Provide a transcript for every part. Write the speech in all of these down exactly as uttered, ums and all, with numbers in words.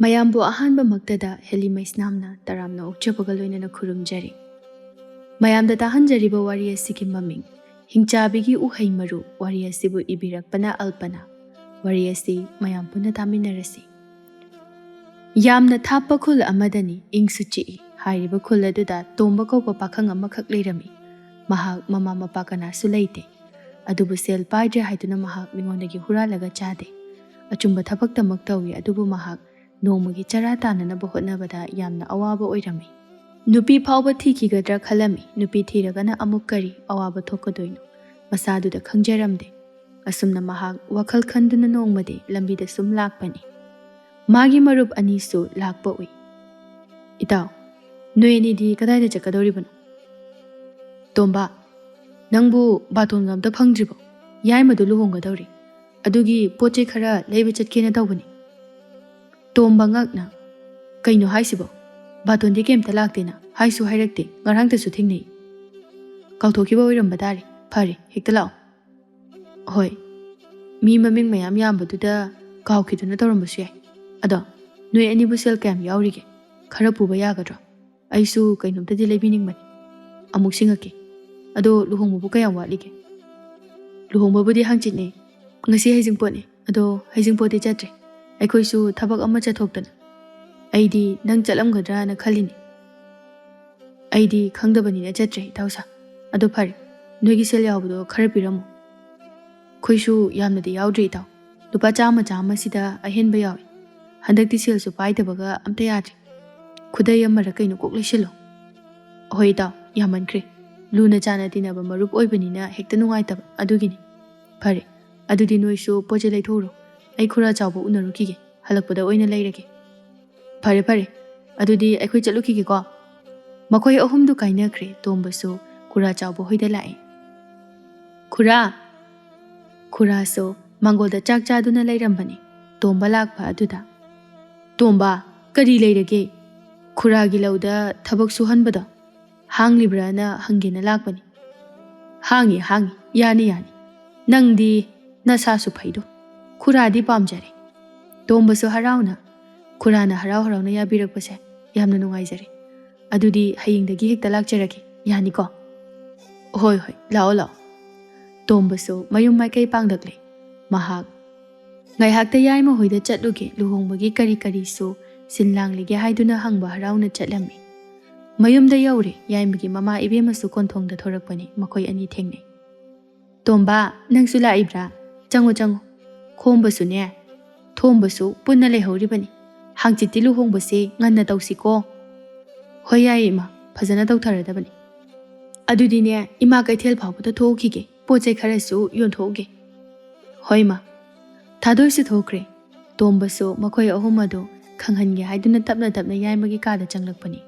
ꯃꯌꯥꯝꯕꯨ ꯑꯍꯥꯟꯕꯃꯛꯇꯗ ꯍꯦꯂꯤ ꯃꯩꯁꯅꯥꯝꯅ ꯇꯔꯥꯝꯅ ꯑꯣꯛꯆꯕꯒ ꯂꯣꯏꯅꯅ ꯈꯨꯔꯨꯝꯖꯔꯤ꯫ ꯃꯌꯥꯝꯗ ꯇꯥꯍꯟꯖꯔꯤꯕ ꯋꯥꯔꯤ ꯑꯁꯤꯒꯤ ꯃꯃꯤꯡ ꯍꯤꯡꯆꯥꯕꯤꯒꯤ ꯎꯍꯩ ꯃꯔꯨ꯫ ꯋꯥꯔꯤ ꯑꯁꯤꯕꯨ ꯏꯕꯤꯔꯛꯄꯅ ꯑꯜꯄꯅ꯫ ꯋꯥꯔꯤ ꯑꯁꯤ ꯃꯌꯥꯝ ꯄꯨꯟꯅ ꯇꯥꯃꯤꯟꯅꯔꯁꯤ꯫ ꯌꯥꯝꯅ ꯊꯥꯞꯄ ꯈꯨꯜ ꯑꯃꯗꯅꯤ ꯏꯪꯁꯨ ꯆꯤꯛꯏ꯫ ꯍꯥꯏꯔꯤꯕ ꯈꯨꯜ ꯑꯗꯨꯗ ꯇꯣꯝꯕ ꯀꯧꯕ ꯄꯥꯈꯪ ꯑꯃꯈꯛ ꯂꯩꯔꯝꯃꯤ꯫ ꯃꯍꯥꯛ ꯃꯃꯥ ꯃꯄꯥ ꯀꯅꯥꯁꯨ ꯂꯩꯇꯦ꯫ ꯑꯗꯨꯕꯨ ꯁꯦꯜ ꯄꯥꯏꯗ꯭ꯔꯦ ꯍꯥꯏꯗꯨꯅ ꯃꯍꯥꯛ ꯃꯤꯉꯣꯟꯗꯒꯤ ꯍꯨꯔꯥꯜꯂꯒ ꯆꯥꯗꯦ꯫ ꯑꯆꯨꯝꯕ ꯊꯕꯛꯇꯃꯛ ꯇꯧꯏ, ꯑꯗꯨꯕꯨ ꯃꯍꯥꯛ ꯅꯣꯡꯃꯒꯤ ꯆꯔꯥ ꯇꯥꯟꯅꯅꯕ ꯍꯣꯠꯅꯕꯗ ꯌꯥꯝꯅ ꯑꯋꯥꯕ ꯑꯣꯏꯔꯝꯃꯤ꯫ ꯅꯨꯄꯤ ꯐꯥꯎꯕ ꯊꯤꯈꯤꯒꯗ꯭ꯔꯥ ꯈꯜꯂꯝꯃꯤ꯫ ꯅꯨꯄꯤ ꯊꯤꯔꯒꯅ ꯑꯃꯨꯛ ꯀꯔꯤ ꯑꯋꯥꯕ ꯊꯣꯛꯀꯗꯣꯏꯅꯣ? ꯃꯁꯥꯗꯨꯗ ꯈꯪꯖꯔꯝꯗꯦ꯫ ꯑꯁꯨꯝꯅ ꯃꯍꯥꯛ ꯋꯥꯈꯜ ꯈꯟꯗꯨꯅ ꯅꯣꯡꯃꯗꯤ ꯂꯝꯕꯤꯗ ꯁꯨꯝ ꯂꯥꯛꯄꯅꯤ꯫ ꯃꯥꯒꯤ ꯃꯔꯨꯞ ꯑꯅꯤꯁꯨ ꯂꯥꯛꯄ ꯎꯏ꯫ "ꯏꯇꯥꯎ, ꯅꯣꯏ ꯑꯅꯤꯗꯤ ꯀꯗꯥꯏꯗ ꯆꯠꯀꯗꯧꯔꯤꯕꯅꯣ?" "ꯇꯣꯝꯕ, ꯅꯪꯕꯨ ꯕꯥꯇꯣꯟꯒ ꯑꯝꯇ ꯐꯪꯗ꯭ꯔꯤꯕꯣ? ꯌꯥꯏꯃꯗꯨ ꯂꯨꯍꯣꯡꯒꯗꯧꯔꯤ꯫ ꯑꯗꯨꯒꯤ ꯄꯣꯠ ꯆꯩ ꯈꯔ ꯂꯩꯕ ꯆꯠꯀꯦꯅ ꯇꯧꯕꯅꯤ꯫" ꯇꯣꯝꯕ ꯉꯛꯅ, "ꯀꯩꯅꯣ ꯍꯥꯏꯁꯤꯕꯣ? ꯕꯥꯇꯣꯟꯗꯤ ꯀꯩꯝꯇ ꯂꯥꯛꯇꯦꯅ, ꯍꯥꯏꯁꯨ ꯍꯥꯏꯔꯛꯇꯦ, ꯉꯔꯥꯡꯇꯁꯨ ꯊꯦꯡꯅꯩ꯫ ꯀꯥꯎꯊꯣꯛꯈꯤꯕ ꯑꯣꯏꯔꯝꯕ ꯇꯥꯔꯦ꯫ ꯐꯔꯦ, ꯍꯦꯛꯇ ꯂꯥꯛꯑꯣ꯫" "ꯍꯣꯏ, ꯃꯤ ꯃꯃꯤꯡ ꯃꯌꯥꯝ ꯌꯥꯝꯕꯗꯨꯗ ꯀꯥꯎꯈꯤꯗꯨꯅ ꯇꯧꯔꯝꯕꯁꯨ ꯌꯥꯏ꯫ ꯑꯗꯣ ꯅꯣꯏ ꯑꯅꯤꯕꯨ ꯁꯦꯜ ꯀꯌꯥꯝ ꯌꯥꯎꯔꯤꯒꯦ? ꯈꯔ ꯄꯨꯕ ꯌꯥꯒꯗ꯭ꯔꯣ? ꯑꯩꯁꯨ ꯀꯩꯅꯣꯝꯇꯗꯤ ꯂꯩꯕꯤꯅꯤꯡꯕꯅꯤ꯫ ꯑꯃꯨꯛ ꯁꯤꯡꯉꯛꯀꯦ꯫ ꯑꯗꯣ ꯂꯨꯍꯣꯡꯕꯕꯨ ꯀꯌꯥꯝ ꯋꯥꯠꯂꯤꯒꯦ?" "ꯂꯨꯍꯣꯡꯕꯕꯨꯗꯤ ꯍꯪꯆꯤꯠꯅꯦ꯫ ꯉꯁꯤ ꯍꯩꯖꯤꯡꯄꯣꯠꯅꯦ꯫ ꯑꯗꯣ ꯍꯩꯖꯤꯡꯄꯣꯠꯇꯤ ꯆꯠꯇ꯭ꯔꯦ꯫ ꯑꯩꯈꯣꯏꯁꯨ ꯊꯕꯛ ꯑꯃ ꯆꯠꯊꯣꯛꯇꯅ꯫ ꯑꯩꯗꯤ ꯅꯪ ꯆꯠꯂꯝꯒꯗ꯭ꯔꯥꯅ ꯈꯜꯂꯤꯅꯦ꯫ ꯑꯩꯗꯤ ꯈꯪꯗꯕꯅꯤꯅ ꯆꯠꯇ꯭ꯔꯦ, ꯏꯇꯥꯎꯁꯥ꯫ ꯑꯗꯣ ꯐꯔꯦ, ꯅꯣꯏꯒꯤ ꯁꯦꯜ ꯌꯥꯎꯕꯗꯣ ꯈꯔ ꯄꯤꯔꯝꯃꯣ꯫ ꯑꯩꯈꯣꯏꯁꯨ ꯌꯥꯝꯅꯗꯤ ꯌꯥꯎꯗ꯭ꯔꯦ, ꯏꯇꯥꯎ꯫ ꯂꯨꯄꯥ ꯆꯥꯝꯃ ꯆꯥꯝꯃꯁꯤꯗ ꯑꯍꯦꯟꯕ ꯌꯥꯎꯏ꯫ ꯍꯟꯗꯛꯇꯤ ꯁꯦꯜꯁꯨ ꯄꯥꯏꯗꯕꯒ ꯑꯝꯇ ꯌꯥꯗ꯭ꯔꯦ꯫ ꯈꯨꯗꯩ ꯑꯃꯔ ꯀꯩꯅꯣ ꯀꯣꯛ ꯂꯩꯁꯤꯜꯂꯣ꯫" "ꯍꯣꯏ, ꯏꯇꯥꯎ, ꯌꯥꯝꯃꯟꯈ꯭ꯔꯦ꯫ ꯂꯨꯅ ꯆꯥꯟꯅ ꯇꯤꯟꯅꯕ ꯃꯔꯨꯞ ꯑꯣꯏꯕꯅꯤꯅ ꯍꯦꯛꯇ ꯅꯨꯡꯉꯥꯏꯇꯕ, ꯑꯗꯨꯒꯤꯅꯤ꯫ ꯐꯔꯦ, ꯑꯗꯨꯗꯤ ꯅꯣꯏꯁꯨ ꯄꯣꯠ ꯆꯩ ꯂꯩꯊꯣꯛꯎꯔꯣ꯫ ꯑꯩ ꯈꯨꯔꯥ ꯆꯥꯎꯕ ꯎꯅꯔꯨꯈꯤꯒꯦ, ꯍꯜꯂꯛꯄꯗ ꯑꯣꯏꯅ ꯂꯩꯔꯒꯦ꯫" "ꯐꯔꯦ, ꯐꯔꯦ, ꯑꯗꯨꯗꯤ ꯑꯩꯈꯣꯏ ꯆꯠꯂꯨꯈꯤꯒꯦꯀꯣ꯫" ꯃꯈꯣꯏ ꯑꯍꯨꯝꯗꯨ ꯀꯥꯏꯅꯈ꯭ꯔꯦ꯫ ꯇꯣꯝꯕꯁꯨ ꯈꯨꯔꯥ ꯆꯥꯎꯕ ꯍꯣꯏꯗ ꯂꯥꯛꯑꯦ꯫ "ꯈꯨꯔꯥ!" ꯈꯨꯔꯥꯁꯨ ꯃꯥꯡꯒꯣꯜꯗ ꯆꯥꯛ ꯆꯥꯗꯨꯅ ꯂꯩꯔꯝꯕꯅꯤ꯫ ꯇꯣꯝꯕ ꯂꯥꯛꯄ ꯑꯗꯨꯗ, "ꯇꯣꯝꯕ, ꯀꯔꯤ ꯂꯩꯔꯒꯦ? ꯈꯨꯔꯥꯒꯤ ꯂꯧꯗ ꯊꯕꯛ ꯁꯨꯍꯟꯕꯗꯣ ꯍꯥꯡꯂꯤꯕ꯭ꯔꯥꯅ ꯍꯪꯒꯦꯅ ꯂꯥꯛꯄꯅꯤ꯫" "ꯍꯥꯡꯉꯤ, ꯍꯥꯡꯉꯤ, ꯌꯥꯅꯤ, ꯌꯥꯅꯤ꯫ ꯅꯪꯗꯤ ꯅꯁꯥꯁꯨ ꯐꯩꯗꯣ꯫ ꯈꯨꯔꯥꯗꯤ ꯄꯥꯝꯖꯔꯦ꯫" ꯇꯣꯝꯕꯁꯨ ꯍꯔꯥꯎꯅ, ꯈꯨꯔꯥꯅ ꯍꯔꯥꯎ ꯍꯔꯥꯎꯅ ꯌꯥꯕꯤꯔꯛꯄꯁꯦ ꯌꯥꯝꯅ ꯅꯨꯡꯉꯥꯏꯖꯔꯦ꯫ ꯑꯗꯨꯗꯤ ꯍꯌꯦꯡꯗꯒꯤ ꯍꯦꯛꯇ ꯂꯥꯛꯆꯔꯒꯦ, ꯌꯥꯅꯤꯀꯣ? ꯍꯣꯏ, ꯍꯣꯏ, ꯂꯥꯛꯑꯣ, ꯂꯥꯛꯑꯣ꯫ ꯇꯣꯝꯕꯁꯨ ꯃꯌꯨꯝ ꯃꯥꯏꯀꯩ ꯄꯥꯡꯂꯛꯂꯦ꯫ ꯃꯍꯥꯛ ꯉꯥꯏꯍꯥꯛꯇ ꯌꯥꯏꯃ ꯍꯣꯏꯗ ꯆꯠꯂꯨꯒꯦ, ꯂꯨꯍꯣꯡꯕꯒꯤ ꯀꯔꯤ ꯀꯔꯤꯁꯨ ꯁꯤꯜ ꯂꯥꯡꯂꯤꯒꯦ ꯍꯥꯏꯗꯨꯅ ꯍꯪꯕ ꯍꯔꯥꯎꯅ ꯆꯠꯂꯝꯃꯤ꯫ ꯃꯌꯨꯝꯗ ꯌꯧꯔꯦ, ꯌꯥꯏꯃꯒꯤ ꯃꯃꯥ ꯏꯕꯦꯝꯃꯁꯨ ꯀꯣꯟꯊꯣꯡꯗ ꯊꯣꯔꯛꯄꯅꯤ, ꯃꯈꯣꯏ ꯑꯅꯤ ꯊꯦꯡꯅꯩ꯫ "ꯇꯣꯝꯕ, ꯅꯪꯁꯨ ꯂꯥꯛꯏꯕ꯭ꯔꯥ? ꯆꯪꯉꯣ, ꯆꯪꯉꯣ꯫ ꯈꯣꯝꯕꯁꯨꯅꯦ, ꯊꯣꯝꯕꯁꯨ ꯄꯨꯟꯅ ꯂꯩꯍꯧꯔꯤꯕꯅꯤ꯫ ꯍꯥꯡꯆꯤꯠꯇꯤ ꯂꯨꯍꯣꯡꯕꯁꯦ ꯉꯟꯅ ꯇꯧꯁꯤꯀꯣ?" "ꯍꯣꯏ, ꯌꯥꯏꯌꯦ, ꯏꯃꯥ, ꯐꯖꯅ ꯇꯧꯊꯔꯗꯕꯅꯤ꯫ ꯑꯗꯨꯗꯤꯅꯦ, ꯏꯃꯥ ꯀꯩꯊꯦꯜ ꯐꯥꯎꯕꯗ ꯊꯣꯛꯎꯈꯤꯒꯦ, ꯄꯣꯠ ꯆꯩ ꯈꯔꯁꯨ ꯌꯣꯟꯊꯣꯛꯎꯒꯦ꯫" "ꯍꯣꯏ, ꯏꯃꯥ꯫" ꯊꯥꯗꯣꯏꯁꯨ ꯊꯣꯛꯈ꯭ꯔꯦ꯫ ꯇꯣꯝꯕꯁꯨ ꯃꯈꯣꯏ ꯑꯍꯨꯝ ꯑꯗꯨ ꯈꯪꯍꯟꯒꯦ ꯍꯥꯏꯗꯨꯅ ꯇꯞꯅ ꯇꯞꯅ ꯌꯥꯏꯃꯒꯤ ꯀꯥꯗ ꯆꯪꯂꯛꯄꯅꯤ꯫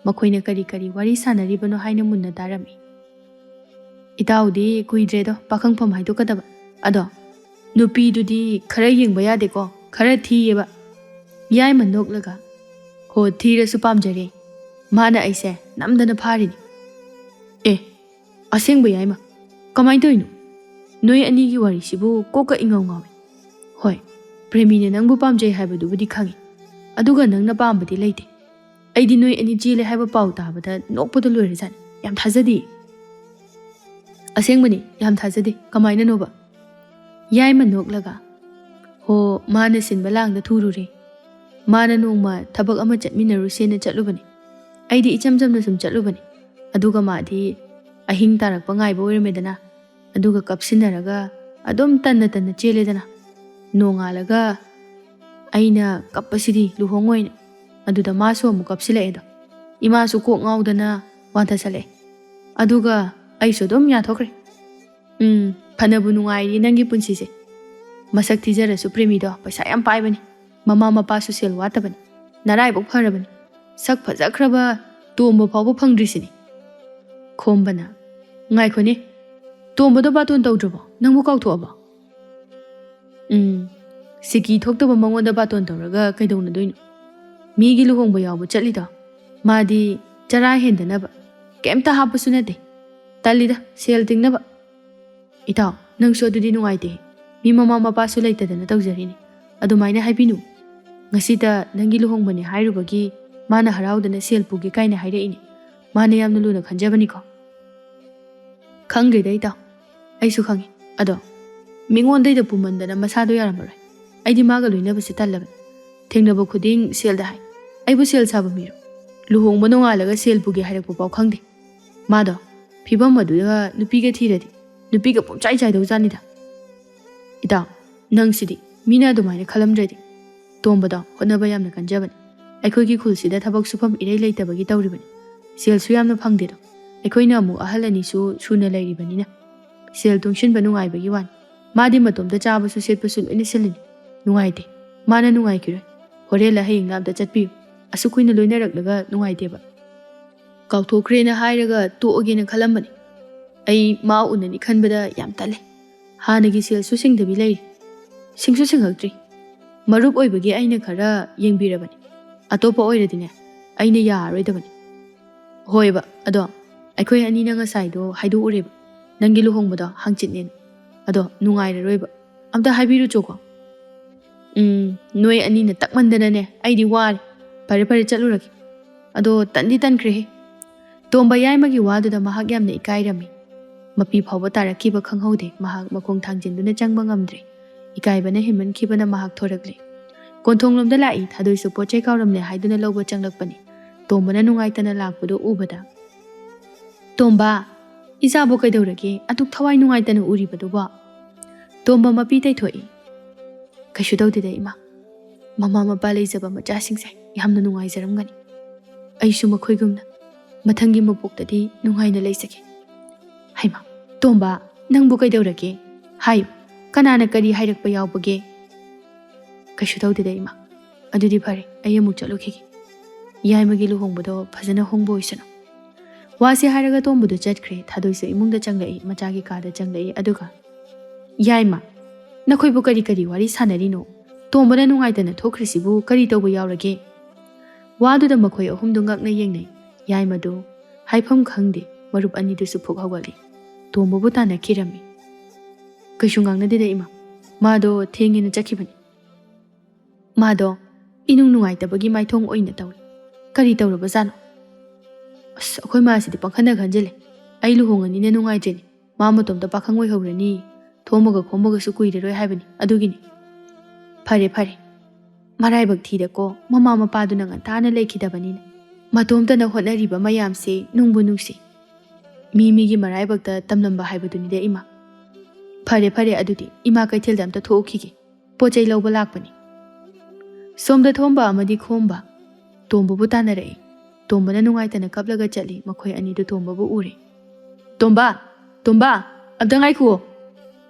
ꯃꯈꯣꯏꯅ ꯀꯔꯤ ꯀꯔꯤ ꯋꯥꯔꯤ ꯁꯥꯟꯅꯔꯤꯕꯅꯣ ꯍꯥꯏꯅ ꯃꯨꯟꯅ ꯇꯥꯔꯝꯃꯤ꯫ "ꯏꯇꯥꯎꯗꯤ ꯀꯨꯏꯗ꯭ꯔꯦꯗꯣ ꯄꯥꯈꯪꯐꯝ ꯍꯥꯏꯗꯣꯛꯀꯗꯕ꯫ ꯑꯗꯣ ꯅꯨꯄꯤꯗꯨꯗꯤ ꯈꯔ ꯌꯦꯡꯕ ꯌꯥꯗꯦꯀꯣ, ꯈꯔ ꯊꯤꯌꯦꯕ꯫" ꯌꯥꯏꯃ ꯅꯣꯛꯂꯒ, "ꯍꯣ, ꯊꯤꯔꯁꯨ ꯄꯥꯝꯖꯔꯦ꯫ ꯃꯥꯅ ꯑꯩꯁꯦ ꯅꯝꯗꯅ ꯐꯥꯔꯤꯅꯤ꯫" "ꯑꯦ, ꯑꯁꯦꯡꯕ ꯌꯥꯏꯃ? ꯀꯃꯥꯏꯅ ꯇꯧꯔꯤꯅꯣ? ꯅꯣꯏ ꯑꯅꯤꯒꯤ ꯋꯥꯔꯤꯁꯤꯕꯨ ꯀꯣꯛꯀ ꯏꯉꯥꯎ ꯉꯥꯎꯏ꯫ ꯍꯣꯏ, ꯄ꯭ꯔꯦꯃꯤꯅ ꯅꯪꯕꯨ ꯄꯥꯝꯖꯩ ꯍꯥꯏꯕꯗꯨꯕꯨꯗꯤ ꯈꯪꯉꯤ, ꯑꯗꯨꯒ ꯅꯪꯅ ꯄꯥꯝꯕꯗꯤ ꯂꯩꯇꯦ꯫ ꯑꯩꯗꯤ ꯅꯣꯏ ꯑꯅꯤ ꯆꯦꯜꯂꯦ ꯍꯥꯏꯕ ꯄꯥꯎ ꯇꯥꯕꯗ ꯅꯣꯛꯄꯗ ꯂꯣꯏꯔꯖꯥꯠꯅꯤ꯫ ꯌꯥꯝ ꯊꯥꯖꯗꯦ꯫" "ꯑꯁꯦꯡꯕꯅꯤ, ꯌꯥꯝ ꯊꯥꯖꯗꯦ꯫ ꯀꯃꯥꯏꯅꯅꯣꯕ?" ꯌꯥꯏꯃ ꯅꯣꯛꯂꯒ, "ꯍꯣ, ꯃꯥꯅ ꯁꯤꯟꯕ ꯂꯥꯡꯗ ꯊꯨꯔꯨꯔꯦ꯫ ꯃꯥꯅ ꯅꯣꯡꯃ ꯊꯕꯛ ꯑꯃ ꯆꯠꯃꯤꯟꯅꯔꯨꯁꯦꯅ ꯆꯠꯂꯨꯕꯅꯤ꯫ ꯑꯩꯗꯤ ꯏꯆꯝ ꯆꯝꯅ ꯁꯨꯝ ꯆꯠꯂꯨꯕꯅꯤ꯫ ꯑꯗꯨꯒ ꯃꯥꯗꯤ ꯑꯍꯤꯡ ꯇꯥꯔꯛꯄ ꯉꯥꯏꯕ ꯑꯣꯏꯔꯝꯃꯦꯗꯅ꯫ ꯑꯗꯨꯒ ꯀꯞꯁꯤꯟꯅꯔꯒ ꯑꯗꯨꯝ ꯇꯟꯅ ꯇꯟꯅ ꯆꯦꯜꯂꯦꯗꯅ꯫ ꯅꯣꯡꯉꯥꯜꯂꯒ ꯑꯩꯅ ꯀꯞꯄꯁꯤꯗꯤ ꯂꯨꯍꯣꯡꯉꯣꯏꯅ꯫ ꯑꯗꯨꯗ ꯃꯥꯁꯨ ꯑꯃꯨꯛ ꯀꯞꯁꯤꯜꯂꯛꯑꯦꯗꯣ꯫ ꯏꯃꯥꯁꯨ ꯀꯣꯛ ꯉꯥꯎꯗꯅ ꯋꯥꯟꯊꯁꯜꯂꯛꯑꯦ꯫ ꯑꯗꯨꯒ ꯑꯩꯁꯨ ꯑꯗꯨꯝ ꯌꯥꯊꯣꯛꯈ꯭ꯔꯦ꯫ ꯎꯝ, ꯐꯅꯕꯨ ꯅꯨꯡꯉꯥꯏꯔꯤ ꯅꯪꯒꯤ ꯄꯨꯟꯁꯤꯁꯦ꯫ ꯃꯁꯛ ꯊꯤꯖꯔꯁꯨ ꯄ꯭ꯔꯦꯃꯤꯗꯣ ꯄꯩꯁꯥ ꯌꯥꯝ ꯄꯥꯏꯕꯅꯤ꯫ ꯃꯃꯥ ꯃꯄꯥꯁꯨ ꯁꯦꯜ ꯋꯥꯠꯇꯕꯅꯤ꯫ ꯅꯔꯥꯏꯕꯛ ꯐꯔꯕꯅꯤ꯫ ꯁꯛ ꯐꯖꯈ꯭ꯔꯕ ꯇꯣꯝꯕ ꯐꯥꯎꯕ ꯐꯪꯗ꯭ꯔꯤꯁꯤꯅꯤ꯫" ꯈꯣꯝꯕꯅ, "ꯉꯥꯏꯈꯣꯅꯦ, ꯇꯣꯝꯕꯗꯣ ꯕꯥꯇꯣꯟ ꯇꯧꯗ꯭ꯔꯕꯣ? ꯅꯪꯕꯨ ꯀꯥꯎꯊꯣꯛꯑꯕꯣ?" "ꯎꯝ, ꯁꯤꯀꯤ ꯊꯣꯛꯇꯕ ꯃꯉꯣꯟꯗ ꯕꯥꯇꯣꯟ ꯇꯧꯔꯒ ꯀꯩꯗꯧꯅꯗꯣꯏꯅꯣ? ꯃꯤꯒꯤ ꯂꯨꯍꯣꯡꯕ ꯌꯥꯎꯕ ꯆꯠꯂꯤꯗꯣ ꯃꯥꯗꯤ ꯆꯔꯥ ꯍꯦꯟꯗꯅꯕ, ꯀꯩꯝꯇ ꯍꯥꯞꯄꯁꯨ ꯅꯠꯇꯦ꯫ ꯇꯜꯂꯤꯗ, ꯁꯦꯜ ꯇꯤꯡꯅꯕ꯫" "ꯏꯇꯥꯎ, ꯅꯪꯁꯨ ꯑꯗꯨꯗꯤ ꯅꯨꯡꯉꯥꯏꯇꯦ꯫ ꯃꯤ ꯃꯃꯥ ꯃꯄꯥꯁꯨ ꯂꯩꯇꯗꯅ ꯇꯧꯖꯔꯤꯅꯤ꯫ ꯑꯗꯨꯃꯥꯏꯅ ꯍꯥꯏꯕꯤꯅꯨ꯫" "ꯉꯁꯤꯗ ꯅꯪꯒꯤ ꯂꯨꯍꯣꯡꯕꯅꯦ ꯍꯥꯏꯔꯨꯕꯒꯤ ꯃꯥꯅ ꯍꯔꯥꯎꯗꯅ ꯁꯦꯜ ꯄꯨꯒꯦ ꯀꯥꯏꯅ ꯍꯥꯏꯔꯛꯏꯅꯦ꯫ ꯃꯥꯅ ꯌꯥꯝꯅ ꯂꯨꯅ ꯈꯟꯖꯕꯅꯤꯀꯣ"꯫ "ꯈꯪꯗ꯭ꯔꯦꯗ ꯏꯇꯥꯎ, ꯑꯩꯁꯨ ꯈꯪꯉꯤ꯫ ꯑꯗꯣ ꯃꯤꯉꯣꯟꯗꯩꯗ ꯄꯨꯃꯟꯗꯅ ꯃꯁꯥꯗꯣ ꯌꯥꯔꯝꯃꯔꯣꯏ꯫ ꯑꯩꯗꯤ ꯃꯥꯒ ꯂꯣꯏꯅꯕꯁꯦ ꯇꯜꯂꯕꯅꯤ꯫ ꯊꯦꯡꯅꯕ ꯈꯨꯗꯤꯡ ꯁꯦꯜꯗ ꯍꯥꯏ꯫ ꯑꯩꯕꯨ ꯁꯦꯜ ꯁꯥꯕ ꯃꯤꯔꯣ? ꯂꯨꯍꯣꯡꯕ ꯅꯣꯡꯉꯥꯜꯂꯒ ꯁꯦꯜ ꯄꯨꯒꯦ ꯍꯥꯏꯔꯛꯄ ꯐꯥꯎ ꯈꯪꯗꯦ꯫ ꯃꯥꯗꯣ ꯐꯤꯕꯝ ꯑꯗꯨꯗ ꯅꯨꯄꯤꯒ ꯊꯤꯔꯗꯤ ꯅꯨꯄꯤꯒ ꯄꯨꯝꯆꯥꯏ ꯆꯥꯏꯗꯧ ꯖꯥꯠꯅꯤꯗ"꯫ "ꯏꯇꯥꯎ, ꯅꯪꯁꯤꯗꯤ ꯃꯤꯅ ꯑꯗꯨꯃꯥꯏꯅ ꯈꯜꯂꯝꯗ꯭ꯔꯗꯤ"꯫ "ꯇꯣꯝꯕꯗꯣ ꯍꯣꯠꯅꯕ ꯌꯥꯝꯅ ꯀꯟꯖꯕꯅꯤ꯫ ꯑꯩꯈꯣꯏꯒꯤ ꯈꯨꯜꯁꯤꯗ ꯊꯕꯛ ꯁꯨꯐꯝ ꯏꯔꯩ ꯂꯩꯇꯕꯒꯤ ꯇꯧꯔꯤꯕꯅꯤ꯫ ꯁꯦꯜꯁꯨ ꯌꯥꯝꯅ ꯐꯪꯗꯦꯗꯣ꯫ ꯑꯩꯈꯣꯏꯅ ꯑꯃꯨꯛ ꯑꯍꯜ ꯑꯅꯤꯁꯨ ꯁꯨꯅ ꯂꯩꯔꯤꯕꯅꯤꯅ ꯁꯦꯜ ꯇꯨꯡꯁꯤꯟꯕ ꯅꯨꯡꯉꯥꯏꯕꯒꯤ ꯋꯥꯅꯤ꯫ ꯃꯥꯗꯤ ꯃꯇꯣꯝꯇ ꯆꯥꯕꯁꯨ ꯁꯦꯠꯄꯁꯨ ꯂꯣꯏꯅ ꯁꯤꯜꯂꯤꯅꯤ꯫ ꯅꯨꯡꯉꯥꯏꯇꯦ꯫ ꯃꯥꯅ ꯅꯨꯡꯉꯥꯏꯈꯤꯔꯣꯏ꯫ ꯍꯣꯔꯦꯟꯂ ꯍꯌꯦꯡꯂ ꯑꯝꯇ ꯆꯠꯄꯤꯌꯨ꯫ ꯑꯁꯨꯛ ꯀꯨꯏꯅ ꯂꯣꯏꯅꯔꯛꯂꯒ ꯅꯨꯡꯉꯥꯏꯇꯦꯕ"꯫ ꯀꯥꯎꯊꯣꯛꯈ꯭ꯔꯦꯅ ꯍꯥꯏꯔꯒ ꯇꯣꯛꯑꯒꯦꯅ ꯈꯜꯂꯝꯕꯅꯤ꯫ ꯑꯩ ꯃꯥ ꯎꯅꯅꯤ ꯈꯟꯕꯗ ꯌꯥꯝ ꯇꯜꯂꯦ꯫ ꯍꯥꯟꯅꯒꯤ ꯁꯦꯜꯁꯨ ꯁꯤꯡꯗꯕꯤ ꯂꯩꯔꯤ꯫ ꯁꯤꯡꯁꯨ ꯁꯤꯡꯉꯛꯇ꯭ꯔꯤ꯫ ꯃꯔꯨꯞ ꯑꯣꯏꯕꯒꯤ ꯑꯩꯅ ꯈꯔ ꯌꯦꯡꯕꯤꯔꯕꯅꯤ꯫ ꯑꯇꯣꯞꯄ ꯑꯣꯏꯔꯗꯤꯅꯦ, ꯑꯩꯅ ꯌꯥꯔꯔꯣꯏꯗꯕꯅꯤ꯫ ꯍꯣꯏꯕ, ꯑꯗꯣ ꯑꯩꯈꯣꯏ ꯑꯅꯤꯅ ꯉꯁꯥꯏꯗꯣ ꯍꯥꯏꯗꯣꯛꯎꯔꯦꯕ, ꯅꯪꯒꯤ ꯂꯨꯍꯣꯡꯕꯗꯣ ꯍꯥꯡꯆꯤꯠꯅꯦꯅ꯫ ꯑꯗꯣ ꯅꯨꯡꯉꯥꯏꯔꯔꯣꯏꯕ꯫ ꯑꯝꯇ ꯍꯥꯏꯕꯤꯔꯨꯆꯣꯀꯣ꯫ "ꯎꯝ, ꯅꯣꯏ ꯑꯅꯤꯅ ꯇꯛꯃꯟꯗꯅꯅꯦ ꯑꯩꯗꯤ ꯋꯥꯔꯦ꯫ ꯐꯔꯦ ꯐꯔꯦ, ꯆꯠꯂꯨꯔꯒꯦ꯫ ꯑꯗꯣ ꯇꯟꯗꯤ ꯇꯟꯈ꯭ꯔꯦꯍꯦ"꯫ ꯇꯣꯝꯕ ꯌꯥꯏꯃꯒꯤ ꯋꯥꯗꯨꯗ ꯃꯍꯥꯛ ꯌꯥꯝꯅ ꯏꯀꯥꯏꯔꯝꯃꯤ꯫ ꯃꯄꯤ ꯐꯥꯎꯕ ꯇꯥꯔꯛꯈꯤꯕ ꯈꯪꯍꯧꯗꯦ꯫ ꯃꯍꯥꯛ ꯃꯈꯣꯡ ꯊꯥꯡꯖꯤꯟꯗꯨꯅ ꯆꯪꯕ ꯉꯝꯗ꯭ꯔꯦ꯫ ꯏꯀꯥꯏꯕꯅ ꯍꯦꯟꯃꯟꯈꯤꯕꯅ ꯃꯍꯥꯛ ꯊꯣꯔꯛꯂꯦ꯫ ꯀꯣꯟꯊꯣꯡꯂꯣꯝꯗ ꯂꯥꯛꯏ꯫ ꯊꯥꯗꯣꯏꯁꯨ ꯄꯣꯠ ꯆꯩ ꯀꯥꯎꯔꯝꯂꯦ ꯍꯥꯏꯗꯨꯅ ꯂꯧꯕ ꯆꯪꯂꯛꯄꯅꯤ꯫ ꯇꯣꯝꯕꯅ ꯅꯨꯡꯉꯥꯏꯇꯅ ꯂꯥꯛꯄꯗꯨ ꯎꯕꯗ, "ꯇꯣꯝꯕ, ꯏꯆꯥꯕꯨ ꯀꯩꯗꯧꯔꯒꯦ? ꯑꯗꯨꯛ ꯊꯋꯥꯏ ꯅꯨꯡꯉꯥꯏꯇꯅ ꯎꯔꯤꯕꯗꯨꯕꯣ?" ꯇꯣꯝꯕ ꯃꯄꯤ ꯇꯩꯊꯣꯛꯏ꯫ "ꯀꯩꯁꯨ ꯇꯧꯗꯦꯗ ꯏꯃꯥ꯫ ꯃꯃꯥ ꯃꯄꯥ ꯂꯩꯖꯕ ꯃꯆꯥꯁꯤꯡꯁꯦ ꯌꯥꯝꯅ ꯅꯨꯡꯉꯥꯏꯖꯔꯝꯒꯅꯤ꯫ ꯑꯩꯁꯨ ꯃꯈꯣꯏꯒꯨꯝꯅ ꯃꯊꯪꯒꯤ ꯃꯄꯣꯛꯇꯗꯤ ꯅꯨꯡꯉꯥꯏꯅ ꯂꯩꯖꯒꯦ"꯫ "ꯍꯩꯃꯥ, ꯇꯣꯝꯕ, ꯅꯪꯕꯨ ꯀꯩꯗꯧꯔꯒꯦ? ꯍꯥꯏꯌꯨ, ꯀꯅꯥꯅ ꯀꯔꯤ ꯍꯥꯏꯔꯛꯄ ꯌꯥꯎꯕꯒꯦ?" "ꯀꯩꯁꯨ ꯇꯧꯗꯦꯗ ꯏꯃꯥ꯫ ꯑꯗꯨꯗꯤ ꯐꯔꯦ, ꯑꯩ ꯑꯃꯨꯛ ꯆꯠꯂꯨꯈꯤꯒꯦ꯫ ꯌꯥꯏꯃꯒꯤ ꯂꯨꯍꯣꯡꯕꯗꯣ ꯐꯖꯅ ꯍꯣꯡꯕ ꯑꯣꯏꯁꯅꯨ"꯫ ꯋꯥꯁꯤ ꯍꯥꯏꯔꯒ ꯇꯣꯝꯕꯗꯨ ꯆꯠꯈ꯭ꯔꯦ꯫ ꯊꯥꯗꯣꯏꯁꯨ ꯏꯃꯨꯡꯗ ꯆꯪꯂꯛꯏ, ꯃꯆꯥꯒꯤ ꯀꯥꯗ ꯆꯪꯂꯛꯏ꯫ ꯑꯗꯨꯒ, "ꯌꯥꯏꯃ, ꯅꯈꯣꯏꯕꯨ ꯀꯔꯤ ꯀꯔꯤ ꯋꯥꯔꯤ ꯁꯥꯟꯅꯔꯤꯅꯣ? ꯇꯣꯝꯕꯅ ꯅꯨꯡꯉꯥꯏꯇꯅ ꯊꯣꯛꯈ꯭ꯔꯤꯁꯤꯕꯨ ꯀꯔꯤ ꯇꯧꯕ ꯌꯥꯎꯔꯒꯦ?" ꯋꯥꯗꯨꯗ ꯃꯈꯣꯏ ꯑꯍꯨꯝꯗꯨ ꯉꯛꯅ ꯌꯦꯡꯅꯩ꯫ ꯌꯥꯏꯃꯗꯨ ꯍꯥꯏꯐꯝ ꯈꯪꯗꯦ, ꯃꯔꯨꯞ ꯑꯅꯤꯗꯨꯁꯨ ꯐꯨꯛ ꯍꯧꯒꯠꯂꯤ꯫ ꯇꯣꯝꯕꯕꯨ ꯇꯥꯟꯅꯈꯤꯔꯝꯃꯤ꯫ "ꯀꯩꯁꯨ ꯉꯥꯡꯅꯗꯦꯗ ꯏꯃꯥ, ꯃꯥꯗꯣ ꯊꯦꯡꯉꯦꯅ ꯆꯠꯈꯤꯕꯅꯤ"꯫ "ꯃꯥꯗꯣ ꯏꯅꯨꯡ ꯅꯨꯡꯉꯥꯏꯇꯕꯒꯤ ꯃꯥꯏꯊꯣꯡ ꯑꯣꯏꯅ ꯇꯧꯔꯤ꯫ ꯀꯔꯤ ꯇꯧꯔꯕꯖꯥꯠꯅꯣ? ꯑꯁ, ꯑꯩꯈꯣꯏ ꯃꯥꯁꯤꯗꯤ ꯄꯪꯈꯟꯗ ꯈꯟꯖꯤꯜꯂꯦ꯫ ꯑꯩ ꯂꯨꯍꯣꯡꯉꯅꯤꯅ ꯅꯨꯡꯉꯥꯏꯇ꯭ꯔꯤꯅꯤ꯫ ꯃꯥ ꯃꯇꯣꯝꯇ ꯄꯥꯈꯪ ꯑꯣꯏꯍꯧꯔꯅꯤ꯫ ꯊꯣꯝꯕꯒ ꯈꯣꯝꯕꯒꯁꯨ ꯀꯨꯏꯔꯔꯣꯏ ꯍꯥꯏꯕꯅꯤ꯫ ꯑꯗꯨꯒꯤꯅꯤ꯫ ꯐꯔꯦ, ꯐꯔꯦ꯫ ꯃꯔꯥꯏꯕꯛ ꯊꯤꯗꯀꯣ, ꯃꯃꯥ ꯃꯄꯥꯗꯨꯅ ꯉꯟꯇꯥꯅ ꯂꯩꯈꯤꯗꯕꯅꯤꯅ꯫ ꯃꯇꯣꯝꯇꯅ ꯍꯣꯠꯅꯔꯤꯕ ꯃꯌꯥꯝꯁꯦ ꯅꯨꯡꯕꯨ ꯅꯨꯡꯁꯤ꯫ ꯃꯤ ꯃꯤꯒꯤ ꯃꯔꯥꯏꯕꯛꯇ ꯇꯝꯂꯝꯕ ꯍꯥꯏꯕꯗꯨꯅꯤꯗ, ꯏꯃꯥ꯫ ꯐꯔꯦ, ꯐꯔꯦ, ꯑꯗꯨꯗꯤ ꯏꯃꯥ ꯀꯩꯊꯦꯜꯗ ꯑꯝꯇ ꯊꯣꯛꯎꯈꯤꯒꯦ꯫ ꯄꯣꯠ ꯆꯩ ꯂꯧꯕ ꯂꯥꯛꯄꯅꯤ꯫ ꯁꯣꯝꯗ ꯊꯣꯝꯕ ꯑꯃꯗꯤ ꯈꯣꯝꯕ ꯇꯣꯝꯕꯕꯨ ꯇꯥꯟꯅꯔꯛꯏ꯫ ꯇꯣꯝꯕꯅ ꯅꯨꯡꯉꯥꯏꯇꯅ ꯀꯞꯂꯒ ꯆꯠꯂꯤ꯫ ꯃꯈꯣꯏ ꯑꯅꯤꯗꯨ ꯇꯣꯝꯕꯕꯨ ꯎꯔꯦ꯫ "ꯇꯣꯝꯕ! ꯇꯣꯝꯕ! ꯑꯝꯇ ꯉꯥꯏꯈꯨꯑꯣ!"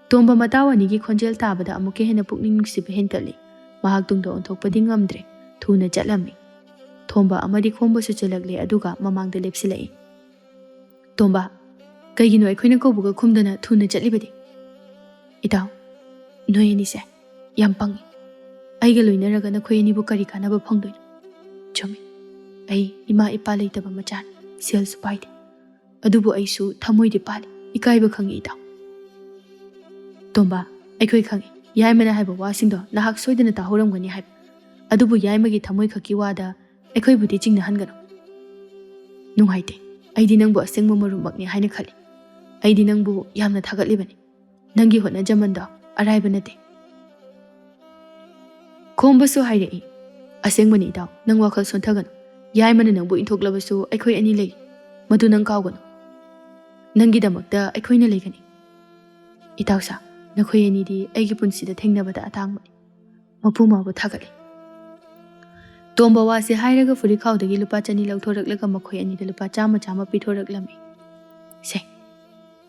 ꯇꯣꯝꯕ ꯃꯇꯥꯎ ꯑꯅꯤꯒꯤ ꯈꯣꯟꯖꯦꯜ ꯇꯥꯕꯗ ꯑꯃꯨꯛꯀ ꯍꯦꯟꯅ ꯄꯨꯛꯅꯤꯡ ꯅꯨꯡꯁꯤꯕ ꯍꯦꯟꯒꯠꯂꯤ꯫ ꯃꯍꯥꯛ ꯇꯨꯡꯗ ꯑꯣꯟꯊꯣꯛꯄꯗꯤ ꯉꯝꯗ꯭ꯔꯦ꯫ ꯊꯨꯅ ꯆꯠꯂꯝꯃꯤ꯫ ꯊꯣꯝꯕ ꯑꯃꯗꯤ ꯈꯣꯝꯕꯁꯨ ꯆꯦꯜꯂꯛꯂꯦ, ꯑꯗꯨꯒ ꯃꯃꯥꯡꯗ ꯂꯦꯞꯁꯤꯜꯂꯛꯏ꯫ "ꯇꯣꯝꯕ, ꯀꯩꯒꯤꯅꯣ ꯑꯩꯈꯣꯏꯅ ꯀꯧꯕꯒ ꯈꯨꯝꯗꯅ ꯊꯨꯅ ꯆꯠꯂꯤꯕꯗꯤ?" "ꯏꯇꯥꯎ, ꯅꯣꯏ ꯑꯅꯤꯁꯦ ꯌꯥꯝ ꯄꯪꯉꯤ꯫ ꯑꯩꯒ ꯂꯣꯏꯅꯔꯒ ꯅꯈꯣꯏ ꯑꯅꯤꯕꯨ ꯀꯔꯤ ꯀꯥꯟꯅꯕ ꯐꯪꯗꯣꯏꯅꯣ? ꯆꯨꯝꯃꯤ, ꯑꯩ ꯏꯃꯥ ꯏꯄꯥ ꯂꯩꯇꯕ ꯃꯆꯥꯅꯤ, ꯁꯦꯜꯁꯨ ꯄꯥꯏꯗꯦ꯫ ꯑꯗꯨꯕꯨ ꯑꯩꯁꯨ ꯊꯃꯣꯏꯗꯤ ꯄꯥꯜꯂꯤ, ꯏꯀꯥꯏꯕ ꯈꯪꯉꯤ, ꯏꯇꯥꯎ꯫" "ꯇꯣꯝꯕ, ꯑꯩꯈꯣꯏ ꯈꯪꯉꯤ, ꯌꯥꯏꯃꯅ ꯍꯥꯏꯕ ꯋꯥꯁꯤꯡꯗꯣ ꯅꯍꯥꯛ ꯁꯣꯏꯗꯅ ꯇꯥꯍꯧꯔꯝꯒꯅꯤ ꯍꯥꯏꯕ꯫ ꯑꯗꯨꯕꯨ ꯌꯥꯏꯃꯒꯤ ꯊꯃꯣꯏ ꯈꯛꯀꯤ ꯋꯥꯗ ꯑꯩꯈꯣꯏꯕꯨꯗꯤ ꯆꯤꯡꯅꯍꯟꯒꯅꯨ꯫ ꯅꯨꯡꯉꯥꯏꯇꯦ, ꯑꯩꯗꯤ ꯅꯪꯕꯨ ꯑꯁꯦꯡꯕ ꯃꯔꯨꯞꯃꯛꯅꯤ ꯍꯥꯏꯅ ꯈꯜꯂꯤ꯫ ꯑꯩꯗꯤ ꯅꯪꯕꯨ ꯌꯥꯝꯅ ꯊꯥꯒꯠꯂꯤꯕꯅꯤ꯫ ꯅꯪꯒꯤ ꯍꯣꯠꯅꯖꯃꯟꯗꯣ ꯑꯔꯥꯏꯕ ꯅꯠꯇꯦ꯫" ꯈꯣꯝꯕꯁꯨ ꯍꯥꯏꯔꯛꯏ, "ꯑꯁꯦꯡꯕꯅꯤ ꯏꯇꯥꯎ, ꯅꯪ ꯋꯥꯈꯜ ꯁꯣꯟꯊꯒꯅꯨ꯫ ꯌꯥꯏꯃꯅ ꯅꯪꯕꯨ ꯏꯟꯊꯣꯛꯂꯕꯁꯨ ꯑꯩꯈꯣꯏ ꯑꯅꯤ ꯂꯩ꯫ ꯃꯗꯨ ꯅꯪ ꯀꯥꯎꯒꯅꯨ꯫ ꯅꯪꯒꯤꯗꯃꯛꯇ ꯑꯩꯈꯣꯏꯅ ꯂꯩꯒꯅꯤ꯫" "ꯏꯇꯥꯎ ꯁꯥ, ꯅꯈꯣꯏ ꯑꯅꯤꯗꯤ ꯑꯩꯒꯤ ꯄꯨꯟꯁꯤꯗ ꯊꯦꯡꯅꯕꯗ ꯑꯇꯥꯡꯕꯅꯤ꯫" ꯃꯄꯨ ꯃꯥꯕꯨ ꯊꯥꯒꯠꯂꯤ꯫ ꯇꯣꯝꯕ ꯋꯥꯁꯦ ꯍꯥꯏꯔꯒ ꯐꯨꯔꯤꯠꯈꯥꯎꯗꯒꯤ ꯂꯨꯄꯥ ꯆꯅꯤ ꯂꯧꯊꯣꯔꯛꯂꯒ ꯃꯈꯣꯏ ꯑꯅꯤꯗ ꯂꯨꯄꯥ ꯆꯥꯝꯃ ꯆꯥꯝꯃ ꯄꯤꯊꯣꯔꯛꯂꯝꯃꯤ꯫ "ꯁꯦ,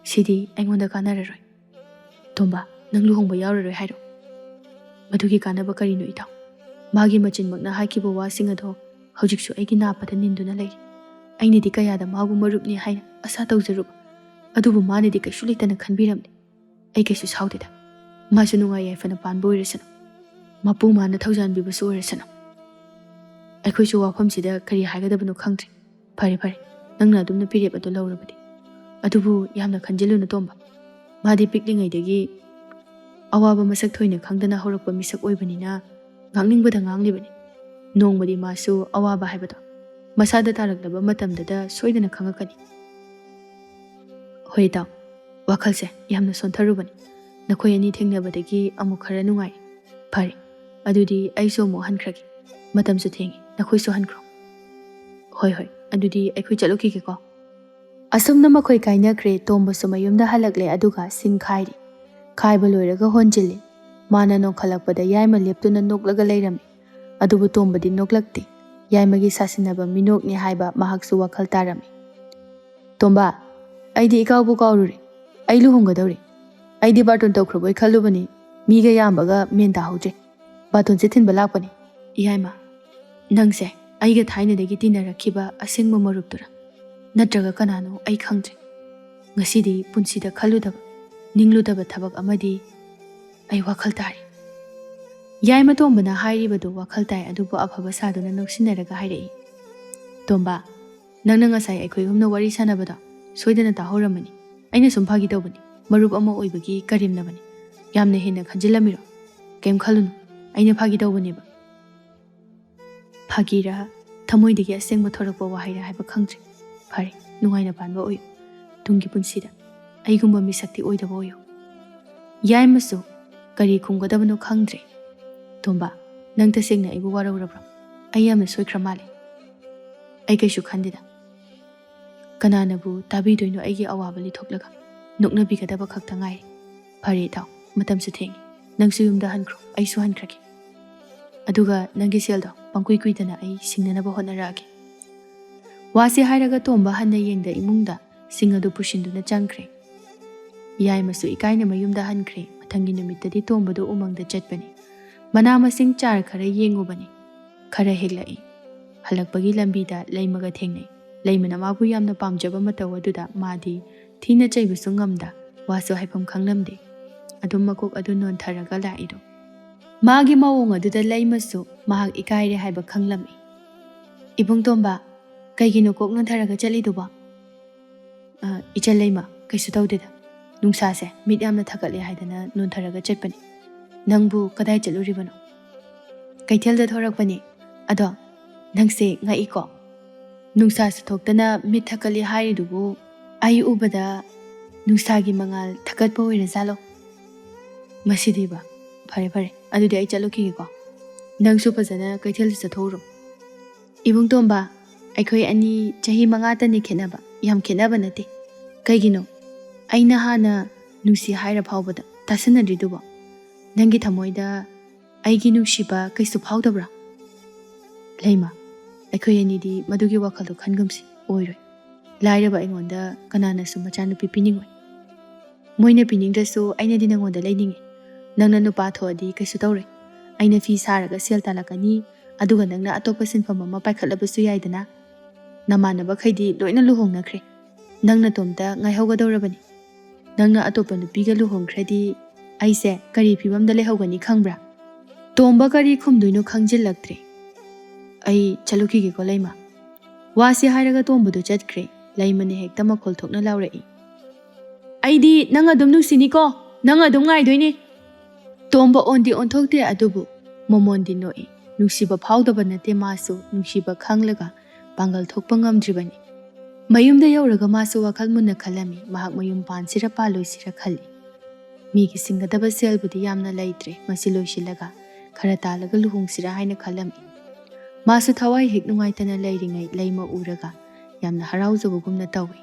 ꯁꯤꯗꯤ ꯑꯩꯉꯣꯟꯗ ꯀꯥꯟꯅꯔꯔꯣꯏ꯫ ꯇꯣꯝꯕ, ꯅꯪ ꯂꯨꯍꯣꯡꯕ ꯌꯥꯎꯔꯔꯣꯏ ꯍꯥꯏꯔꯣ? ꯃꯗꯨꯒꯤ ꯀꯥꯟꯅꯕ ꯀꯔꯤꯅꯣ ꯏꯇꯥꯎ? ꯃꯥꯒꯤ ꯃꯆꯤꯟꯃꯛꯅ ꯍꯥꯏꯈꯤꯕ ꯋꯥꯁꯤꯡ ꯑꯗꯣ ꯍꯧꯖꯤꯛꯁꯨ ꯑꯩꯒꯤ ꯅꯥꯄꯗ ꯅꯤꯟꯗꯨꯅ ꯂꯩꯔꯤ꯫ ꯑꯩꯅꯗꯤ ꯀꯌꯥꯗ ꯃꯥꯕꯨ ꯃꯔꯨꯞꯅꯤ ꯍꯥꯏꯅ ꯑꯁꯥ ꯇꯧꯖꯔꯨꯕ, ꯑꯗꯨꯕꯨ ꯃꯥꯅꯗꯤ ꯀꯩꯁꯨ ꯂꯩꯇꯅ ꯈꯟꯕꯤꯔꯝꯂꯦ꯫ ꯑꯩ ꯀꯩꯁꯨ ꯁꯥꯎꯗꯦꯗ꯫ ꯃꯥꯁꯨ ꯅꯨꯡꯉꯥꯏ ꯌꯥꯏꯐꯅ ꯄꯥꯟꯕ ꯑꯣꯏꯔꯁꯅꯨ꯫ ꯃꯄꯨ ꯃꯥꯅ ꯊꯧꯖꯥꯟꯕꯤꯕꯁꯨ ꯑꯣꯏꯔꯁꯅꯨ꯫" ꯑꯩꯈꯣꯏꯁꯨ ꯋꯥꯐꯝꯁꯤꯗ ꯀꯔꯤ ꯍꯥꯏꯒꯗꯕꯅꯣ ꯈꯪꯗ꯭ꯔꯦ꯫ "ꯐꯔꯦ, ꯐꯔꯦ, ꯅꯪꯅ ꯑꯗꯨꯝ ꯅꯨꯄꯤꯔꯦꯞ ꯑꯗꯨ ꯂꯧꯔꯕꯗꯤ꯫ ꯑꯗꯨꯕꯨ ꯌꯥꯝꯅ ꯈꯟꯖꯤꯜꯂꯨꯅꯨ ꯇꯣꯝꯕ꯫ ꯃꯥꯗꯤ ꯄꯤꯛꯂꯤꯉꯩꯗꯒꯤ ꯑꯋꯥꯕ ꯃꯁꯛ ꯊꯣꯏꯅ ꯈꯪꯗꯅ ꯍꯧꯔꯛꯄ ꯃꯤꯁꯛ ꯑꯣꯏꯕꯅꯤꯅ ꯉꯥꯡꯅꯤꯡꯕꯗ ꯉꯥꯡꯂꯤꯕꯅꯤ꯫ ꯅꯣꯡꯃꯗꯤ ꯃꯥꯁꯨ ꯑꯋꯥꯕ ꯍꯥꯏꯕꯗꯣ ꯃꯁꯥꯗ ꯇꯥꯔꯛꯂꯕ ꯃꯇꯝꯗꯨꯗ ꯁꯣꯏꯗꯅ ꯈꯪꯉꯛꯀꯅꯤ꯫ ꯍꯣꯏ ꯏꯇꯥꯎ, ꯋꯥꯈꯜꯁꯦ ꯌꯥꯝꯅ ꯁꯣꯟꯊꯔꯨꯕꯅꯤ꯫ ꯅꯈꯣꯏ ꯑꯅꯤ ꯊꯦꯡꯅꯕꯗꯒꯤ ꯑꯃꯨꯛ ꯈꯔ ꯅꯨꯡꯉꯥꯏ꯫ ꯐꯔꯦ, ꯑꯗꯨꯗꯤ ꯑꯩꯁꯨ ꯑꯃꯨꯛ ꯍꯟꯈ꯭ꯔꯒꯦ꯫ ꯃꯇꯝꯁꯨ ꯊꯦꯡꯉꯦ, ꯅꯈꯣꯏꯁꯨ ꯍꯟꯈ꯭ꯔꯣ꯫ ꯍꯣꯏ ꯍꯣꯏ, ꯑꯗꯨꯗꯤ ꯑꯩꯈꯣꯏ ꯆꯠꯂꯨꯈꯤꯒꯦꯀꯣ꯫ ꯑꯁꯨꯝꯅ ꯃꯈꯣꯏ ꯀꯥꯏꯅꯈ꯭ꯔꯦ꯫ ꯇꯣꯝꯕꯁꯨ ꯃꯌꯨꯝꯗ ꯍꯜꯂꯛꯂꯦ, ꯑꯗꯨꯒ ꯁꯤꯡ ꯈꯥꯏꯔꯤ꯫ ꯈꯥꯏꯕ ꯂꯣꯏꯔꯒ ꯍꯣꯟꯖꯤꯜꯂꯤ꯫ ꯃꯥꯅ ꯅꯣꯡꯈꯠꯂꯛꯄꯗ ꯌꯥꯏꯃ ꯂꯦꯞꯇꯨꯅ ꯅꯣꯛꯂꯒ ꯂꯩꯔꯝꯃꯤ꯫ ꯑꯗꯨꯕꯨ ꯇꯣꯝꯕꯗꯤ ꯅꯣꯛꯂꯛꯇꯦ꯫ ꯌꯥꯏꯃꯒꯤ ꯁꯥꯁꯤꯟꯅꯕ ꯃꯤꯅꯣꯛꯅꯤ ꯍꯥꯏꯕ ꯃꯍꯥꯛꯁꯨ ꯋꯥꯈꯜ ꯇꯥꯔꯝꯃꯤ꯫ "ꯇꯣꯝꯕ, ꯑꯩꯗꯤ ꯏꯀꯥꯎꯕꯨ ꯀꯥꯎꯔꯨꯔꯦ꯫ ꯑꯩ ꯂꯨꯍꯣꯡꯒꯗꯧꯔꯦ꯫ ꯑꯩꯗꯤ ꯕꯥꯔꯇꯣꯟ ꯇꯧꯈ꯭ꯔꯕꯣꯏ ꯈꯜꯂꯨꯕꯅꯤ꯫ ꯃꯤꯒ ꯌꯥꯝꯕꯒ ꯃꯦꯟ ꯇꯥꯍꯧꯗ꯭ꯔꯦ꯫ ꯕꯥꯔꯇꯣꯟꯁꯦ ꯊꯤꯟꯕ ꯂꯥꯛꯄꯅꯦ꯫" "ꯏꯌꯥꯏꯃ, ꯅꯪꯁꯦ ꯑꯩꯒ ꯊꯥꯏꯅꯗꯒꯤ ꯇꯤꯟꯅꯔꯛꯈꯤꯕ ꯑꯁꯦꯡꯕ ꯃꯔꯨꯞꯇꯨꯔꯥ? ꯅꯠꯇ꯭ꯔꯒ ꯀꯅꯥꯅꯣ ꯑꯩ ꯈꯪꯗ꯭ꯔꯦ꯫ ꯉꯁꯤꯗꯤ ꯄꯨꯟꯁꯤꯗ ꯈꯜꯂꯨꯗꯕ, ꯅꯤꯡꯂꯨꯗꯕ ꯊꯕꯛ ꯑꯃꯗꯤ ꯑꯩ ꯋꯥꯈꯜ ꯇꯥꯔꯤ꯫" ꯌꯥꯏꯃ ꯇꯣꯝꯕꯅ ꯍꯥꯏꯔꯤꯕꯗꯨ ꯋꯥꯈꯜ ꯇꯥꯏ, ꯑꯗꯨꯕꯨ ꯑꯐꯕ ꯁꯥꯗꯨꯅ ꯅꯣꯛꯁꯤꯟꯅꯔꯒ ꯍꯥꯏꯔꯛꯏ꯫ "ꯇꯣꯝꯕ, ꯅꯪꯅ ꯉꯁꯥꯏ ꯑꯩꯈꯣꯏ ꯑꯍꯨꯝꯅ ꯋꯥꯔꯤ ꯁꯥꯟꯅꯕꯗꯣ ꯁꯣꯏꯗꯅ ꯇꯥꯍꯧꯔꯝꯃꯅꯤ꯫ ꯑꯩꯅ ꯁꯨꯝ ꯐꯥꯒꯤ ꯇꯧꯕꯅꯤ, ꯃꯔꯨꯞ ꯑꯃ ꯑꯣꯏꯕꯒꯤ ꯀꯔꯦꯝꯅꯕꯅꯤ꯫ ꯌꯥꯝꯅ ꯍꯦꯟꯅ ꯈꯟꯖꯤꯜꯂꯝꯃꯤꯔꯣ? ꯀꯩꯝ ꯈꯜꯂꯨꯅꯨ, ꯑꯩꯅ ꯐꯥꯒꯤ ꯇꯧꯕꯅꯦꯕ꯫" ꯐꯥꯒꯤꯔ, ꯊꯃꯣꯏꯗꯒꯤ ꯑꯁꯦꯡꯕ ꯊꯣꯔꯛꯄ ꯋꯥꯍꯩꯔ ꯍꯥꯏꯕ ꯈꯪꯗ꯭ꯔꯦ꯫ ꯐꯔꯦ, ꯅꯨꯡꯉꯥꯏꯅ ꯄꯥꯟꯕ ꯑꯣꯏꯌꯨ꯫ ꯇꯨꯡꯒꯤ ꯄꯨꯟꯁꯤꯗ ꯑꯩꯒꯨꯝꯕ ꯃꯤꯁꯛꯇꯤ ꯑꯣꯏꯗꯕ ꯑꯣꯏꯌꯨ꯫ ꯌꯥꯏꯃꯁꯨ ꯀꯔꯤ ꯈꯨꯝꯒꯗꯕꯅꯣ ꯈꯪꯗ꯭ꯔꯦ꯫ "ꯇꯣꯝꯕ, ꯅꯪ ꯇꯁꯦꯡꯅ ꯑꯩꯕꯨ ꯋꯥꯔꯧꯔꯕ꯭ꯔꯣ? ꯑꯩ ꯌꯥꯝꯅ ꯁꯣꯏꯈ꯭ꯔ ꯃꯥꯜꯂꯦ꯫" "ꯑꯩ ꯀꯩꯁꯨ ꯈꯟꯗꯦꯗ꯫ ꯀꯅꯥꯅꯕꯨ ꯇꯥꯕꯤꯗꯣꯏꯅꯣ ꯑꯩꯒꯤ ꯑꯋꯥꯕ ꯂꯤꯊꯣꯛꯂꯒ? ꯅꯣꯛꯅꯕꯤꯒꯗꯕ ꯈꯛꯇ ꯉꯥꯏꯔꯦ꯫ ꯐꯔꯦ ꯏꯇꯥꯎ, ꯃꯇꯝꯁꯨ ꯊꯦꯡꯉꯦ꯫ ꯅꯪꯁꯨ ꯌꯨꯝꯗ ꯍꯟꯈ꯭ꯔꯣ, ꯑꯩꯁꯨ ꯍꯟꯈ꯭ꯔꯒꯦ꯫ ꯑꯗꯨꯒ ꯅꯪꯒꯤ ꯁꯦꯜꯗꯣ ꯄꯪꯀꯨꯏ ꯀꯨꯏꯗꯅ ꯑꯩ ꯁꯤꯡꯅꯅꯕ ꯍꯣꯠꯅꯔꯛꯑꯒꯦ꯫" ꯋꯥꯁꯤ ꯍꯥꯏꯔꯒ ꯇꯣꯝꯕ ꯍꯟꯅ ꯌꯦꯡꯗ ꯏꯃꯨꯡꯗ ꯁꯤꯡ ꯑꯗꯨ ꯄꯨꯁꯤꯟꯗꯨꯅ ꯆꯪꯈ꯭ꯔꯦ꯫ ꯌꯥꯏꯃꯁꯨ ꯏꯀꯥꯏꯅ ꯃꯌꯨꯝꯗ ꯍꯟꯈ꯭ꯔꯦ꯫ ꯃꯊꯪꯒꯤ ꯅꯨꯃꯤꯠꯇꯗꯤ ꯇꯣꯝꯕꯗꯨ ꯎꯃꯪꯗ ꯆꯠꯄꯅꯤ꯫ ꯃꯅꯥ ꯃꯁꯤꯡ ꯆꯥꯔ ꯈꯔ ꯌꯦꯡꯉꯨꯕꯅꯤ꯫ ꯈꯔ ꯍꯦꯛꯂꯛꯏ꯫ ꯍꯜꯂꯛꯄꯒꯤ ꯂꯝꯕꯤꯗ ꯂꯩꯃꯒ ꯊꯦꯡꯅꯩ꯫ ꯂꯩꯃꯅ ꯃꯥꯕꯨ ꯌꯥꯝꯅ ꯄꯥꯝꯖꯕ ꯃꯇꯧ ꯑꯗꯨꯗ ꯃꯥꯗꯤ ꯊꯤꯅ ꯆꯩꯕꯁꯨ ꯉꯝꯗ, ꯋꯥꯁꯨ ꯍꯥꯏꯐꯝ ꯈꯪꯂꯝꯗꯦ꯫ ꯑꯗꯨꯝ ꯃꯀꯣꯛ ꯑꯗꯨ ꯅꯣꯟꯊꯔꯒ ꯂꯥꯛꯏꯗꯣ꯫ ꯃꯥꯒꯤ ꯃꯑꯣꯡ ꯑꯗꯨꯗ ꯂꯩꯃꯁꯨ ꯃꯍꯥꯛ ꯏꯀꯥꯏꯔꯦ ꯍꯥꯏꯕ ꯈꯪꯂꯝꯃꯤ꯫ "ꯏꯕꯨꯡ ꯇꯣꯝꯕ, ꯀꯩꯒꯤꯅꯣ ꯀꯣꯛ ꯅꯣꯟꯊꯔꯒ ꯆꯠꯂꯤꯗꯨꯕꯣ?" "ꯑ, ꯏꯆꯜ ꯂꯩꯃ, ꯀꯩꯁꯨ ꯇꯧꯗꯦꯗ꯫ ꯅꯨꯡꯁꯥꯁꯦ ꯃꯤꯠ ꯌꯥꯝꯅ ꯊꯛꯀꯠꯂꯦ ꯍꯥꯏꯗꯅ ꯅꯣꯟꯊꯔꯒ ꯆꯠꯄꯅꯤ꯫ ꯅꯪꯕꯨ ꯀꯗꯥꯏ ꯆꯠꯂꯨꯔꯤꯕꯅꯣ?" "ꯀꯩꯊꯦꯜꯗ ꯊꯣꯔꯛꯄꯅꯤ꯫ ꯑꯗꯣ ꯅꯪꯁꯦ ꯉꯛꯏꯀꯣ? ꯅꯨꯡꯁꯥꯁꯨ ꯊꯣꯛꯇꯅ ꯃꯤꯠ ꯊꯛꯀꯠꯂꯤ ꯍꯥꯏꯔꯤꯗꯨꯕꯨ ꯑꯩ ꯎꯕꯗ ꯅꯨꯡꯁꯥꯒꯤ ꯃꯉꯥꯜ ꯊꯛꯀꯠꯄ ꯑꯣꯏꯔꯖꯥꯠꯂꯣ? ꯃꯁꯤꯗꯤꯕ꯫ ꯐꯔꯦ ꯐꯔꯦ, ꯑꯗꯨꯗꯤ ꯑꯩ ꯆꯠꯂꯨꯈꯤꯒꯦꯀꯣ꯫ ꯅꯪꯁꯨ ꯐꯖꯅ ꯀꯩꯊꯦꯜꯗ ꯆꯠꯊꯣꯛꯎꯔꯣ꯫ ꯏꯕꯨꯡ ꯇꯣꯝꯕ, ꯑꯩꯈꯣꯏ ꯑꯅꯤ ꯆꯍꯤ ꯃꯉꯥꯇꯅꯤ ꯈꯦꯠꯅꯕ, ꯌꯥꯝ ꯈꯦꯠꯅꯕ ꯅꯠꯇꯦ꯫ ꯀꯩꯒꯤꯅꯣ? ꯑꯩꯅ ꯍꯥꯟꯅ ꯅꯨꯡꯁꯤ ꯍꯥꯏꯔ ꯐꯥꯎꯕꯗ ꯇꯥꯁꯟꯅꯗ꯭ꯔꯤꯗꯨꯕꯣ? ꯅꯪꯒꯤ ꯊꯃꯣꯏꯗ ꯑꯩꯒꯤ ꯅꯨꯡꯁꯤꯕ ꯀꯩꯁꯨ ꯐꯥꯎꯗꯕ꯭ꯔꯥ? ꯂꯩꯃ, ꯑꯩꯈꯣꯏ ꯑꯅꯤꯗꯤ ꯃꯗꯨꯒꯤ ꯋꯥꯈꯜꯗꯣ ꯈꯟꯒꯨꯝꯁꯤ꯫ ꯑꯣꯏꯔꯣꯏ꯫ ꯂꯥꯏꯔꯕ ꯑꯩꯉꯣꯟꯗ ꯀꯅꯥꯅꯁꯨ ꯃꯆꯥꯅꯨꯄꯤ ꯄꯤꯅꯤꯡꯉꯣꯏ꯫ ꯃꯣꯏꯅ ꯄꯤꯅꯤꯡꯗ꯭ꯔꯁꯨ ꯑꯩꯅꯗꯤ ꯅꯪꯉꯣꯟꯗ ꯂꯩꯅꯤꯡꯉꯤ꯫ ꯅꯪꯅ ꯅꯨꯄꯥ ꯊꯣꯛꯑꯗꯤ ꯀꯩꯁꯨ ꯇꯧꯔꯣꯏ꯫ ꯑꯩꯅ ꯐꯤ ꯁꯥꯔꯒ ꯁꯦꯜ ꯇꯥꯜꯂꯛꯀꯅꯤ, ꯑꯗꯨꯒ ꯅꯪꯅ ꯑꯇꯣꯞꯄ ꯁꯤꯟꯐꯝ ꯑꯃ ꯄꯥꯏꯈꯠꯂꯕꯁꯨ ꯌꯥꯏꯗꯅ꯫ ꯅꯃꯥꯟꯅꯕꯈꯩꯗꯤ ꯂꯣꯏꯅ ꯂꯨꯍꯣꯡꯅꯈ꯭ꯔꯦ꯫ ꯅꯪ ꯅꯇꯣꯝꯇ ꯉꯥꯏꯍꯧꯒꯗꯧꯔꯕꯅꯤ꯫ ꯅꯪꯅ ꯑꯇꯣꯞꯄ ꯅꯨꯄꯤꯒ ꯂꯨꯍꯣꯡꯈ꯭ꯔꯗꯤ ꯑꯩꯁꯦ ꯀꯔꯤ ꯐꯤꯕꯝꯗ ꯂꯩꯍꯧꯒꯅꯤ ꯈꯪꯕ꯭ꯔꯥ? ꯇꯣꯝꯕ ꯀꯔꯤ ꯈꯨꯝꯗꯣꯏꯅꯣ ꯈꯪꯖꯤꯜꯂꯛꯇ꯭ꯔꯦ꯫ ꯑꯩ ꯆꯠꯂꯨꯈꯤꯒꯦꯀꯣ ꯂꯩꯃ꯫ ꯋꯥꯁꯤ ꯍꯥꯏꯔꯒ ꯇꯣꯝꯕꯗꯨ ꯆꯠꯈ꯭ꯔꯦ꯫ ꯂꯩꯃꯅ ꯍꯦꯛꯇ ꯃꯈꯣꯜ ꯊꯣꯛꯅ ꯂꯥꯎꯔꯛꯏ, "ꯑꯩꯗꯤ ꯅꯪ ꯑꯗꯨꯝ ꯅꯨꯡꯁꯤꯅꯤꯀꯣ, ꯅꯪ ꯑꯗꯨꯝ ꯉꯥꯏꯗꯣꯏꯅꯤ!" ꯇꯣꯝꯕ ꯑꯣꯟꯗꯤ ꯑꯣꯟꯊꯣꯛꯇꯦ, ꯑꯗꯨꯕꯨ ꯃꯃꯣꯟꯗꯤ ꯅꯣꯛꯏ꯫ ꯅꯨꯡꯁꯤꯕ ꯐꯥꯎꯗꯕ ꯅꯠꯇꯦ, ꯃꯥꯁꯨ ꯅꯨꯡꯁꯤꯕ ꯈꯪꯂꯒ ꯄꯥꯡꯒꯜ ꯊꯣꯛꯄ ꯉꯝꯗ꯭ꯔꯤꯕꯅꯤ꯫ ꯃꯌꯨꯝꯗ ꯌꯧꯔꯒ ꯃꯥꯁꯨ ꯋꯥꯈꯜ ꯃꯨꯟꯅ ꯈꯜꯂꯝꯃꯤ, ꯃꯍꯥꯛ ꯃꯌꯨꯝ ꯄꯥꯟꯁꯤꯔ ꯄꯥꯜꯂꯣꯏꯁꯤꯔ ꯈꯜꯂꯤ꯫ ꯃꯤꯒꯤ ꯁꯤꯡꯒꯗꯕ ꯁꯦꯜꯕꯨꯗꯤ ꯌꯥꯝꯅ ꯂꯩꯇ꯭ꯔꯦ, ꯃꯁꯤ ꯂꯣꯏꯁꯤꯜꯂꯒ ꯈꯔ ꯇꯥꯜꯂꯒ ꯂꯨꯍꯣꯡꯁꯤꯔ ꯍꯥꯏꯅ ꯈꯜꯂꯝꯃꯤ꯫ ꯃꯥꯁꯨ ꯊꯋꯥꯏ ꯍꯦꯛ ꯅꯨꯡꯉꯥꯏꯇꯅ ꯂꯩꯔꯤꯉꯩ ꯂꯩꯃ ꯎꯔꯒ ꯌꯥꯝꯅ ꯍꯔꯥꯎꯖꯕꯒꯨꯝꯅ ꯇꯧꯏ꯫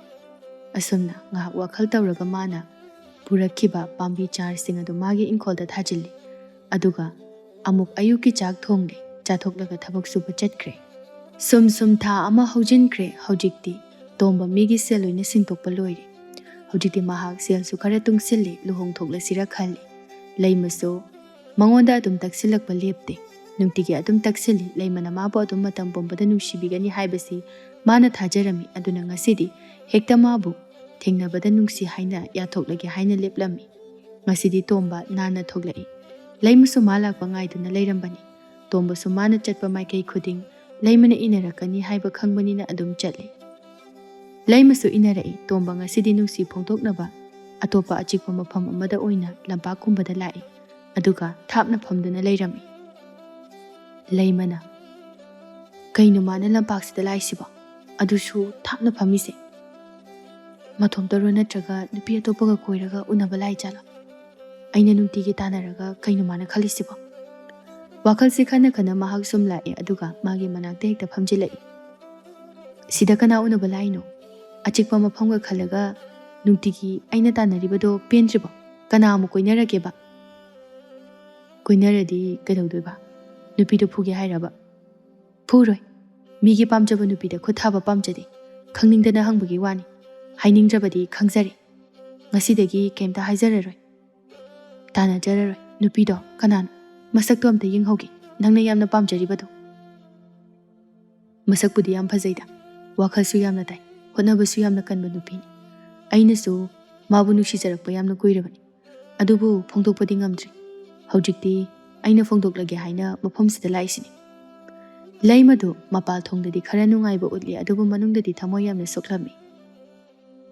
ꯑꯁꯨꯝꯅ ꯉꯥꯏꯍꯥꯛ ꯋꯥꯈꯜ ꯇꯧꯔꯒ ꯃꯥꯅ ꯄꯨꯔꯛꯈꯤꯕ ꯄꯥꯝꯕꯤ ꯆꯥꯔꯁꯤꯡ ꯑꯗꯨ ꯃꯥꯒꯤ ꯏꯪꯈꯣꯜꯗ ꯊꯥꯖꯤꯜꯂꯤ꯫ ꯑꯗꯨꯒ ꯑꯃꯨꯛ ꯑꯌꯨꯛꯀꯤ ꯆꯥꯛ ꯊꯣꯡꯂꯦ, ꯆꯥꯊꯣꯛꯂꯒ ꯊꯕꯛ ꯁꯨꯕ ꯆꯠꯈ꯭ꯔꯦ꯫ ꯁꯨꯝ ꯁꯨꯝ ꯊꯥ ꯑꯃ ꯍꯧꯖꯤꯟꯈ꯭ꯔꯦ꯫ ꯍꯧꯖꯤꯛꯇꯤ ꯇꯣꯝꯕ ꯃꯤꯒꯤ ꯁꯦꯜ ꯂꯣꯏꯅ ꯁꯤꯡꯗꯣꯛꯄ ꯂꯣꯏꯔꯦ꯫ ꯍꯧꯖꯤꯛꯇꯤ ꯃꯍꯥꯛ ꯁꯦꯜꯁꯨ ꯈꯔ ꯇꯨꯡꯁꯤꯜꯂꯦ, ꯂꯨꯍꯣꯡ ꯊꯣꯛꯂꯁꯤꯔ ꯈꯜꯂꯤ꯫ ꯂꯩꯃꯁꯨ ꯃꯉꯣꯟꯗ ꯑꯗꯨꯝ ꯇꯛꯁꯤꯜꯂꯛꯄ ꯂꯦꯞꯇꯦ꯫ ꯅꯨꯡꯇꯤꯒꯤ ꯑꯗꯨꯝ ꯇꯛꯁꯤꯜꯂꯤ꯫ ꯂꯩꯃꯅ ꯃꯥꯕꯨ ꯑꯗꯨꯝ ꯃꯇꯝ ꯄꯨꯝꯕꯗ ꯅꯨꯡꯁꯤꯕꯤꯒꯅꯤ ꯍꯥꯏꯕꯁꯤ ꯃꯥꯅ ꯊꯥꯖꯔꯝꯃꯤ꯫ ꯑꯗꯨꯅ ꯉꯁꯤꯗꯤ ꯍꯦꯛꯇ ꯃꯥꯕꯨ ꯊꯦꯡꯅꯕꯗ ꯅꯨꯡꯁꯤ ꯍꯥꯏꯅ ꯌꯥꯊꯣꯛꯂꯒꯦ ꯍꯥꯏꯅ ꯂꯦꯞꯂꯝꯃꯤ꯫ ꯉꯁꯤꯗꯤ ꯇꯣꯝꯕ ꯅꯥꯟꯅ ꯊꯣꯛꯂꯛꯏ꯫ ꯂꯩꯃꯁꯨ ꯃꯥ ꯂꯥꯛꯄ ꯉꯥꯏꯗꯨꯅ ꯂꯩꯔꯝꯕꯅꯤ꯫ ꯇꯣꯝꯕꯁꯨ ꯃꯥꯅ ꯆꯠꯄ ꯃꯥꯏꯀꯩ ꯈꯨꯗꯤꯡ ꯂꯩꯃꯅ ꯏꯟꯅꯔꯛꯀꯅꯤ ꯍꯥꯏꯕ ꯈꯪꯕꯅꯤꯅ ꯑꯗꯨꯝ ꯆꯠꯂꯤ꯫ ꯂꯩꯃꯁꯨ ꯏꯟꯅꯔꯛꯏ꯫ ꯇꯣꯝꯕ ꯉꯁꯤꯗꯤ ꯅꯨꯡꯁꯤ ꯐꯣꯡꯗꯣꯛꯅꯕ ꯑꯇꯣꯞꯄ ꯑꯆꯤꯛꯄ ꯃꯐꯝ ꯑꯃꯗ ꯑꯣꯏꯅ ꯂꯝꯄꯥꯛꯀꯨꯝꯕꯗ ꯂꯥꯛꯏ꯫ ꯑꯗꯨꯒ ꯊꯥꯞꯅ ꯐꯝꯗꯨꯅ ꯂꯩꯔꯝꯃꯤ꯫ ꯂꯩꯃꯅ, "ꯀꯩꯅꯣ ꯃꯥꯅ ꯂꯝꯄꯥꯛꯁꯤꯗ ꯂꯥꯛꯏꯁꯤꯕꯣ? ꯑꯗꯨꯁꯨ ꯊꯥꯞꯅ ꯐꯝꯃꯤꯁꯦ? ꯃꯇꯣꯝꯇꯔꯣ ꯅꯠꯇ꯭ꯔꯒ ꯅꯨꯄꯤ ꯑꯇꯣꯞꯄꯒ ꯀꯣꯏꯔꯒ ꯎꯅꯕ ꯂꯥꯛꯏ ꯖꯥꯠꯂꯣ? ꯑꯩꯅ ꯅꯨꯡꯇꯤꯒꯤ ꯇꯥꯟꯅꯔꯒ ꯀꯩꯅꯣ ꯃꯥꯅ ꯈꯜꯂꯤꯁꯤꯕꯣ?" ꯋꯥꯈꯜꯁꯤ ꯈꯟꯅ ꯈꯟꯅ ꯃꯍꯥꯛ ꯁꯨꯝ ꯂꯥꯛꯑꯦ, ꯑꯗꯨꯒ ꯃꯥꯒꯤ ꯃꯅꯥꯛꯇ ꯍꯦꯛꯇ ꯐꯝꯖꯤꯜꯂꯛꯏ꯫ "ꯁꯤꯗ ꯀꯅꯥ ꯎꯅꯕ ꯂꯥꯛꯏꯅꯣ? ꯑꯆꯤꯛꯄ ꯃꯐꯝꯒ ꯈꯜꯂꯒ ꯅꯨꯡꯇꯤꯒꯤ ꯑꯩꯅ ꯇꯥꯟꯅꯔꯤꯕꯗꯣ ꯄꯦꯟꯗ꯭ꯔꯤꯕꯣ? ꯀꯅꯥ ꯑꯃꯨꯛ ꯀꯣꯏꯅꯔꯒꯦꯕ?" "ꯀꯣꯏꯅꯔꯗꯤ ꯀꯩꯗꯧꯗꯣꯏꯕ? ꯅꯨꯄꯤꯗꯣ ꯐꯨꯒꯦ ꯍꯥꯏꯔꯕ?" "ꯐꯨꯔꯣꯏ꯫ ꯃꯤꯒꯤ ꯄꯥꯝꯖꯕ ꯅꯨꯄꯤꯗ ꯈꯨꯠ ꯊꯥꯕ ꯄꯥꯝꯖꯗꯦ꯫ ꯈꯪꯅꯤꯡꯗꯅ ꯍꯪꯕꯒꯤ ꯋꯥꯅꯤ꯫ ꯍꯥꯏꯅꯤꯡꯗ꯭ꯔꯕꯗꯤ ꯈꯪꯖꯔꯦ꯫ ꯉꯁꯤꯗꯒꯤ ꯀꯩꯝꯇ ꯍꯥꯏꯖꯔꯔꯣꯏ꯫ ꯇꯥꯟꯅꯖꯔꯔꯣꯏ꯫ ꯅꯨꯄꯤꯗꯣ ꯀꯅꯥꯅꯣ? ꯃꯁꯛꯇꯣ ꯑꯝꯇ ꯌꯦꯡꯍꯧꯒꯦ, ꯅꯪꯅ ꯌꯥꯝꯅ ꯄꯥꯝꯖꯔꯤꯕꯗꯣ꯫" "ꯃꯁꯛꯄꯨꯗꯤ ꯌꯥꯝ ꯐꯖꯩꯗ, ꯋꯥꯈꯜꯁꯨ ꯌꯥꯝꯅ ꯇꯥꯏ, ꯍꯣꯠꯅꯕꯁꯨ ꯌꯥꯝꯅ ꯀꯟꯕ ꯅꯨꯄꯤꯅꯤ꯫ ꯑꯩꯅꯁꯨ ꯃꯥꯕꯨ ꯅꯨꯡꯁꯤꯖꯔꯛꯄ ꯌꯥꯝꯅ ꯀꯨꯏꯔꯕꯅꯤ꯫ ꯑꯗꯨꯕꯨ ꯐꯣꯡꯗꯣꯛꯄꯗꯤ ꯉꯝꯗ꯭ꯔꯤ꯫ ꯍꯧꯖꯤꯛꯇꯤ ꯑꯩꯅ ꯐꯣꯡꯗꯣꯛꯂꯒꯦ ꯍꯥꯏꯅ ꯃꯐꯝꯁꯤꯗ ꯂꯥꯛꯏꯁꯤꯅꯤ꯫" ꯂꯩꯃꯗꯨ ꯃꯄꯥꯜ ꯊꯣꯡꯗꯗꯤ ꯈꯔ ꯅꯨꯡꯉꯥꯏꯕ ꯎꯠꯂꯤ, ꯑꯗꯨꯕꯨ ꯃꯅꯨꯡꯗꯗꯤ ꯊꯃꯣꯏ ꯌꯥꯝꯅ ꯁꯣꯛꯂꯝꯃꯤ꯫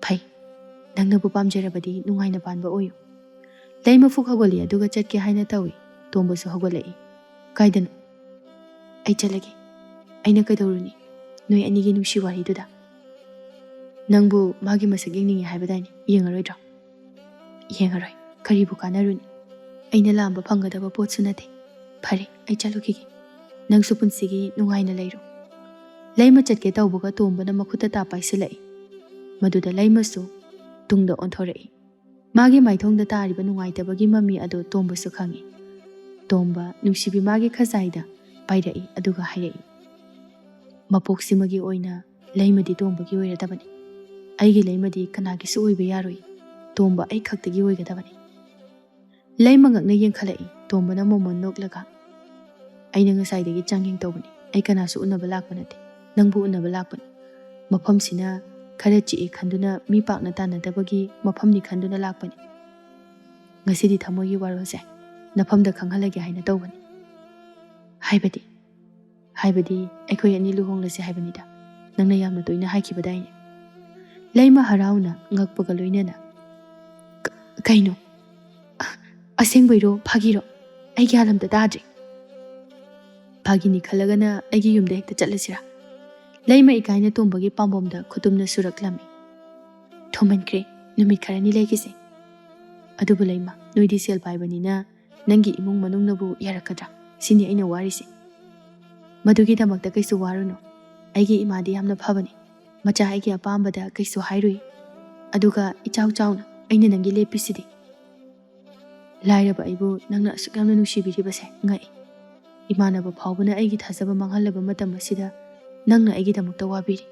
"ꯐꯩ, ꯅꯪꯅꯕꯨ ꯄꯥꯝꯖꯔꯕꯗꯤ ꯅꯨꯡꯉꯥꯏꯅ ꯄꯥꯟꯕ ꯑꯣꯏꯌꯨ꯫" ꯂꯩꯃ ꯐꯨꯛ ꯍꯧꯒꯠꯂꯤ, ꯑꯗꯨꯒ ꯆꯠꯀꯦ ꯍꯥꯏꯅ ꯇꯧꯏ꯫ ꯇꯣꯝꯕꯁꯨ ꯍꯧꯒꯠꯂꯛꯏ꯫ "ꯀꯥꯏꯗꯅꯣ?" "ꯑꯩ ꯆꯠꯂꯒꯦ꯫ ꯑꯩꯅ ꯀꯩꯗꯧꯔꯨꯅꯤ ꯅꯣꯏ ꯑꯅꯤꯒꯤ ꯅꯨꯡꯁꯤ ꯋꯥꯔꯤꯗꯨꯗ? ꯅꯪꯕꯨ ꯃꯥꯒꯤ ꯃꯁꯛ ꯌꯦꯡꯅꯤꯡꯉꯤ ꯍꯥꯏꯕꯗꯥꯏꯅꯦ? ꯌꯦꯡꯉꯔꯣꯏꯗ꯭ꯔꯣ?" "ꯌꯦꯡꯉꯔꯣꯏ꯫ ꯀꯔꯤꯕꯨ ꯀꯥꯟꯅꯔꯨꯅꯤ? ꯑꯩꯅ ꯂꯥꯝꯕ ꯐꯪꯒꯗꯕ ꯄꯣꯠꯁꯨ ꯅꯠꯇꯦ꯫ ꯐꯔꯦ, ꯑꯩ ꯆꯠꯂꯨꯈꯤꯒꯦ꯫ ꯅꯪꯁꯨ ꯄꯨꯟꯁꯤꯒꯤ ꯅꯨꯡꯉꯥꯏꯅ ꯂꯩꯔꯣ꯫" ꯂꯩꯃ ꯆꯠꯀꯦ ꯇꯧꯕꯒ ꯇꯣꯝꯕꯅ ꯃꯈꯨꯠꯇ ꯇꯥꯞ ꯄꯥꯏꯁꯤꯜꯂꯛꯏ꯫ ꯃꯗꯨꯗ ꯂꯩꯃꯁꯨ ꯇꯨꯡꯗ ꯑꯣꯟꯊꯣꯔꯛꯏ꯫ ꯃꯥꯒꯤ ꯃꯥꯏꯊꯣꯡꯗ ꯇꯥꯔꯤꯕ ꯅꯨꯡꯉꯥꯏꯇꯕꯒꯤ ꯃꯃꯤ ꯑꯗꯨ ꯇꯣꯝꯕꯁꯨ ꯈꯪꯏ꯫ ꯇꯣꯝꯕ ꯅꯨꯡꯁꯤꯕꯤ ꯃꯥꯒꯤ ꯈꯖꯥꯏꯗ ꯄꯥꯏꯔꯛꯏ, ꯑꯗꯨꯒ ꯍꯥꯏꯔꯛꯏ, "ꯃꯄꯣꯛꯁꯤꯃꯒꯤ ꯑꯣꯏꯅ ꯂꯩꯃꯗꯤ ꯇꯣꯝꯕꯒꯤ ꯑꯣꯏꯔꯗꯕꯅꯤ꯫ ꯑꯩꯒꯤ ꯂꯩꯃꯗꯤ ꯀꯅꯥꯒꯤꯁꯨ ꯑꯣꯏꯕ ꯌꯥꯔꯣꯏ꯫ ꯇꯣꯝꯕ ꯑꯩ ꯈꯛꯇꯒꯤ ꯑꯣꯏꯒꯗꯕꯅꯤ꯫" ꯂꯩꯃ ꯉꯛꯅ ꯌꯦꯡꯈꯠꯂꯛꯏ꯫ ꯇꯣꯝꯕꯅ ꯃꯣꯃꯣꯟ ꯅꯣꯛꯂꯒ, "ꯑꯩꯅ ꯉꯁꯥꯏꯗꯒꯤ ꯆꯥꯡꯌꯦꯡ ꯇꯧꯕꯅꯤ꯫ ꯑꯩ ꯀꯅꯥꯁꯨ ꯎꯅꯕ ꯂꯥꯛꯄ ꯅꯠꯇꯦ꯫ ꯅꯪꯕꯨ ꯎꯅꯕ ꯂꯥꯛꯄꯅꯤ꯫ ꯃꯐꯝꯁꯤꯅ ꯈꯔ ꯆꯤꯛꯏ ꯈꯟꯗꯨꯅ, ꯃꯤ ꯄꯥꯛꯅ ꯇꯥꯟꯅꯗꯕꯒꯤ ꯃꯐꯝꯅꯤ ꯈꯟꯗꯨꯅ ꯂꯥꯛꯄꯅꯤ꯫ ꯉꯁꯤꯗꯤ ꯊꯃꯣꯏꯒꯤ ꯋꯥꯔꯣꯜꯁꯦ ꯅꯐꯝꯗ ꯈꯪꯍꯜꯂꯒꯦ ꯍꯥꯏꯅ ꯇꯧꯕꯅꯤ꯫" "ꯍꯥꯏꯕꯗꯤ?" "ꯍꯥꯏꯕꯗꯤ ꯑꯩꯈꯣꯏ ꯑꯅꯤ ꯂꯨꯍꯣꯡꯂꯁꯦ ꯍꯥꯏꯕꯅꯤꯗ꯫ ꯅꯪꯅ ꯌꯥꯝꯅ ꯇꯣꯏꯅ ꯍꯥꯏꯈꯤꯕꯗꯥꯏꯅꯦ?" ꯂꯩꯃ ꯍꯔꯥꯎꯅ ꯉꯛꯄꯒ ꯂꯣꯏꯅꯅ, "ꯀ-, ꯀꯩꯅꯣ? ꯑ-, ꯑꯁꯦꯡꯕꯩꯔꯣ ꯐꯥꯒꯤꯔꯣ? ꯑꯩ ꯒ꯭ꯌꯥꯟ ꯑꯝꯇ ꯇꯥꯗ꯭ꯔꯦ꯫" ꯐꯥꯒꯤꯅꯤ ꯈꯜꯂꯒꯅ ꯑꯩꯒꯤ ꯌꯨꯝꯗ ꯍꯦꯛꯇ ꯆꯠꯂꯁꯤꯔꯥ? ꯂꯩꯃ ꯏꯀꯥꯏꯅ ꯇꯣꯝꯕꯒꯤ ꯄꯥꯝꯕꯣꯝꯗ ꯈꯨꯇꯨꯝꯅ ꯁꯨꯔꯛꯂꯝꯃꯤ꯫ "ꯊꯨꯃꯟꯈ꯭ꯔꯦ, ꯅꯨꯃꯤꯠ ꯈꯔꯅꯤ ꯂꯩꯈꯤꯁꯦ꯫ ꯑꯗꯨꯕꯨ ꯂꯩꯃ, ꯅꯣꯏꯗꯤ ꯁꯦꯜ ꯄꯥꯏꯕꯅꯤꯅ ꯅꯪꯒꯤ ꯏꯃꯨꯡ ꯃꯅꯨꯡꯅꯕꯨ ꯌꯥꯔꯛꯀꯗ꯭ꯔꯥ? ꯁꯤꯅꯤ ꯑꯩꯅ ꯋꯥꯔꯤꯁꯦ꯫ ꯃꯗꯨꯒꯤꯗꯃꯛꯇ ꯀꯩꯁꯨ ꯋꯥꯔꯨꯅꯨ꯫ ꯑꯩꯒꯤ ꯏꯃꯥꯗꯤ ꯌꯥꯝꯅ ꯐꯕꯅꯤ꯫ ꯃꯆꯥ ꯑꯩꯒꯤ ꯑꯄꯥꯝꯕꯗ ꯀꯩꯁꯨ ꯍꯥꯏꯔꯨꯏ꯫ ꯑꯗꯨꯒ ꯏꯆꯥꯎ ꯆꯥꯎꯅ ꯑꯩꯅ ꯅꯪꯒꯤ ꯂꯦꯞꯄꯤꯁꯤꯗꯤ꯫ ꯂꯥꯏꯔꯕ ꯑꯩꯕꯨ ꯅꯪꯅ ꯑꯁꯨꯛ ꯌꯥꯝꯅ ꯅꯨꯡꯁꯤꯕꯤꯔꯤꯕꯁꯦ ꯉꯛꯏ꯫ ꯏꯃꯥꯟꯅꯕ ꯐꯥꯎꯕꯅ ꯑꯩꯒꯤ ꯊꯥꯖꯕ ꯃꯥꯡꯍꯜꯂꯕ ꯃꯇꯝ ꯑꯁꯤꯗ ꯅꯪꯅ ꯑꯩꯒꯤꯗꯃꯛꯇ ꯋꯥꯕꯤꯔꯤ꯫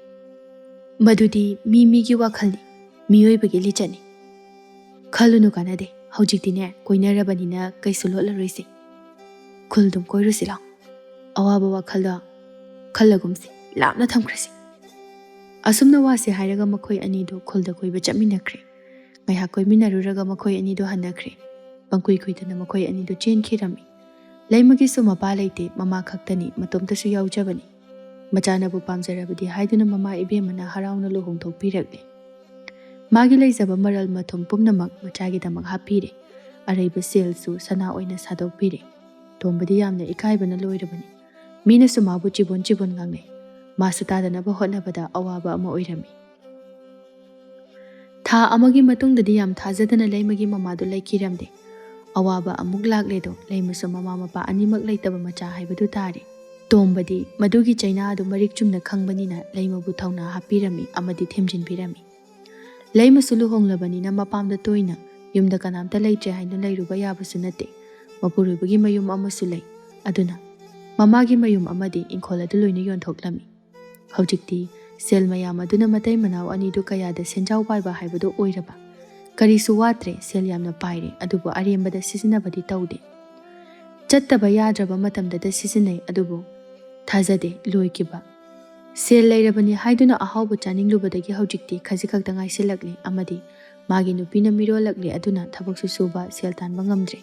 ꯃꯗꯨꯗꯤ ꯃꯤ ꯃꯤꯒꯤ ꯋꯥꯈꯜꯅꯤ, ꯃꯤꯑꯣꯏꯕꯒꯤ ꯂꯤꯆꯠꯅꯤ꯫ ꯈꯜꯂꯨꯅꯨ, ꯀꯥꯟꯅꯗꯦ꯫ ꯍꯧꯖꯤꯛꯇꯤꯅꯦ, ꯀꯣꯏꯅꯔꯕꯅꯤꯅ ꯀꯩꯁꯨ ꯂꯣꯠꯂꯔꯣꯏꯁꯦ꯫ ꯈꯨꯜ ꯑꯗꯨꯝ ꯀꯣꯏꯔꯨꯁꯤ ꯂꯥꯎ꯫ ꯑꯋꯥꯕ ꯋꯥꯈꯜꯗꯣ ꯈꯜꯂꯒꯨꯝꯁꯤ, ꯂꯥꯞꯅ ꯊꯝꯈ꯭ꯔꯁꯤ꯫" ꯑꯁꯨꯝꯅ ꯋꯥꯁꯦ ꯍꯥꯏꯔꯒ ꯃꯈꯣꯏ ꯑꯅꯤꯗꯨ ꯈꯨꯜꯗ ꯀꯣꯏꯕ ꯆꯠꯃꯤꯟꯅꯈ꯭ꯔꯦ꯫ ꯉꯥꯏꯍꯥꯛ ꯀꯣꯏꯃꯤꯟꯅꯔꯨꯔꯒ ꯃꯈꯣꯏ ꯑꯅꯤꯗꯨ ꯍꯟꯅꯈ꯭ꯔꯦ꯫ ꯄꯪꯀꯨꯏ ꯀꯨꯏꯗꯅ ꯃꯈꯣꯏ ꯑꯅꯤꯗꯨ ꯆꯦꯟꯈꯤꯔꯝꯃꯤ꯫ ꯂꯩꯃꯒꯤꯁꯨ ꯃꯄꯥ ꯂꯩꯇꯦ, ꯃꯃꯥ ꯈꯛꯇꯅꯤ, ꯃꯇꯣꯝꯇꯁꯨ ꯌꯥꯎꯖꯕꯅꯤ꯫ ꯃꯆꯥꯅꯕꯨ ꯄꯥꯝꯖꯔꯕꯗꯤ ꯍꯥꯏꯗꯨꯅ ꯃꯃꯥ ꯏꯕꯦꯝꯃꯅ ꯍꯔꯥꯎꯅ ꯂꯨꯍꯣꯡꯊꯣꯛꯄꯤꯔꯛꯂꯦ꯫ ꯃꯥꯒꯤ ꯂꯩꯖꯕ ꯃꯔꯜ ꯃꯊꯨꯝ ꯄꯨꯝꯅꯃꯛ ꯃꯆꯥꯒꯤꯗꯃꯛ ꯍꯥꯞꯄꯤꯔꯦ꯫ ꯑꯔꯩꯕ ꯁꯦꯜꯁꯨ ꯁꯅꯥ ꯑꯣꯏꯅ ꯁꯥꯗꯣꯛꯄꯤꯔꯦ꯫ ꯇꯣꯝꯕꯗꯤ ꯌꯥꯝꯅ ꯏꯀꯥꯏꯕꯅ ꯂꯣꯏꯔꯕꯅꯤ꯫ ꯃꯤꯅꯁꯨ ꯃꯥꯕꯨ ꯆꯤꯕꯣꯟ ꯆꯤꯕꯣꯟ ꯉꯥꯡꯅꯩ꯫ ꯃꯥꯁꯨ ꯇꯥꯗꯅꯕ ꯍꯣꯠꯅꯕꯗ ꯑꯋꯥꯕ ꯑꯃ ꯑꯣꯏꯔꯝꯃꯤ꯫ ꯊꯥ ꯑꯃꯒꯤ ꯃꯇꯨꯡꯗꯗꯤ ꯌꯥꯝ ꯊꯥꯖꯗꯅ ꯂꯩꯃꯒꯤ ꯃꯃꯥꯗꯨ ꯂꯩꯈꯤꯔꯝꯗꯦ꯫ ꯑꯋꯥꯕ ꯑꯃꯨꯛ ꯂꯥꯛꯂꯦꯗꯣ, ꯂꯩꯃꯁꯨ ꯃꯃꯥ ꯃꯄꯥ ꯑꯅꯤꯃꯛ ꯂꯩꯇꯕ ꯃꯆꯥ ꯍꯥꯏꯕꯗꯨ ꯇꯥꯔꯦ꯫ ꯇꯣꯝꯕꯗꯤ ꯃꯗꯨꯒꯤ ꯆꯩꯅꯥ ꯑꯗꯨ ꯃꯔꯤꯛ ꯆꯨꯝꯅ ꯈꯪꯕꯅꯤꯅ ꯂꯩꯃꯕꯨ ꯊꯧꯅꯥ ꯍꯥꯞꯄꯤꯔꯝꯃꯤ ꯑꯃꯗꯤ ꯊꯦꯝꯖꯤꯟꯕꯤꯔꯝꯃꯤ꯫ ꯂꯩꯃꯁꯨ ꯂꯨꯍꯣꯡꯂꯕꯅꯤꯅ ꯃꯄꯥꯝꯗ ꯇꯣꯏꯅ ꯌꯨꯝꯗ ꯀꯅꯥꯝꯇ ꯂꯩꯇ꯭ꯔꯦ ꯍꯥꯏꯅ ꯂꯩꯔꯨꯕ ꯌꯥꯕꯁꯨ ꯅꯠꯇꯦ꯫ ꯃꯄꯨꯔꯣꯏꯕꯒꯤ ꯃꯌꯨꯝ ꯑꯃꯁꯨ ꯂꯩ꯫ ꯑꯗꯨꯅ ꯃꯃꯥꯒꯤ ꯃꯌꯨꯝ ꯑꯃꯗꯤ ꯏꯪꯈꯣꯜ ꯑꯗꯨ ꯂꯣꯏꯅ ꯌꯣꯟꯊꯣꯛꯂꯝꯃꯤ꯫ ꯍꯧꯖꯤꯛꯇꯤ ꯁꯦꯜ ꯃꯌꯥꯝ ꯑꯗꯨꯅ ꯃꯇꯩ ꯃꯅꯥꯎ ꯑꯅꯤꯗꯨ ꯀꯌꯥꯗ ꯁꯦꯟꯖꯥꯎ ꯄꯥꯏꯕ ꯍꯥꯏꯕꯗꯨ ꯑꯣꯏꯔꯕ꯫ ꯀꯔꯤꯁꯨ ꯋꯥꯠꯇ꯭ꯔꯦ, ꯁꯦꯜ ꯌꯥꯝꯅ ꯄꯥꯏꯔꯦ, ꯑꯗꯨꯕꯨ ꯑꯔꯦꯝꯕꯗ ꯁꯤꯖꯤꯟꯅꯕꯗꯤ ꯇꯧꯗꯦ꯫ ꯆꯠꯇꯕ ꯌꯥꯗ꯭ꯔꯕ ꯃꯇꯝꯗꯇ ꯁꯤꯖꯤꯟꯅꯩ, ꯑꯗꯨꯕꯨ ꯊꯥꯖꯗꯦ, ꯂꯣꯏꯈꯤꯕ꯫ ꯁꯦꯜ ꯂꯩꯔꯕꯅꯤ ꯍꯥꯏꯗꯨꯅ ꯑꯍꯥꯎꯕ ꯆꯥꯅꯤꯡꯂꯨꯕꯗꯒꯤ ꯍꯧꯖꯤꯛꯇꯤ ꯈꯖꯤꯛ ꯈꯛꯇ ꯉꯥꯏꯁꯤꯜꯂꯛꯂꯦ, ꯑꯃꯗꯤ ꯃꯥꯒꯤ ꯅꯨꯄꯤꯅ ꯃꯤꯔꯣꯜꯂꯛꯂꯦ, ꯑꯗꯨꯅ ꯊꯕꯛꯁꯨ ꯁꯨꯕ, ꯁꯦꯜ ꯇꯥꯟꯕ ꯉꯝꯗ꯭ꯔꯦ꯫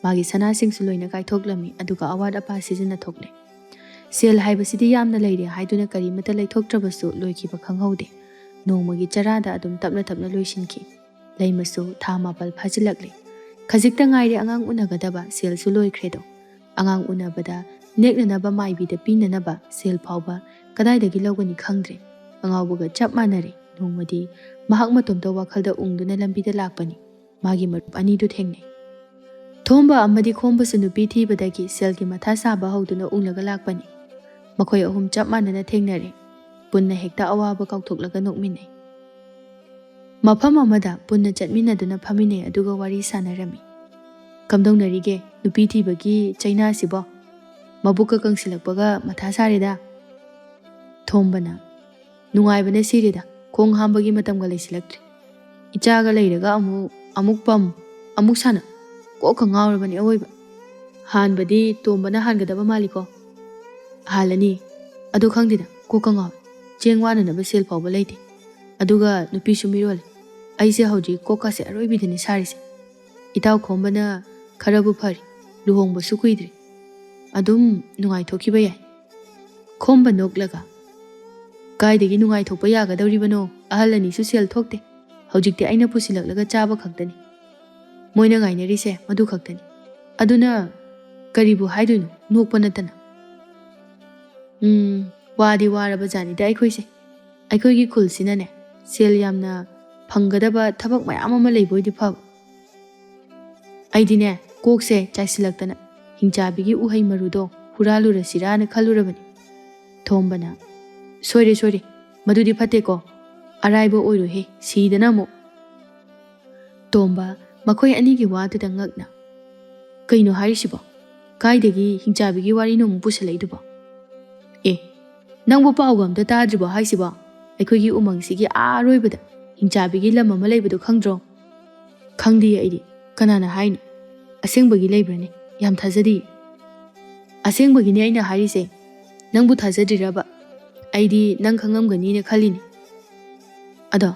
ꯃꯥꯒꯤ ꯁꯅꯥꯁꯤꯡꯁꯨ ꯂꯣꯏꯅ ꯀꯥꯏꯊꯣꯛꯂꯝꯃꯤ, ꯑꯗꯨꯒ ꯑꯋꯥꯠ ꯑꯄꯥ ꯁꯤꯖꯤꯟꯅꯊꯣꯛꯂꯦ꯫ ꯁꯦꯜ ꯍꯥꯏꯕꯁꯤꯗꯤ ꯌꯥꯝꯅ ꯂꯩꯔꯦ ꯍꯥꯏꯗꯨꯅ ꯀꯔꯤꯃꯠꯇ ꯂꯩꯊꯣꯛꯇ꯭ꯔꯕꯁꯨ ꯂꯣꯏꯈꯤꯕ ꯈꯪꯍꯧꯗꯦ꯫ ꯅꯣꯡꯃꯒꯤ ꯆꯔꯥꯗ ꯑꯗꯨꯝ ꯇꯞꯅ ꯇꯞꯅ ꯂꯣꯏꯁꯤꯟꯈꯤ꯫ ꯂꯩꯃꯁꯨ ꯊꯥ ꯃꯥꯄꯜ ꯐꯥꯖꯤꯜꯂꯛꯂꯦ꯫ ꯈꯖꯤꯛꯇ ꯉꯥꯏꯔꯦ ꯑꯉꯥꯡ ꯎꯅꯒꯗꯕ, ꯁꯦꯜꯁꯨ ꯂꯣꯏꯈ꯭ꯔꯦꯗꯣ꯫ ꯑꯉꯥꯡ ꯎꯅꯕꯗ ꯅꯦꯛꯅꯅꯕ ꯃꯥꯏꯕꯤꯗ ꯄꯤꯅꯅꯕ ꯁꯦꯜ ꯐꯥꯎꯕ ꯀꯗꯥꯏꯗꯒꯤ ꯂꯧꯒꯅꯤ ꯈꯪꯗ꯭ꯔꯦ꯫ ꯑꯉꯥꯎꯕꯒ ꯆꯞ ꯃꯥꯟꯅꯔꯦ꯫ ꯅꯣꯡꯃꯗꯤ ꯃꯍꯥꯛ ꯃꯇꯣꯝꯇ ꯋꯥꯈꯜꯗ ꯎꯪꯗꯨꯅ ꯂꯝꯕꯤꯗ ꯂꯥꯛꯄꯅꯤ꯫ ꯃꯥꯒꯤ ꯃꯔꯨꯞ ꯑꯅꯤꯗꯨ ꯊꯦꯡꯅꯩ꯫ ꯊꯣꯝꯕ ꯑꯃꯗꯤ ꯈꯣꯝꯕꯁꯨ ꯅꯨꯄꯤ ꯊꯤꯕꯗꯒꯤ ꯁꯦꯜꯒꯤ ꯃꯊꯥ ꯁꯥꯕ ꯍꯧꯗꯨꯅ ꯎꯪꯂꯒ ꯂꯥꯛꯄꯅꯤ꯫ ꯃꯈꯣꯏ ꯑꯍꯨꯝ ꯆꯞ ꯃꯥꯟꯅꯅ ꯊꯦꯡꯅꯔꯦ꯫ ꯄꯨꯟꯅ ꯍꯦꯛꯇ ꯑꯋꯥꯕ ꯀꯥꯎꯊꯣꯛꯂꯒ ꯅꯣꯛꯃꯤꯟꯅꯩ꯫ ꯃꯐꯝ ꯑꯃꯗ ꯄꯨꯟꯅ ꯆꯠꯃꯤꯟꯅꯗꯨꯅ ꯐꯝꯃꯤꯟꯅꯩ, ꯑꯗꯨꯒ ꯋꯥꯔꯤ ꯁꯥꯟꯅꯔꯝꯃꯤ꯫ "ꯀꯝꯗꯧꯅꯔꯤꯒꯦ ꯅꯨꯄꯤ ꯊꯤꯕꯒꯤ ꯆꯩꯅꯥꯁꯤꯕꯣ? ꯃꯕꯨꯛꯀ ꯀꯪꯁꯤꯜꯂꯛꯄꯒ ꯃꯊꯥ ꯁꯥꯔꯦꯗ꯫" ꯊꯣꯝꯕꯅ, "ꯅꯨꯡꯉꯥꯏꯕꯅ ꯁꯤꯔꯦꯗ, ꯈꯣꯡ ꯍꯥꯝꯕꯒꯤ ꯃꯇꯝꯒ ꯂꯩꯁꯤꯜꯂꯛꯇ꯭ꯔꯦ꯫ ꯏꯆꯥꯒ ꯂꯩꯔꯒ ꯑꯃꯨꯛ, ꯑꯃꯨꯛ ꯄꯝ, ꯑꯃꯨꯛ ꯁꯥꯟꯅ, ꯀꯣꯛꯀ ꯉꯥꯎꯔꯕꯅꯤ ꯑꯋꯣꯏꯕ꯫" ꯍꯥꯟꯕꯗꯤ ꯇꯣꯝꯕꯅ ꯍꯥꯟꯒꯗꯕ ꯃꯥꯜꯂꯤꯀꯣ꯫ "ꯍꯥꯜꯂꯅꯤ꯫ ꯑꯗꯣ ꯈꯪꯗꯦꯗ, ꯀꯣꯛꯀ ꯉꯥꯎꯔꯦ꯫ ꯆꯦꯡ ꯋꯥꯅꯅꯕ ꯁꯦꯜ ꯐꯥꯎꯕ ꯂꯩꯇꯦ꯫ ꯑꯗꯨꯒ ꯅꯨꯄꯤꯁꯨ ꯃꯤꯔꯣꯜꯂꯦ꯫ ꯑꯩꯁꯦ ꯍꯧꯖꯤꯛ ꯀꯣꯛꯀꯁꯦ ꯑꯔꯣꯏꯕꯤꯗꯅꯤ ꯁꯥꯔꯤꯁꯦ꯫ ꯏꯇꯥꯎ ꯈꯣꯝꯕꯅ ꯈꯔꯕꯨ ꯐꯔꯤ, ꯂꯨꯍꯣꯡꯕꯁꯨ ꯀꯨꯏꯗ꯭ꯔꯤ꯫ ꯑꯗꯨꯝ ꯅꯨꯡꯉꯥꯏꯊꯣꯛꯈꯤꯕ ꯌꯥꯏ꯫" ꯈꯣꯝꯕ ꯅꯣꯛꯂꯒ, "ꯀꯥꯏꯗꯒꯤ ꯅꯨꯡꯉꯥꯏꯊꯣꯛꯄ ꯌꯥꯒꯗꯧꯔꯤꯕꯅꯣ? ꯑꯍꯜ ꯑꯅꯤꯁꯨ ꯁꯦꯜ ꯊꯣꯛꯇꯦ꯫ ꯍꯧꯖꯤꯛꯇꯤ ꯑꯩꯅ ꯄꯨꯁꯤꯜꯂꯛꯂꯒ ꯆꯥꯕ ꯈꯛꯇꯅꯤ꯫ ꯃꯣꯏꯅ ꯉꯥꯏꯅꯔꯤꯁꯦ ꯃꯗꯨ ꯈꯛꯇꯅꯤ꯫ ꯑꯗꯨꯅ ꯀꯔꯤꯕꯨ ꯍꯥꯏꯗꯣꯏꯅꯣ, ꯅꯣꯛꯄ ꯅꯠꯇꯅ?" ꯎꯝ, ꯋꯥꯗꯤ ꯋꯥꯔꯕ ꯖꯥꯠꯅꯤꯗ ꯑꯩꯈꯣꯏꯁꯦ꯫ ꯑꯩꯈꯣꯏꯒꯤ ꯈꯨꯜꯁꯤꯅꯅꯦ, ꯁꯦꯜ ꯌꯥꯝꯅ ꯐꯪꯒꯗꯕ ꯊꯕꯛ ꯃꯌꯥꯝ ꯑꯃ ꯂꯩꯕ ꯑꯣꯏꯗꯤ ꯐꯕ꯫ ꯑꯩꯗꯤꯅꯦ, ꯀꯣꯛꯁꯦ ꯆꯥꯏꯁꯤꯜꯂꯛꯇꯅ ꯍꯤꯡꯆꯥꯕꯤꯒꯤ ꯎꯍꯩ ꯃꯔꯨꯗꯣ ꯍꯨꯔꯥꯜꯂꯨꯔꯁꯤꯔꯥꯅ ꯈꯜꯂꯨꯔꯕꯅꯤ꯫ ꯊꯣꯝꯕꯅ, "ꯁꯣꯏꯔꯦ, ꯁꯣꯏꯔꯦ, ꯃꯗꯨꯗꯤ ꯐꯠꯇꯦꯀꯣ꯫ ꯑꯔꯥꯏꯕ ꯑꯣꯏꯔꯣꯏꯍꯦ, ꯁꯤꯗꯅ ꯑꯃꯨꯛ꯫" ꯇꯣꯝꯕ ꯃꯈꯣꯏ ꯑꯅꯤꯒꯤ ꯋꯥꯗꯨꯗ ꯉꯛꯅ, "ꯀꯩꯅꯣ ꯍꯥꯏꯔꯤꯁꯤꯕꯣ? ꯀꯥꯏꯗꯒꯤ ꯍꯤꯡꯆꯥꯕꯤꯒꯤ ꯋꯥꯔꯤꯅꯣ ꯑꯃꯨꯛ ꯄꯨꯁꯜꯂꯛꯏꯗꯨꯕꯣ? ꯑꯦ, ꯅꯪꯕꯨ ꯄꯥꯎꯒ ꯑꯝꯇ ꯇꯥꯗ꯭ꯔꯤꯕꯣ ꯍꯥꯏꯁꯤꯕꯣ? ꯑꯩꯈꯣꯏꯒꯤ ꯎꯃꯪꯁꯤꯒꯤ ꯑꯥ ꯑꯔꯣꯏꯕꯗ ꯍꯤꯡꯆꯥꯕꯤꯒꯤ ꯂꯝ ꯑꯃ ꯂꯩꯕꯗꯣ ꯈꯪꯗ꯭ꯔꯣ?" "ꯈꯪꯗꯤꯌꯦ ꯑꯩꯗꯤ꯫ ꯀꯅꯥꯅ ꯍꯥꯏꯅꯣ? ꯑꯁꯦꯡꯕꯒꯤ ꯂꯩꯕ꯭ꯔꯅꯦ? ꯌꯥꯝ ꯊꯥꯖꯗꯤꯌꯦ꯫" "ꯑꯁꯦꯡꯕꯒꯤꯅꯦ ꯑꯩꯅ ꯍꯥꯏꯔꯤꯁꯦ꯫ ꯅꯪꯕꯨ ꯊꯥꯖꯗ꯭ꯔꯤꯔꯕ? ꯑꯩꯗꯤ ꯅꯪ ꯈꯪꯉꯝꯒꯅꯤꯅ ꯈꯜꯂꯤꯅꯦ꯫ ꯑꯗꯣ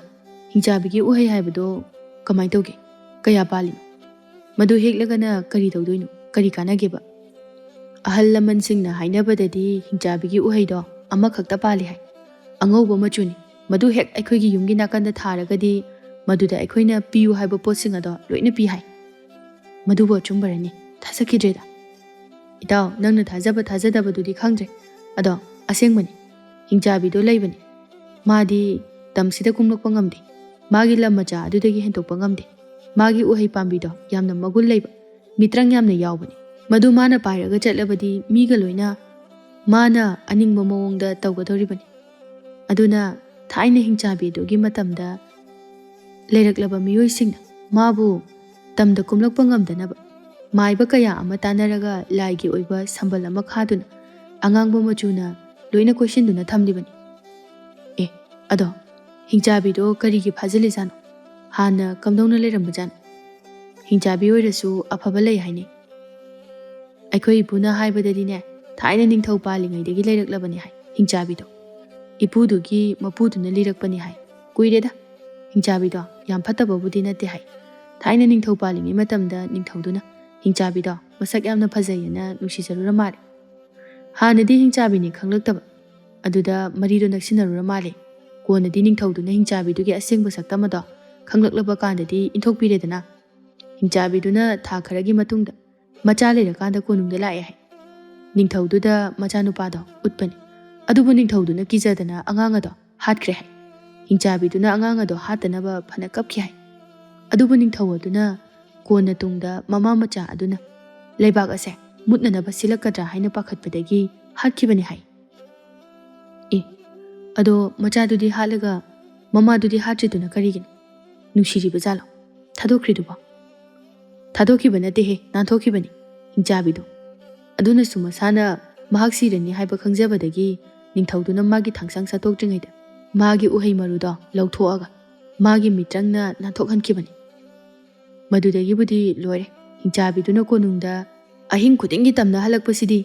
ꯍꯤꯡꯆꯥꯕꯤꯒꯤ ꯎꯍꯩ ꯍꯥꯏꯕꯗꯣ ꯀꯃꯥꯏ ꯇꯧꯒꯦ? ꯀꯌꯥ ꯄꯥꯜꯂꯤꯅꯣ? ꯃꯗꯨ ꯍꯦꯛꯂꯒꯅ ꯀꯔꯤ ꯇꯧꯗꯣꯏꯅꯣ? ꯀꯔꯤ ꯀꯥꯟꯅꯒꯦꯕ?" "ꯑꯍꯜ ꯂꯃꯟꯁꯤꯡꯅ ꯍꯥꯏꯅꯕꯗꯗꯤ ꯍꯤꯡꯆꯥꯕꯤꯒꯤ ꯎꯍꯩꯗꯣ ꯑꯃꯈꯛꯇ ꯄꯥꯜꯂꯤ ꯍꯥꯏ꯫ ꯑꯉꯧꯕ ꯃꯆꯨꯅꯤ꯫ ꯃꯗꯨ ꯍꯦꯛ ꯑꯩꯈꯣꯏꯒꯤ ꯌꯨꯝꯒꯤ ꯅꯥꯀꯟꯗ ꯊꯥꯔꯒꯗꯤ ꯃꯗꯨꯗ ꯑꯩꯈꯣꯏꯅ ꯄꯤꯌꯨ ꯍꯥꯏꯕ ꯄꯣꯠꯁꯤꯡ ꯑꯗꯣ ꯂꯣꯏꯅ ꯄꯤ ꯍꯥꯏ꯫ ꯃꯗꯨꯕꯨ ꯑꯆꯨꯝꯕꯔꯅꯦ? ꯊꯥꯖꯈꯤꯗ꯭ꯔꯦꯗ꯫" "ꯏꯇꯥꯎ, ꯅꯪꯅ ꯊꯥꯖꯕ ꯊꯥꯖꯗꯕꯗꯨꯗꯤ ꯈꯪꯗ꯭ꯔꯦ, ꯑꯗꯣ ꯑꯁꯦꯡꯕꯅꯤ, ꯍꯤꯡꯆꯥꯕꯤꯗꯣ ꯂꯩꯕꯅꯤ꯫ ꯃꯥꯗꯤ ꯇꯝꯁꯤꯗ ꯀꯨꯝꯂꯛꯄ ꯉꯝꯗꯦ, ꯃꯥꯒꯤ ꯂꯝ ꯃꯆꯥ ꯑꯗꯨꯗꯒꯤ ꯍꯦꯟꯗꯣꯛꯄ ꯉꯝꯗꯦ꯫ ꯃꯥꯒꯤ ꯎꯍꯩ ꯄꯥꯝꯕꯤꯗꯣ ꯌꯥꯝꯅ ꯃꯒꯨꯟ ꯂꯩꯕ, ꯃꯤꯇ꯭ꯔꯪ ꯌꯥꯝꯅ ꯌꯥꯎꯕꯅꯤ꯫ ꯃꯗꯨ ꯃꯥꯅ ꯄꯥꯏꯔꯒ ꯆꯠꯂꯕꯗꯤ ꯃꯤꯒ ꯂꯣꯏꯅ ꯃꯥꯅ ꯑꯅꯤꯡꯕ ꯃꯑꯣꯡꯗ ꯇꯧꯒꯗꯧꯔꯤꯕꯅꯤ꯫ ꯑꯗꯨꯅ ꯊꯥꯏꯅ ꯍꯤꯡꯆꯥꯕꯤ ꯑꯗꯨꯒꯤ ꯃꯇꯝꯗ ꯂꯩꯔꯛꯂꯕ ꯃꯤꯑꯣꯏꯁꯤꯡꯅ ꯃꯥꯕꯨ ꯇꯝꯗ ꯀꯨꯝꯂꯛꯄ ꯉꯝꯗꯅꯕ ꯃꯥꯏꯕ ꯀꯌꯥ ꯑꯃ ꯇꯥꯟꯅꯔꯒ ꯂꯥꯏꯒꯤ ꯑꯣꯏꯕ ꯁꯝꯕꯜ ꯑꯃ ꯈꯥꯗꯨꯅ ꯑꯉꯥꯡꯕ ꯃꯆꯨꯅ ꯂꯣꯏꯅ ꯀꯣꯏꯁꯤꯟꯗꯨꯅ ꯊꯝꯂꯤꯕꯅꯤ꯫ ꯑꯦ, ꯑꯗꯣ ꯍꯤꯡꯆꯥꯕꯤꯗꯣ ꯀꯔꯤꯒꯤ ꯐꯥꯖꯤꯜꯂꯤꯖꯥꯠꯅꯣ? ꯍꯥꯟꯅ ꯀꯝꯗꯧꯅ ꯂꯩꯔꯝꯕꯖꯥꯠꯅꯣ? ꯍꯤꯡꯆꯥꯕꯤ ꯑꯣꯏꯔꯁꯨ ꯑꯐꯕ ꯂꯩ ꯍꯥꯏꯅꯩ꯫ ꯑꯩꯈꯣꯏ ꯏꯄꯨꯅ ꯍꯥꯏꯕꯗꯗꯤꯅꯦ, ꯊꯥꯏꯅ ꯅꯤꯡꯊꯧ ꯄꯥꯜꯂꯤꯉꯩꯗꯒꯤ ꯂꯩꯔꯛꯂꯕꯅꯤ ꯍꯥꯏ ꯍꯤꯡꯆꯥꯕꯤꯗꯣ꯫ ꯏꯄꯨꯗꯨꯒꯤ ꯃꯄꯨꯗꯨꯅ ꯂꯤꯔꯛꯄꯅꯤ ꯍꯥꯏ꯫ ꯀꯨꯏꯔꯦꯗ, ꯍꯤꯡꯆꯥꯕꯤꯗꯣ ꯌꯥꯝ ꯐꯠꯇꯕꯕꯨꯗꯤ ꯅꯠꯇꯦ ꯍꯥꯏ꯫ ꯊꯥꯏꯅ ꯅꯤꯡꯊꯧ ꯄꯥꯜꯂꯤꯉꯩ ꯃꯇꯝꯗ ꯅꯤꯡꯊꯧꯗꯨꯅ ꯍꯤꯡꯆꯥꯕꯤꯗꯣ ꯃꯁꯛ ꯌꯥꯝꯅ ꯐꯖꯩꯌꯦꯅ ꯅꯨꯡꯁꯤꯖꯔꯨꯔ ꯃꯥꯜꯂꯦ꯫ ꯍꯥꯟꯅꯗꯤ ꯍꯤꯡꯆꯥꯕꯤꯅꯤ ꯈꯪꯂꯛꯇꯕ, ꯑꯗꯨꯗ ꯃꯔꯤꯗꯣ ꯅꯛꯁꯤꯟꯅꯔꯨꯔ ꯃꯥꯜꯂꯦ꯫ ꯀꯣꯟꯅꯗꯤ ꯅꯤꯡꯊꯧꯗꯨꯅ ꯍꯤꯡꯆꯥꯕꯤꯗꯨꯒꯤ ꯑꯁꯦꯡꯕ ꯁꯛꯇꯝ ꯑꯗꯣ ꯈꯪꯂꯛꯂꯕ ꯀꯥꯟꯗꯗꯤ ꯏꯟꯊꯣꯛꯄꯤꯔꯦꯗꯅ꯫ ꯍꯤꯡꯆꯥꯕꯤꯗꯨꯅ ꯊꯥ ꯈꯔꯒꯤ ꯃꯇꯨꯡꯗ ꯃꯆꯥ ꯂꯩꯔꯀꯥꯟꯗ ꯀꯣꯅꯨꯡꯗ ꯂꯥꯛꯑꯦ ꯍꯥꯏ꯫ ꯅꯤꯡꯊꯧꯗꯨꯗ ꯃꯆꯥꯅꯨꯄꯥꯗꯣ ꯎꯠꯄꯅꯤ꯫ ꯑꯗꯨꯕꯨ ꯅꯤꯡꯊꯧꯗꯨꯅ ꯀꯤꯖꯗꯅ ꯑꯉꯥꯡ ꯑꯗꯣ ꯍꯥꯠꯈ꯭ꯔꯦ ꯍꯥꯏ꯫ ꯍꯤꯡꯆꯥꯕꯤꯗꯨꯅ ꯑꯉꯥꯡ ꯑꯗꯣ ꯍꯥꯠꯇꯅꯕ ꯐꯅ ꯀꯞꯈꯤ ꯍꯥꯏ꯫ ꯑꯗꯨꯕꯨ ꯅꯤꯡꯊꯧ ꯑꯗꯨꯅ ꯀꯣꯟꯅ ꯇꯨꯡꯗ ꯃꯃꯥ ꯃꯆꯥ ꯑꯗꯨꯅ ꯂꯩꯕꯥꯛ ꯑꯁꯦ ꯃꯨꯠꯅꯅꯕ ꯁꯤꯜꯂꯛꯀꯗ꯭ꯔꯥ ꯍꯥꯏꯅ ꯄꯥꯈꯠꯄꯗꯒꯤ ꯍꯥꯠꯈꯤꯕꯅꯤ ꯍꯥꯏ꯫ ꯑꯦ, ꯑꯗꯣ ꯃꯆꯥꯗꯨꯗꯤ ꯍꯥꯠꯂꯒ ꯃꯃꯥꯗꯨꯗꯤ ꯍꯥꯠꯇ꯭ꯔꯤꯗꯨꯅ ꯀꯔꯤꯒꯤꯅꯣ? ꯅꯨꯡꯁꯤꯔꯤꯕ ꯖꯥꯠꯂꯣ? ꯊꯥꯗꯣꯛꯈ꯭ꯔꯤꯗꯨꯕꯣ? ꯊꯥꯗꯣꯛꯈꯤꯕ ꯅꯠꯇꯦꯍꯦ, ꯅꯥꯟꯊꯣꯛꯈꯤꯕꯅꯤ ꯍꯤꯡꯆꯥꯕꯤꯗꯣ꯫ ꯑꯗꯨꯅꯁꯨ ꯃꯁꯥꯅ ꯃꯍꯥꯛ ꯁꯤꯔꯅꯤ ꯍꯥꯏꯕ ꯈꯪꯖꯕꯗꯒꯤ ꯅꯤꯡꯊꯧꯗꯨꯅ ꯃꯥꯒꯤ ꯊꯥꯡꯁꯥꯡ ꯁꯠꯇꯣꯛꯇ꯭ꯔꯤꯉꯩꯗ ꯃꯥꯒꯤ ꯎꯍꯩ ꯃꯔꯨꯗꯣ ꯂꯧꯊꯣꯛꯑꯒ ꯃꯥꯒꯤ ꯃꯤꯇ꯭ꯔꯪꯅ ꯅꯥꯟꯊꯣꯛꯍꯟꯈꯤꯕꯅꯤ꯫ ꯃꯗꯨꯗꯒꯤꯕꯨꯗꯤ ꯂꯣꯏꯔꯦ꯫ ꯍꯤꯡꯆꯥꯕꯤꯗꯨꯅ ꯀꯣꯅꯨꯡꯗ ꯑꯍꯤꯡ ꯈꯨꯗꯤꯡꯒꯤ ꯇꯝꯅ ꯍꯜꯂꯛꯄꯁꯤꯗꯤ꯫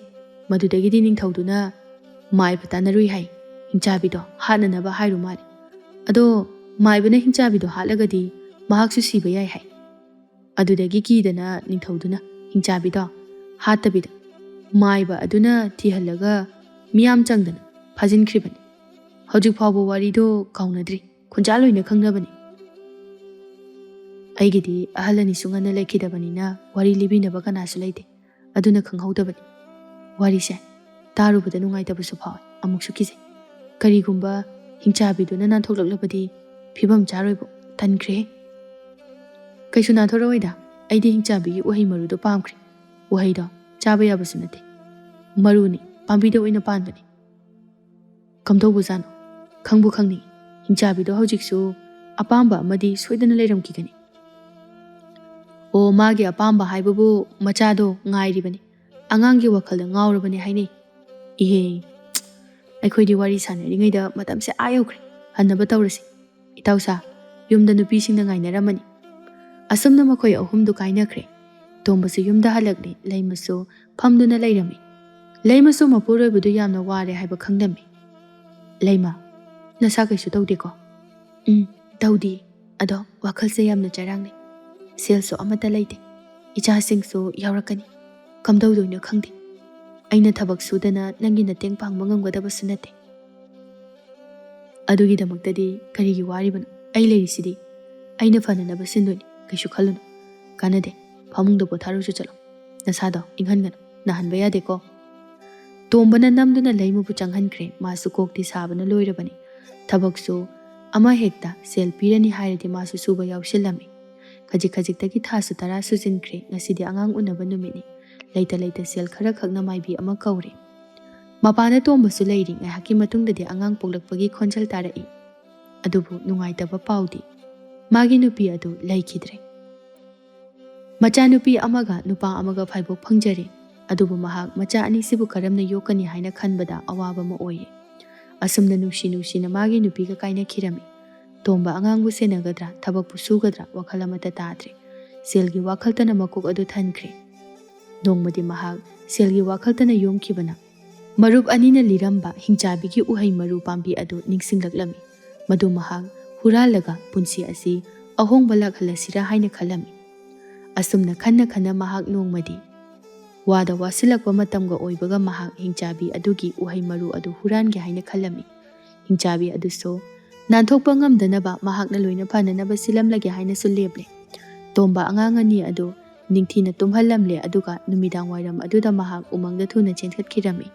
ꯃꯗꯨꯗꯒꯤꯗꯤ ꯅꯤꯡꯊꯧꯗꯨꯅ ꯃꯥꯏꯕ ꯇꯥꯟꯅꯔꯨꯏ ꯍꯥꯏ꯫ ꯍꯤꯡꯆꯥꯕꯤꯗꯣ ꯍꯥꯠꯅꯅꯕ ꯍꯥꯏꯔꯨ ꯃꯥꯜꯂꯦ꯫ ꯑꯗꯣ ꯃꯥꯏꯕꯅ ꯍꯤꯡꯆꯥꯕꯤꯗꯣ ꯍꯥꯠꯂꯒꯗꯤ ꯃꯍꯥꯛꯁꯨ ꯁꯤꯕ ꯌꯥꯏ ꯍꯥꯏ꯫ ꯑꯗꯨꯗꯒꯤ ꯀꯤꯗꯅ ꯅꯤꯡꯊꯧꯗꯨꯅ ꯍꯤꯡꯆꯥꯕꯤꯗꯣ ꯍꯥꯠꯇꯕꯤꯗ ꯃꯥꯏꯕ ꯑꯗꯨꯅ ꯊꯤꯍꯜꯂꯒ ꯃꯤꯌꯥꯝ ꯆꯪꯗꯅ ꯐꯥꯖꯤꯟꯈ꯭ꯔꯤꯕꯅꯤ꯫ ꯍꯧꯖꯤꯛ ꯐꯥꯎꯕ ꯋꯥꯔꯤꯗꯣ ꯀꯥꯎꯅꯗ꯭ꯔꯤ, ꯈꯨꯟꯖꯥ ꯂꯣꯏꯅ ꯈꯪꯅꯕꯅꯤ꯫ ꯑꯩꯒꯤꯗꯤ ꯑꯍꯜ ꯑꯅꯤꯁꯨ ꯉꯟꯅ ꯂꯩꯈꯤꯗꯕꯅꯤꯅ ꯋꯥꯔꯤ ꯂꯤꯕꯤꯅꯕ ꯀꯅꯥꯁꯨ ꯂꯩꯇꯦ꯫ ꯑꯗꯨꯅ ꯈꯪꯍꯧꯗꯕꯅꯤ꯫ ꯋꯥꯔꯤꯁꯦ ꯇꯥꯔꯨꯕꯗ ꯅꯨꯡꯉꯥꯏꯇꯕꯁꯨ ꯐꯥꯎꯏ, ꯑꯃꯨꯛꯁꯨ ꯀꯤꯖꯩ꯫ ꯀꯔꯤꯒꯨꯝꯕ ꯍꯤꯡꯆꯥꯕꯤꯗꯨꯅ ꯅꯥꯟꯊꯣꯛꯂꯛꯂꯕꯗꯤ ꯐꯤꯕꯝ ꯆꯥꯔꯣꯏꯕꯨ꯫ ꯇꯟꯈ꯭ꯔꯦ꯫ ꯀꯩꯁꯨ ꯅꯥꯟꯊꯣꯔꯛꯑꯣꯏꯗ, ꯑꯩꯗꯤ ꯍꯤꯡꯆꯥꯕꯤꯒꯤ ꯎꯍꯩ ꯃꯔꯨꯗꯣ ꯄꯥꯝꯈ꯭ꯔꯦ꯫ ꯎꯍꯩꯗꯣ ꯆꯥꯕ ꯌꯥꯕꯁꯨ ꯅꯠꯇꯦ, ꯃꯔꯨꯅꯤ, ꯄꯥꯝꯕꯤꯗ ꯑꯣꯏꯅ ꯄꯥꯟꯕꯅꯤ꯫ ꯀꯝꯗꯧꯕꯖꯥꯠꯅꯣ? ꯈꯪꯕꯨ ꯈꯪꯅꯤꯡꯏ꯫ ꯍꯤꯡꯆꯥꯕꯤꯗꯣ ꯍꯧꯖꯤꯛꯁꯨ ꯑꯄꯥꯝꯕ ꯑꯃꯗꯤ ꯁꯣꯏꯗꯅ ꯂꯩꯔꯝꯈꯤꯒꯅꯤ꯫ ꯑꯣ, ꯃꯥꯒꯤ ꯑꯄꯥꯝꯕ ꯍꯥꯏꯕꯕꯨ ꯃꯆꯥꯗꯣ ꯉꯥꯏꯔꯤꯕꯅꯤ꯫ ꯑꯉꯥꯡꯒꯤ ꯋꯥꯈꯜꯗ ꯉꯥꯎꯔꯕꯅꯤ ꯍꯥꯏꯅꯩ꯫ ꯏꯍꯦ, ꯑꯩꯈꯣꯏꯗꯤ ꯋꯥꯔꯤ ꯁꯥꯟꯅꯔꯤꯉꯩꯗ ꯃꯇꯝꯁꯦ ꯑꯥ ꯌꯧꯈ꯭ꯔꯦ꯫ ꯍꯟꯅꯕ ꯇꯧꯔꯁꯤ꯫ ꯏꯇꯥꯎꯁꯥ, ꯌꯨꯝꯗ ꯅꯨꯄꯤꯁꯤꯡꯅ ꯉꯥꯏꯅꯔꯝꯃꯅꯤ꯫ ꯑꯁꯨꯝꯅ ꯃꯈꯣꯏ ꯑꯍꯨꯝꯗꯨ ꯀꯥꯏꯅꯈ꯭ꯔꯦ꯫ ꯇꯣꯝꯕꯁꯨ ꯌꯨꯝꯗ ꯍꯜꯂꯛꯂꯦ, ꯂꯩꯃꯁꯨ ꯐꯝꯗꯨꯅ ꯂꯩꯔꯝꯃꯤ꯫ ꯂꯩꯃꯁꯨ ꯃꯄꯨꯔꯣꯏꯕꯗꯨ ꯌꯥꯝꯅ ꯋꯥꯔꯦ ꯍꯥꯏꯕ ꯈꯪꯂꯝꯃꯤ꯫ "ꯂꯩꯃ, ꯅꯁꯥ ꯀꯩꯁꯨ ꯇꯧꯗꯦꯀꯣ?" "ꯎꯝ, ꯇꯧꯗꯦ꯫ ꯑꯗꯣ ꯋꯥꯈꯜꯁꯦ ꯌꯥꯝꯅ ꯆꯔꯥꯡꯅꯩ꯫ ꯁꯦꯜꯁꯨ ꯑꯃꯠꯇ ꯂꯩꯇꯦ꯫ ꯏꯆꯥꯁꯤꯡꯁꯨ ꯌꯥꯎꯔꯛꯀꯅꯤ꯫ ꯀꯝꯗꯧꯗꯣꯏꯅꯣ ꯈꯪꯗꯦ꯫ ꯑꯩꯅ ꯊꯕꯛ ꯁꯨꯗꯅ ꯅꯪꯒꯤ ꯃꯇꯦꯡ ꯄꯥꯡꯕ ꯉꯝꯒꯗꯕꯁꯨ ꯅꯠꯇꯦ꯫ ꯑꯗꯨꯒꯤꯗꯃꯛꯇꯗꯤ ꯀꯔꯤꯒꯤ ꯋꯥꯔꯤꯕꯅꯣ? ꯑꯩ ꯂꯩꯔꯤꯁꯤꯗꯤ꯫ ꯑꯩꯅ ꯐꯅꯅꯕ ꯁꯤꯟꯗꯣꯏꯅꯤ, ꯀꯩꯁꯨ ꯈꯜꯂꯨꯅꯨ꯫ ꯀꯥꯟꯅꯗꯦ, ꯐꯃꯨꯡꯗ ꯄꯣꯊꯥꯔꯨꯆꯣ ꯆꯠꯂꯣ꯫ ꯅꯁꯥꯗꯣ ꯏꯪꯍꯟꯒꯅꯨ, ꯅꯥꯍꯟꯕ ꯌꯥꯗꯦꯀꯣ꯫" ꯇꯣꯝꯕꯅ ꯅꯝꯗꯨꯅ ꯂꯩꯃꯕꯨ ꯆꯪꯍꯟꯈ꯭ꯔꯦ꯫ ꯃꯥꯁꯨ ꯀꯣꯛꯇꯤ ꯁꯥꯕꯅ ꯂꯣꯏꯔꯕꯅꯤ꯫ ꯊꯕꯛꯁꯨ ꯑꯃ ꯍꯦꯛꯇ ꯁꯦꯜ ꯄꯤꯔꯅꯤ ꯍꯥꯏꯔꯗꯤ ꯃꯥꯁꯨ ꯁꯨꯕ ꯌꯥꯎꯁꯤꯜꯂꯝꯃꯤ꯫ ꯈꯖꯤꯛ ꯈꯖꯤꯛꯇꯒꯤ ꯊꯥꯁꯨ ꯇꯔꯥ ꯁꯨꯖꯤꯟꯈ꯭ꯔꯦ꯫ ꯉꯁꯤꯗꯤ ꯑꯉꯥꯡ ꯎꯅꯕ ꯅꯨꯃꯤꯠꯅꯤ꯫ ꯂꯩꯇ ꯂꯩꯇ ꯁꯦꯜ ꯈꯔ ꯈꯛꯅ ꯃꯥꯏꯕꯤ ꯑꯃ ꯀꯧꯔꯦ꯫ ꯃꯄꯥꯟꯗ ꯇꯣꯝꯕꯁꯨ ꯂꯩꯔꯤ꯫ ꯉꯥꯏꯍꯥꯛꯀꯤ ꯃꯇꯨꯡꯗꯗꯤ ꯑꯉꯥꯡ ꯄꯣꯛꯂꯛꯄꯒꯤ ꯈꯣꯟꯖꯦꯜ ꯇꯥꯔꯛꯏ꯫ ꯑꯗꯨꯕꯨ ꯅꯨꯡꯉꯥꯏꯇꯕ ꯄꯥꯎꯗꯤ, ꯃꯥꯒꯤ ꯅꯨꯄꯤ ꯑꯗꯨ ꯂꯩꯈꯤꯗ꯭ꯔꯦ꯫ ꯃꯆꯥꯅꯨꯄꯤ ꯑꯃꯒ ꯅꯨꯄꯥ ꯑꯃꯒ ꯐꯥꯏꯕꯣꯛ ꯐꯪꯖꯔꯦ꯫ ꯑꯗꯨꯕꯨ ꯃꯍꯥꯛ ꯃꯆꯥ ꯑꯅꯤꯁꯤꯕꯨ ꯀꯔꯝꯅ ꯌꯣꯛꯀꯅꯤ ꯍꯥꯏꯅ ꯈꯟꯕꯗ ꯑꯋꯥꯕ ꯑꯃ ꯑꯣꯏꯌꯦ꯫ ꯑꯁꯨꯝꯅ ꯅꯨꯡꯁꯤ ꯅꯨꯡꯁꯤꯅ ꯃꯥꯒꯤ ꯅꯨꯄꯤꯒ ꯀꯥꯏꯅꯈꯤꯔꯝꯃꯤ꯫ ꯇꯣꯝꯕ ꯑꯉꯥꯡꯕꯨ ꯁꯦꯟꯅꯒꯗ꯭ꯔꯥ, ꯊꯕꯛꯄꯨ ꯁꯨꯒꯗ꯭ꯔꯥ, ꯋꯥꯈꯜ ꯑꯃꯠꯇ ꯇꯥꯗ꯭ꯔꯦ꯫ ꯁꯦꯜꯒꯤ ꯋꯥꯈꯜꯇꯅ ꯃꯀꯣꯛ ꯑꯗꯨ ꯊꯟꯈ꯭ꯔꯦ꯫ ꯅꯣꯡꯃꯗꯤ ꯃꯍꯥꯛ ꯁꯦꯜꯒꯤ ꯋꯥꯈꯜꯇꯅ ꯌꯣꯝꯈꯤꯕꯅ ꯃꯔꯨꯞ ꯑꯅꯤꯅ ꯂꯤꯔꯝꯕ ꯍꯤꯡꯆꯥꯕꯤꯒꯤ ꯎꯍꯩ ꯃꯔꯨ ꯄꯥꯝꯕꯤ ꯑꯗꯨ ꯅꯤꯡꯁꯤꯡꯂꯛꯂꯝꯃꯤ꯫ ꯃꯗꯨ ꯃꯍꯥꯛ ꯍꯨꯔꯥꯜꯂꯒ ꯄꯨꯟꯁꯤ ꯑꯁꯤ ꯑꯍꯣꯡꯕ ꯂꯥꯛꯍꯜꯂꯁꯤꯔꯥ ꯍꯥꯏꯅ ꯈꯜꯂꯝꯃꯤ꯫ ꯑꯁꯨꯝꯅ ꯈꯟꯅ ꯈꯟꯅ ꯃꯍꯥꯛ ꯅꯣꯡꯃꯗꯤ ꯋꯥꯗ ꯋꯥꯁꯤꯜꯂꯛꯄ ꯃꯇꯝꯒ ꯑꯣꯏꯕꯒ ꯃꯍꯥꯛ ꯍꯤꯡꯆꯥꯕꯤ ꯑꯗꯨꯒꯤ ꯎꯍꯩ ꯃꯔꯨ ꯑꯗꯨ ꯍꯨꯔꯥꯟꯒꯦ ꯍꯥꯏꯅ ꯈꯜꯂꯝꯃꯤ꯫ ꯍꯤꯡꯆꯥꯕꯤ ꯑꯗꯨꯁꯨ ꯅꯥꯟꯊꯣꯛꯄ ꯉꯝꯗꯅꯕ ꯃꯍꯥꯛꯅ ꯂꯣꯏꯅ ꯐꯅꯅꯕ ꯁꯤꯜꯂꯝꯂꯒꯦ ꯍꯥꯏꯅꯁꯨ ꯂꯦꯞꯂꯦ꯫ ꯇꯣꯝꯕ ꯑꯉꯥꯡ ꯑꯅꯤ ꯑꯗꯨ ꯅꯤꯡꯊꯤꯅ ꯇꯨꯝꯍꯜꯂꯝꯂꯦ, ꯑꯗꯨꯒ ꯅꯨꯃꯤꯗꯥꯡ ꯋꯥꯏꯔꯝ ꯑꯗꯨꯗ ꯃꯍꯥꯛ ꯎꯃꯪꯗ ꯊꯨꯅ ꯆꯦꯟꯈꯠꯈꯤꯔꯝꯃꯤ꯫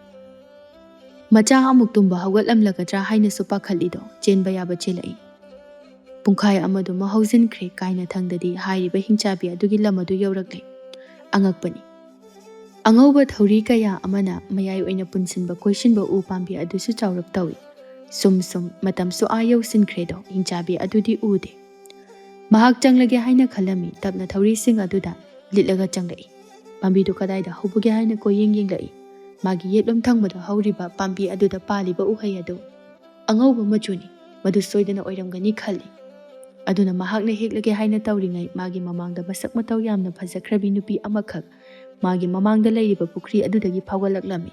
ꯃꯆꯥ ꯑꯃꯨꯛ ꯇꯨꯝꯕ ꯍꯧꯒꯠꯂꯝꯂꯒꯗ꯭ꯔꯥ ꯍꯥꯏꯅꯁꯨ ꯄꯥꯈꯠꯂꯤꯗꯣ, ꯆꯦꯟꯕ ꯌꯥꯕ ꯆꯦꯜꯂꯛꯏ꯫ ꯄꯨꯡꯈꯥꯏ ꯑꯃꯗꯨꯃ ꯍꯧꯖꯤꯟꯈ꯭ꯔꯦ, ꯀꯥꯏꯅꯊꯪꯗꯗꯤ ꯍꯥꯏꯔꯤꯕ ꯍꯤꯡꯆꯥꯕꯤ ꯑꯗꯨꯒꯤ ꯂꯝ ꯑꯗꯨ ꯌꯧꯔꯛꯂꯦ꯫ ꯑꯉꯛꯄꯅꯤ꯫ ꯑꯉꯧꯕ ꯊꯧꯔꯤ ꯀꯌꯥ ꯑꯃꯅ ꯃꯌꯥꯏ ꯑꯣꯏꯅ ꯄꯨꯟꯁꯤꯟꯕ ꯀꯣꯏꯁꯤꯟꯕ ꯎ ꯄꯥꯝꯕꯤ ꯑꯗꯨꯁꯨ ꯆꯥꯎꯔꯞ ꯇꯧꯏ꯫ ꯁꯨꯝ ꯁꯨꯝ ꯃꯇꯝꯁꯨ ꯑꯥ ꯌꯧꯁꯤꯟꯈ꯭ꯔꯦꯗꯣ, ꯍꯤꯡꯆꯥꯕꯤ ꯑꯗꯨꯗꯤ ꯎꯗꯦ꯫ ꯃꯍꯥꯛ ꯆꯪꯂꯒꯦ ꯍꯥꯏꯅ ꯈꯜꯂꯝꯃꯤ, ꯇꯞꯅ ꯊꯧꯔꯤꯁꯤꯡ ꯑꯗꯨꯗ ꯂꯤꯠꯂꯒ ꯆꯪꯂꯛꯏ꯫ ꯄꯥꯝꯕꯤꯗꯨ ꯀꯗꯥꯏꯗ ꯍꯧꯕꯒꯦ ꯍꯥꯏꯅ ꯀꯣꯏꯌꯦꯡ ꯌꯦꯡꯂꯛꯏ꯫ ꯃꯥꯒꯤ ꯌꯦꯠꯂꯣꯝ ꯊꯪꯕꯗ ꯍꯧꯔꯤꯕ ꯄꯥꯝꯕꯤ ꯑꯗꯨꯗ ꯄꯥꯜꯂꯤꯕ ꯎꯍꯩ ꯑꯗꯨ ꯑꯉꯧꯕ ꯃꯆꯨꯅꯤ꯫ ꯃꯗꯨ ꯁꯣꯏꯗꯅ ꯑꯣꯏꯔꯝꯒꯅꯤ ꯈꯜꯂꯤ꯫ ꯑꯗꯨꯅ ꯃꯍꯥꯛꯅ ꯍꯦꯛꯂꯒꯦ ꯍꯥꯏꯅ ꯇꯧꯔꯤꯉꯩ, ꯃꯥꯒꯤ ꯃꯃꯥꯡꯗ ꯃꯁꯛ ꯃꯇꯧ ꯌꯥꯝꯅ ꯐꯖꯈ꯭ꯔꯕꯤ ꯅꯨꯄꯤ ꯑꯃꯈꯛ ꯃꯥꯒꯤ ꯃꯃꯥꯡꯗ ꯂꯩꯔꯤꯕ ꯄꯨꯈ꯭ꯔꯤ ꯑꯗꯨꯗꯒꯤ ꯐꯥꯎꯒꯠꯂꯛꯂꯝꯃꯤ꯫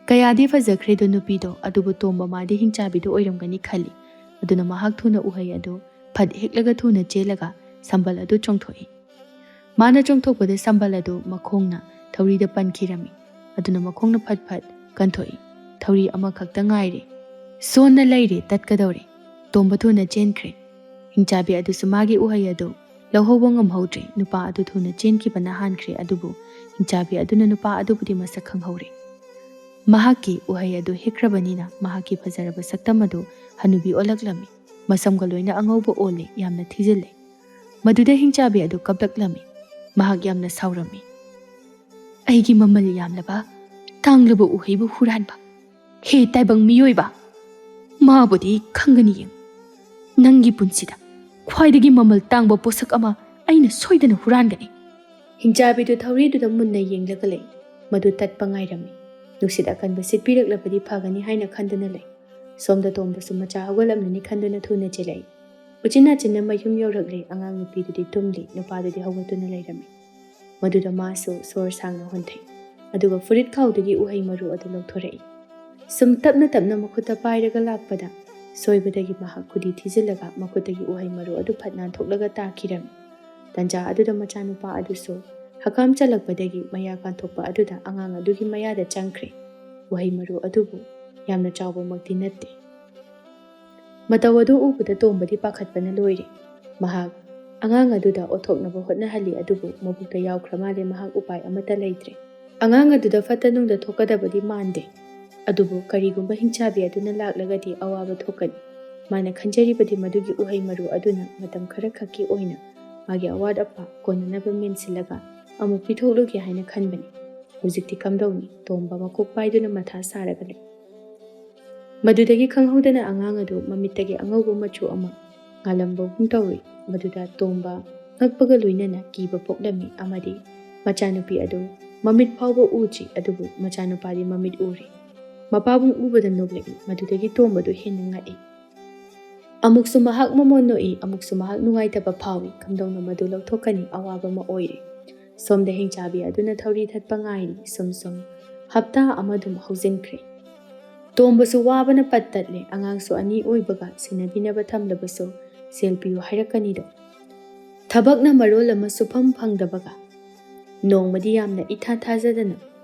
ꯀꯌꯥꯗꯤ ꯐꯖꯈ꯭ꯔꯦꯗꯣ ꯅꯨꯄꯤꯗꯣ, ꯑꯗꯨꯕꯨ ꯇꯣꯝꯕ ꯃꯥꯗꯤ ꯍꯤꯡꯆꯥꯕꯤꯗꯨ ꯑꯣꯏꯔꯝꯒꯅꯤ ꯈꯜꯂꯤ꯫ ꯑꯗꯨꯅ ꯃꯍꯥꯛ ꯊꯨꯅ ꯎꯍꯩ ꯑꯗꯨ ꯐꯠ ꯍꯦꯛꯂꯒ ꯊꯨꯅ ꯆꯦꯜꯂꯒ ꯁꯝꯕꯜ ꯑꯗꯨ ꯆꯣꯡꯊꯣꯛꯏ꯫ ꯃꯥꯅ ꯆꯣꯡꯊꯣꯛꯄꯗ ꯁꯝꯕꯜ ꯑꯗꯨ ꯃꯈꯣꯡꯅ ꯊꯧꯔꯤꯗ ꯄꯟꯈꯤꯔꯝꯃꯤ꯫ ꯑꯗꯨꯅ ꯃꯈꯣꯡꯅ ꯐꯠ ꯐꯠ ꯀꯟꯊꯣꯛꯏ꯫ ꯊꯧꯔꯤ ꯑꯃꯈꯛꯇ ꯉꯥꯏꯔꯦ꯫ ꯁꯣꯟꯅ ꯂꯩꯔꯦ, ꯇꯠꯀꯗꯧꯔꯦ꯫ ꯇꯣꯝꯕ ꯊꯨꯅ ꯆꯦꯟꯈ꯭ꯔꯦ꯫ ꯍꯤꯡꯆꯥꯕꯤ ꯑꯗꯨꯁꯨ ꯃꯥꯒꯤ ꯎꯍꯩ ꯑꯗꯨ ꯂꯧꯍꯧꯕ ꯉꯝꯍꯧꯗ꯭ꯔꯦ꯫ ꯅꯨꯄꯥ ꯑꯗꯨ ꯊꯨꯅ ꯆꯦꯟꯈꯤꯕꯅ ꯍꯥꯟꯈ꯭ꯔꯦ, ꯑꯗꯨꯕꯨ ꯍꯤꯡꯆꯥꯕꯤ ꯑꯗꯨꯅ ꯅꯨꯄꯥ ꯑꯗꯨꯕꯨꯗꯤ ꯃꯁꯛ ꯈꯪꯍꯧꯔꯦ꯫ ꯃꯍꯥꯛꯀꯤ ꯎꯍꯩ ꯑꯗꯨ ꯍꯦꯛꯈ꯭ꯔꯕꯅꯤꯅ ꯃꯍꯥꯛꯀꯤ ꯐꯖꯔꯕ ꯁꯛꯇꯝ ꯑꯗꯨ ꯍꯅꯨꯕꯤ ꯑꯣꯜꯂꯛꯂꯝꯃꯤ꯫ ꯃꯁꯝꯒ ꯂꯣꯏꯅ ꯑꯉꯧꯕ ꯑꯣꯜꯂꯦ, ꯌꯥꯝꯅ ꯊꯤꯖꯤꯜꯂꯦ꯫ ꯃꯗꯨꯗ ꯍꯤꯡꯆꯥꯕꯤ ꯑꯗꯨ ꯀꯞꯂꯛꯂꯝꯃꯤ꯫ ꯃꯍꯥꯛ ꯌꯥꯝꯅ ꯁꯥꯎꯔꯝꯃꯤ꯫ "ꯑꯩꯒꯤ ꯃꯃꯜ ꯌꯥꯝꯂꯕ, ꯇꯥꯡꯂꯕ ꯎꯍꯩꯕꯨ ꯍꯨꯔꯥꯟꯕ! ꯍꯦ ꯇꯥꯏꯕꯪ ꯃꯤꯑꯣꯏꯕ! ꯃꯥꯕꯨꯗꯤ ꯈꯪꯒꯅꯤ ꯌꯦꯡ꯫ ꯅꯪꯒꯤ ꯄꯨꯟꯁꯤꯗ ꯈ꯭ꯋꯥꯏꯗꯒꯤ ꯃꯃꯜ ꯇꯥꯡꯕ ꯄꯣꯠꯁꯛ ꯑꯃ ꯑꯩꯅ ꯁꯣꯏꯗꯅ ꯍꯨꯔꯥꯟꯒꯅꯤ!" ꯍꯤꯡꯆꯥꯕꯤꯗꯨ ꯊꯧꯔꯤꯗꯨꯗ ꯃꯨꯟꯅ ꯌꯦꯡꯂꯒ ꯂꯩ꯫ ꯃꯗꯨ ꯇꯠꯄ ꯉꯥꯏꯔꯝꯃꯤ꯫ ꯅꯨꯡꯁꯤꯠ ꯑꯀꯟꯕ ꯁꯤꯠꯄꯤꯔꯛꯂꯕꯗꯤ ꯐꯒꯅꯤ ꯍꯥꯏꯅ ꯈꯟꯗꯨꯅ ꯂꯩ꯫ ꯁꯣꯝꯗ ꯇꯣꯝꯕꯁꯨ ꯃꯆꯥ ꯍꯧꯒꯠꯂꯝꯂꯅꯤ ꯈꯟꯗꯨꯅ ꯊꯨꯅ ꯆꯦꯜꯂꯛꯏ꯫ ꯎꯆꯤꯟ ꯅꯥꯆꯤꯟꯅ ꯃꯌꯨꯝ ꯌꯧꯔꯛꯂꯦ꯫ ꯑꯉꯥꯡ ꯅꯨꯄꯤꯗꯨꯗꯤ ꯇꯨꯝꯂꯤ, ꯅꯨꯄꯥꯗꯨꯗꯤ ꯍꯧꯒꯠꯇꯨꯅ ꯂꯩꯔꯝꯃꯤ꯫ ꯃꯗꯨꯗ ꯃꯥꯁꯨ ꯁꯣꯔ ꯁꯥꯡꯅ ꯍꯣꯟꯊꯩ, ꯑꯗꯨꯒ ꯐꯨꯔꯤꯠ ꯈꯥꯎꯗꯒꯤ ꯎꯍꯩ ꯃꯔꯨ ꯑꯗꯨ ꯂꯧꯊꯣꯔꯛꯏ꯫ ꯁꯨꯝ ꯇꯞꯅ ꯇꯞꯅ ꯃꯈꯨꯠꯇ ꯄꯥꯏꯔꯒ ꯂꯥꯛꯄꯗ ꯁꯣꯏꯕꯗꯒꯤ ꯃꯍꯥꯛ ꯈꯨꯗꯤ ꯊꯤꯖꯤꯜꯂꯒ ꯃꯈꯨꯠꯇꯒꯤ ꯎꯍꯩ ꯃꯔꯨ ꯑꯗꯨ ꯐꯠ ꯅꯥꯟꯊꯣꯛꯂꯒ ꯇꯥꯈꯤꯔꯝꯃꯤ꯫ ꯇꯟꯖꯥ ꯑꯗꯨꯗ ꯃꯆꯥꯅꯨꯄꯥ ꯑꯗꯨꯁꯨ ꯍꯀꯥꯝ ꯆꯜꯂꯛꯄꯗꯒꯤ ꯃꯌꯥ ꯀꯥꯟꯊꯣꯛꯄ ꯑꯗꯨꯗ ꯑꯉꯥꯡ ꯑꯗꯨꯒꯤ ꯃꯌꯥꯗ ꯆꯪꯈ꯭ꯔꯦ꯫ ꯎꯍꯩ ꯃꯔꯨ ꯑꯗꯨꯕꯨ ꯌꯥꯝꯅ ꯆꯥꯎꯕꯃꯛꯇꯤ ꯅꯠꯇꯦ꯫ ꯃꯇꯧ ꯑꯗꯨ ꯎꯕꯗ ꯇꯣꯝꯕꯗꯤ ꯄꯥꯈꯠꯄꯅ ꯂꯣꯏꯔꯦ꯫ ꯃꯍꯥꯛ ꯑꯉꯥꯡ ꯑꯗꯨꯗ ꯑꯣꯊꯣꯛꯅꯕ ꯍꯣꯠꯅꯍꯜꯂꯤ, ꯑꯗꯨꯕꯨ ꯃꯕꯨꯛꯇ ꯌꯥꯎꯈ꯭ꯔ ꯃꯥꯜꯂꯦ, ꯃꯍꯥꯛ ꯎꯄꯥꯏ ꯑꯃꯠꯇ ꯂꯩꯇ꯭ꯔꯦ꯫ ꯑꯉꯥꯡ ꯑꯗꯨꯗ ꯐꯠꯇ ꯅꯨꯡꯗ ꯊꯣꯛꯀꯗꯕꯗꯤ ꯃꯥꯟꯗꯦ, ꯑꯗꯨꯕꯨ ꯀꯔꯤꯒꯨꯝꯕ ꯍꯤꯡꯆꯥꯕꯤ ꯑꯗꯨꯅ ꯂꯥꯛꯂꯒꯗꯤ ꯑꯋꯥꯕ ꯊꯣꯛꯀꯅꯤ꯫ ꯃꯥꯅ ꯈꯟꯖꯔꯤꯕꯗꯤ ꯃꯗꯨꯒꯤ ꯎꯍꯩ ꯃꯔꯨ ꯑꯗꯨꯅ ꯃꯇꯝ ꯈꯔ ꯈꯛꯀꯤ ꯑꯣꯏꯅ ꯃꯥꯒꯤ ꯑꯋꯥꯠ ꯑꯄꯥ ꯀꯣꯟꯅꯅꯕ ꯃꯦꯟꯁꯤꯜꯂꯒ ꯑꯃꯨꯛ ꯄꯤꯊꯣꯛꯂꯨꯒꯦ ꯍꯥꯏꯅ ꯈꯟꯕꯅꯤ꯫ ꯍꯧꯖꯤꯛꯇꯤ ꯀꯝꯗꯧꯅꯤ? ꯇꯣꯝꯕ ꯃꯀꯣꯛ ꯄꯥꯏꯗꯨꯅ ꯃꯊꯥ ꯁꯥꯔꯒ ꯂꯩ꯫ ꯃꯗꯨꯗꯒꯤ ꯈꯪꯍꯧꯗꯅ ꯑꯉꯥꯡ ꯑꯗꯨ ꯃꯃꯤꯠꯇꯒꯤ ꯑꯉꯧꯕ ꯃꯆꯨ ꯑꯃ ꯉꯥꯜꯂꯝꯕꯒꯨꯝ ꯇꯧꯏ꯫ ꯃꯗꯨꯗ ꯇꯣꯝꯕ ꯉꯛꯄꯒ ꯂꯣꯏꯅꯅ ꯀꯤꯕ ꯄꯣꯛꯂꯝꯃꯤ ꯑꯃꯗꯤ ꯃꯆꯥꯅꯨꯄꯤ ꯑꯗꯨ ꯃꯃꯤꯠ ꯐꯥꯎꯕ ꯎꯗ꯭ꯔꯤ, ꯑꯗꯨꯕꯨ ꯃꯆꯥꯅꯨꯄꯥꯗꯤ ꯃꯃꯤꯠ ꯎꯔꯤ꯫ ꯃꯄꯥꯕꯨꯡ ꯎꯕꯗ ꯅꯣꯛꯂꯛꯏ꯫ ꯃꯗꯨꯗꯒꯤ ꯇꯣꯝꯕꯗꯨ ꯍꯦꯟꯅ ꯉꯛꯏ꯫ ꯑꯃꯨꯛꯁꯨ ꯃꯍꯥꯛ ꯃꯃꯣꯟ ꯅꯣꯛꯏ, ꯑꯃꯨꯛꯁꯨ ꯃꯍꯥꯛ ꯅꯨꯡꯉꯥꯏꯇꯕ ꯐꯥꯎꯏ꯫ ꯀꯝꯗꯧꯅ ꯃꯗꯨ ꯂꯧꯊꯣꯛꯀꯅꯤ? ꯑꯋꯥꯕ ꯑꯃ ꯑꯣꯏꯔꯦ꯫ ꯁꯣꯝꯗ ꯍꯤꯡꯆꯥꯕꯤ ꯑꯗꯨꯅ ꯊꯧꯔꯤ ꯊꯠꯄ ꯉꯥꯏꯔꯤ꯫ ꯁꯨꯝ ꯁꯨꯝ ꯍꯞꯇꯥ ꯑꯃꯗꯨꯝ ꯍꯧꯖꯤꯟꯈ꯭ꯔꯦ꯫ ꯇꯣꯝꯕꯁꯨ ꯋꯥꯕꯅ ꯄꯠ ꯇꯠꯂꯦ꯫ ꯑꯉꯥꯡꯁꯨ ꯑꯅꯤ ꯑꯣꯏꯕꯒ ꯁꯦꯟꯅꯕꯤꯅꯕ ꯊꯝꯂꯕꯁꯨ ꯁꯦꯜ ꯄꯤꯌꯨ ꯍꯥꯏꯔꯛꯀꯅꯤꯗꯣ꯫ ꯊꯕꯛꯅ ꯃꯔꯣꯜ ꯑꯃ ꯁꯨꯐꯝ ꯐꯪꯗꯕꯒ꯫ ꯅꯣꯡꯃꯗꯤ ꯌꯥꯝꯅ ꯏꯊꯥ ꯊꯥꯖꯗꯅ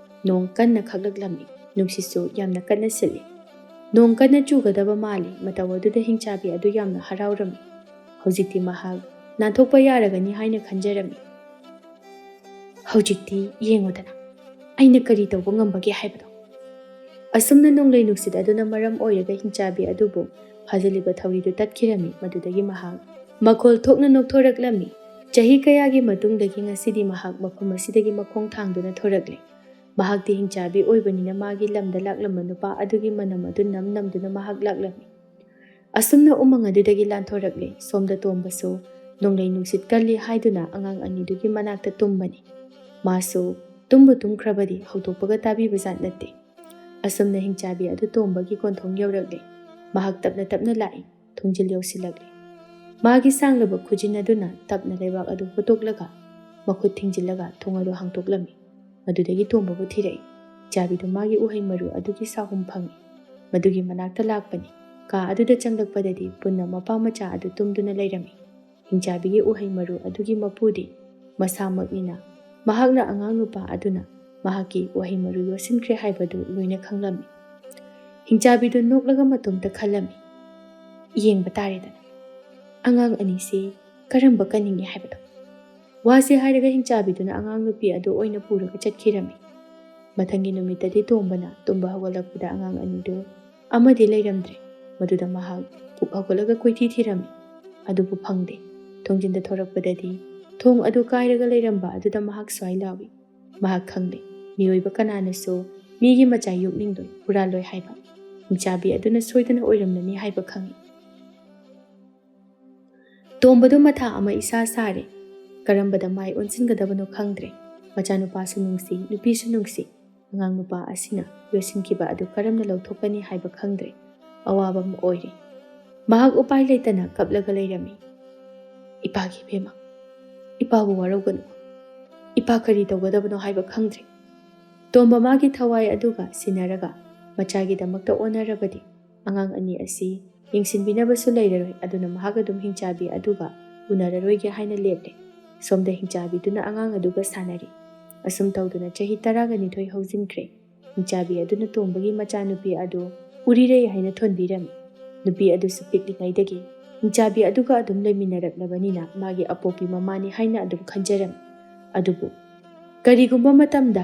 ꯅꯣꯡ ꯀꯟꯅ ꯈꯥꯛꯂꯛꯂꯝꯃꯤ꯫ ꯅꯨꯡꯁꯤꯠꯁꯨ ꯌꯥꯝꯅ ꯀꯟꯅ ꯁꯤꯠꯂꯤ꯫ ꯅꯣꯡ ꯀꯟꯅ ꯆꯨꯒꯗꯕ ꯃꯥꯜꯂꯤ꯫ ꯃꯇꯧ ꯑꯗꯨꯗ ꯍꯤꯡꯆꯥꯕꯤ ꯑꯗꯨ ꯌꯥꯝꯅ ꯍꯔꯥꯎꯔꯝꯃꯤ꯫ ꯍꯧꯖꯤꯛꯇꯤ ꯃꯍꯥꯛ ꯅꯥꯟꯊꯣꯛꯄ ꯌꯥꯔꯒꯅꯤ ꯍꯥꯏꯅ ꯈꯟꯖꯔꯝꯃꯤ꯫ ꯍꯧꯖꯤꯛꯇꯤ ꯌꯦꯡꯉꯨꯗꯅ, ꯑꯩꯅ ꯀꯔꯤ ꯇꯧꯕ ꯉꯝꯕꯒꯦ ꯍꯥꯏꯕꯗꯣ꯫ ꯑꯁꯨꯝꯅ ꯅꯣꯡꯂꯩ ꯅꯨꯡꯁꯤꯠ ꯑꯗꯨꯅ ꯃꯔꯝ ꯑꯣꯏꯔꯒ ꯍꯤꯡꯆꯥꯕꯤ ꯑꯗꯨꯕꯨ ꯐꯥꯖꯤꯜꯂꯤꯕ ꯊꯧꯔꯤꯗꯨ ꯇꯠꯈꯤꯔꯝꯃꯤ꯫ ꯃꯗꯨꯗꯒꯤ ꯃꯍꯥꯛ ꯃꯈꯣꯜ ꯊꯣꯛꯅ ꯅꯣꯛꯊꯣꯔꯛꯂꯝꯃꯤ꯫ ꯆꯍꯤ ꯀꯌꯥꯒꯤ ꯃꯇꯨꯡꯗꯒꯤ ꯉꯁꯤꯗꯤ ꯃꯍꯥꯛ ꯃꯐꯝ ꯑꯁꯤꯗꯒꯤ ꯃꯈꯣꯡ ꯊꯥꯡꯗꯨꯅ ꯊꯣꯔꯛꯂꯦ꯫ ꯃꯍꯥꯛꯇꯤ ꯍꯤꯡꯆꯥꯕꯤ ꯑꯣꯏꯕꯅꯤꯅ ꯃꯥꯒꯤ ꯂꯝꯗ ꯂꯥꯛꯂꯝꯕ ꯅꯨꯄꯥ ꯑꯗꯨꯒꯤ ꯃꯅꯝ ꯑꯗꯨ ꯅꯝ ꯅꯝꯗꯨꯅ ꯃꯍꯥꯛ ꯂꯥꯛꯂꯝꯃꯤ꯫ ꯑꯁꯨꯝꯅ ꯎꯃꯪ ꯑꯗꯨꯗꯒꯤ ꯂꯥꯟꯊꯣꯔꯛꯂꯦ꯫ ꯁꯣꯝꯗ ꯇꯣꯝꯕꯁꯨ ꯅꯣꯡꯂꯩ ꯅꯨꯡꯁꯤꯠ ꯀꯜꯂꯤ ꯍꯥꯏꯗꯨꯅ ꯑꯉꯥꯡ ꯑꯅꯤꯗꯨꯒꯤ ꯃꯅꯥꯛꯇ ꯇꯨꯝꯕꯅꯤ꯫ ꯃꯥꯁꯨ ꯇꯨꯝꯕꯨ ꯇꯨꯝꯈ꯭ꯔꯕꯗꯤ ꯍꯧꯗꯣꯛꯄꯒ ꯇꯥꯕꯤꯕ ꯖꯥꯠ ꯅꯠꯇꯦ꯫ ꯑꯁꯨꯝꯅ ꯍꯤꯡꯆꯥꯕꯤ ꯑꯗꯨ ꯇꯣꯝꯕꯒꯤ ꯀꯣꯟꯊꯣꯡ ꯌꯧꯔꯛꯂꯦ꯫ ꯃꯍꯥꯛ ꯇꯞꯅ ꯇꯞꯅ ꯂꯥꯛꯏ꯫ ꯊꯣꯡꯖꯤꯜ ꯌꯧꯁꯤꯜꯂꯛꯂꯦ꯫ ꯃꯥꯒꯤ ꯁꯥꯡꯂꯕ ꯈꯨꯖꯤꯟ ꯑꯗꯨꯅ ꯇꯞꯅ ꯂꯩꯕꯥꯛ ꯑꯗꯨ ꯍꯨꯠꯇꯣꯛꯂꯒ ꯃꯈꯨꯠ ꯊꯤꯡꯖꯤꯜꯂꯒ ꯊꯣꯡ ꯑꯗꯨ ꯍꯥꯡꯗꯣꯛꯂꯝꯃꯤ꯫ ꯃꯗꯨꯗꯒꯤ ꯇꯣꯝꯕꯕꯨ ꯊꯤꯔꯛꯏ꯫ ꯆꯥꯕꯤꯗꯨ ꯃꯥꯒꯤ ꯎꯍꯩ ꯃꯔꯨ ꯑꯗꯨꯒꯤ ꯁꯥꯍꯨꯝ ꯐꯪꯏ꯫ ꯃꯗꯨꯒꯤ ꯃꯅꯥꯛꯇ ꯂꯥꯛꯄꯅꯤ꯫ ꯀꯥ ꯑꯗꯨꯗ ꯆꯪꯂꯛꯄꯗꯗꯤ ꯄꯨꯟꯅ ꯃꯄꯥ ꯃꯆꯥ ꯑꯗꯨ ꯇꯨꯝꯗꯨꯅ ꯂꯩꯔꯝꯃꯤ꯫ ꯍꯤꯡꯆꯥꯕꯤꯒꯤ ꯎꯍꯩ ꯃꯔꯨ ꯑꯗꯨꯒꯤ ꯃꯄꯨꯗꯤ ꯃꯁꯥꯃꯛꯅꯤꯅ, ꯃꯍꯥꯛꯅ ꯑꯉꯥꯡ ꯅꯨꯄꯥ ꯑꯗꯨꯅ ꯃꯍꯥꯛꯀꯤ ꯎꯍꯩ ꯃꯔꯨ ꯌꯣꯠꯁꯤꯟꯈ꯭ꯔꯦ ꯍꯥꯏꯕꯗꯨ ꯂꯣꯏꯅ ꯈꯪꯂꯝꯃꯤ꯫ ꯍꯤꯡꯆꯥꯕꯤꯗꯨ ꯅꯣꯛꯂꯒ ꯃꯇꯣꯝꯇ ꯈꯜꯂꯝꯃꯤ, "ꯌꯦꯡꯕ ꯇꯥꯔꯦꯗꯅ, ꯑꯉꯥꯡ ꯑꯅꯤꯁꯤ ꯀꯔꯝꯕ ꯀꯟꯅꯤꯡꯉꯤ ꯍꯥꯏꯕꯗꯣ?" ꯋꯥꯁꯤ ꯍꯥꯏꯔꯒ ꯍꯤꯡꯆꯥꯕꯤꯗꯨꯅ ꯑꯉꯥꯡ ꯅꯨꯄꯤ ꯑꯗꯨ ꯑꯣꯏꯅ ꯄꯨꯔꯒ ꯆꯠꯈꯤꯔꯝꯃꯤ꯫ ꯃꯊꯪꯒꯤ ꯅꯨꯃꯤꯠꯇꯗꯤ ꯇꯣꯝꯕꯅ ꯇꯨꯝꯕ ꯍꯧꯒꯠꯂꯛꯄꯗ ꯑꯉꯥꯡ ꯑꯅꯤꯗꯨ ꯑꯃꯗꯤ ꯂꯩꯔꯝꯗ꯭ꯔꯦ꯫ ꯃꯗꯨꯗ ꯃꯍꯥꯛ ꯄꯨꯛ ꯍꯧꯒꯠꯂꯒ ꯀꯣꯏꯊꯤ ꯊꯤꯔꯝꯃꯤ, ꯑꯗꯨꯕꯨ ꯐꯪꯗꯦ꯫ ꯊꯣꯡꯖꯤꯟꯗ ꯊꯣꯔꯛꯄꯗꯗꯤ ꯊꯣꯡ ꯑꯗꯨ ꯀꯥꯏꯔꯒ ꯂꯩꯔꯝꯕ ꯑꯗꯨꯗ ꯃꯍꯥꯛ ꯁ꯭ꯋꯥꯏ ꯂꯥꯎꯏ꯫ ꯃꯍꯥꯛ ꯈꯪꯂꯦ, ꯃꯤꯑꯣꯏꯕ ꯀꯅꯥꯅꯁꯨ ꯃꯤꯒꯤ ꯃꯆꯥ ꯌꯣꯛꯅꯤꯡꯂꯣꯏ, ꯍꯨꯔꯥꯜꯂꯣꯏ ꯍꯥꯏꯕ꯫ ꯍꯤꯡꯆꯥꯕꯤ ꯑꯗꯨꯅ ꯁꯣꯏꯗꯅ ꯑꯣꯏꯔꯝꯂꯅꯤ ꯍꯥꯏꯕ ꯈꯪꯏ꯫ ꯇꯣꯝꯕꯗꯨ ꯃꯊꯥ ꯑꯃ ꯏꯁꯥ ꯁꯥꯔꯦ꯫ ꯀꯔꯝꯕꯗ ꯃꯥꯏ ꯑꯣꯟꯁꯤꯟꯒꯗꯕꯅꯣ ꯈꯪꯗ꯭ꯔꯦ꯫ ꯃꯆꯥꯅꯨꯄꯥꯁꯨ ꯅꯨꯡꯁꯤ, ꯅꯨꯄꯤꯁꯨ ꯅꯨꯡꯁꯤ꯫ ꯑꯉꯥꯡ ꯅꯨꯄꯥ ꯑꯁꯤꯅ ꯌꯣꯠꯁꯤꯟꯈꯤꯕ ꯑꯗꯨ ꯀꯔꯝꯅ ꯂꯧꯊꯣꯛꯀꯅꯤ ꯍꯥꯏꯕ ꯈꯪꯗ꯭ꯔꯦ꯫ ꯑꯋꯥꯕ ꯑꯃ ꯑꯣꯏꯔꯦ꯫ ꯃꯍꯥꯛ ꯎꯄꯥꯏ ꯂꯩꯇꯅ ꯀꯞꯂꯒ ꯂꯩꯔꯝꯃꯤ꯫ "ꯏꯄꯥꯒꯤ ꯏꯕꯦꯝꯃ, ꯏꯄꯥꯕꯨ ꯋꯥꯔꯧꯒꯅꯨ꯫ ꯏꯄꯥ ꯀꯔꯤ ꯇꯧꯒꯗꯕꯅꯣ ꯍꯥꯏꯕ ꯈꯪꯗ꯭ꯔꯦ꯫" ꯇꯣꯝꯕ ꯃꯥꯒꯤ ꯊꯋꯥꯏ ꯑꯗꯨꯒ ꯁꯤꯟꯅꯔꯒ ꯃꯆꯥꯒꯤꯗꯃꯛꯇ ꯑꯣꯟꯅꯔꯕꯗꯤ ꯑꯉꯥꯡ ꯑꯅꯤ ꯑꯁꯤ ꯌꯦꯡꯁꯤꯟꯕꯤꯅꯕꯁꯨ ꯂꯩꯔꯔꯣꯏ꯫ ꯑꯗꯨꯅ ꯃꯍꯥꯛ ꯑꯗꯨꯝ ꯍꯤꯡꯆꯥꯕꯤ ꯑꯗꯨꯒ ꯎꯅꯔꯔꯣꯏꯒꯦ ꯍꯥꯏꯅ ꯂꯦꯞꯂꯦ꯫ ꯁꯣꯝꯗ ꯍꯤꯡꯆꯥꯕꯤꯗꯨꯅ ꯑꯉꯥꯡ ꯑꯗꯨꯒ ꯁꯥꯟꯅꯔꯤ꯫ ꯑꯁꯨꯝ ꯇꯧꯗꯨꯅ ꯆꯍꯤ ꯇꯔꯥꯒ ꯅꯤꯊꯣꯏ ꯍꯧꯖꯤꯟꯈ꯭ꯔꯦ꯫ ꯍꯤꯡꯆꯥꯕꯤ ꯑꯗꯨꯅ ꯇꯣꯝꯕꯒꯤ ꯃꯆꯥꯅꯨꯄꯤ ꯑꯗꯨ ꯎꯔꯤꯔꯩ ꯍꯥꯏꯅ ꯊꯣꯟꯕꯤꯔꯝꯃꯤ꯫ ꯅꯨꯄꯤ ꯑꯗꯨꯁꯨ ꯄꯤꯛꯂꯤꯉꯩꯗꯒꯤ ꯍꯤꯡꯆꯥꯕꯤ ꯑꯗꯨꯒ ꯑꯗꯨꯝ ꯂꯩꯃꯤꯟꯅꯔꯛꯂꯕꯅꯤꯅ ꯃꯥꯒꯤ ꯑꯄꯣꯛꯄꯤ ꯃꯃꯥꯅꯤ ꯍꯥꯏꯅ ꯑꯗꯨꯝ ꯈꯟꯖꯔꯝꯃꯤ꯫ ꯑꯗꯨꯕꯨ ꯀꯔꯤꯒꯨꯝꯕ ꯃꯇꯝꯗ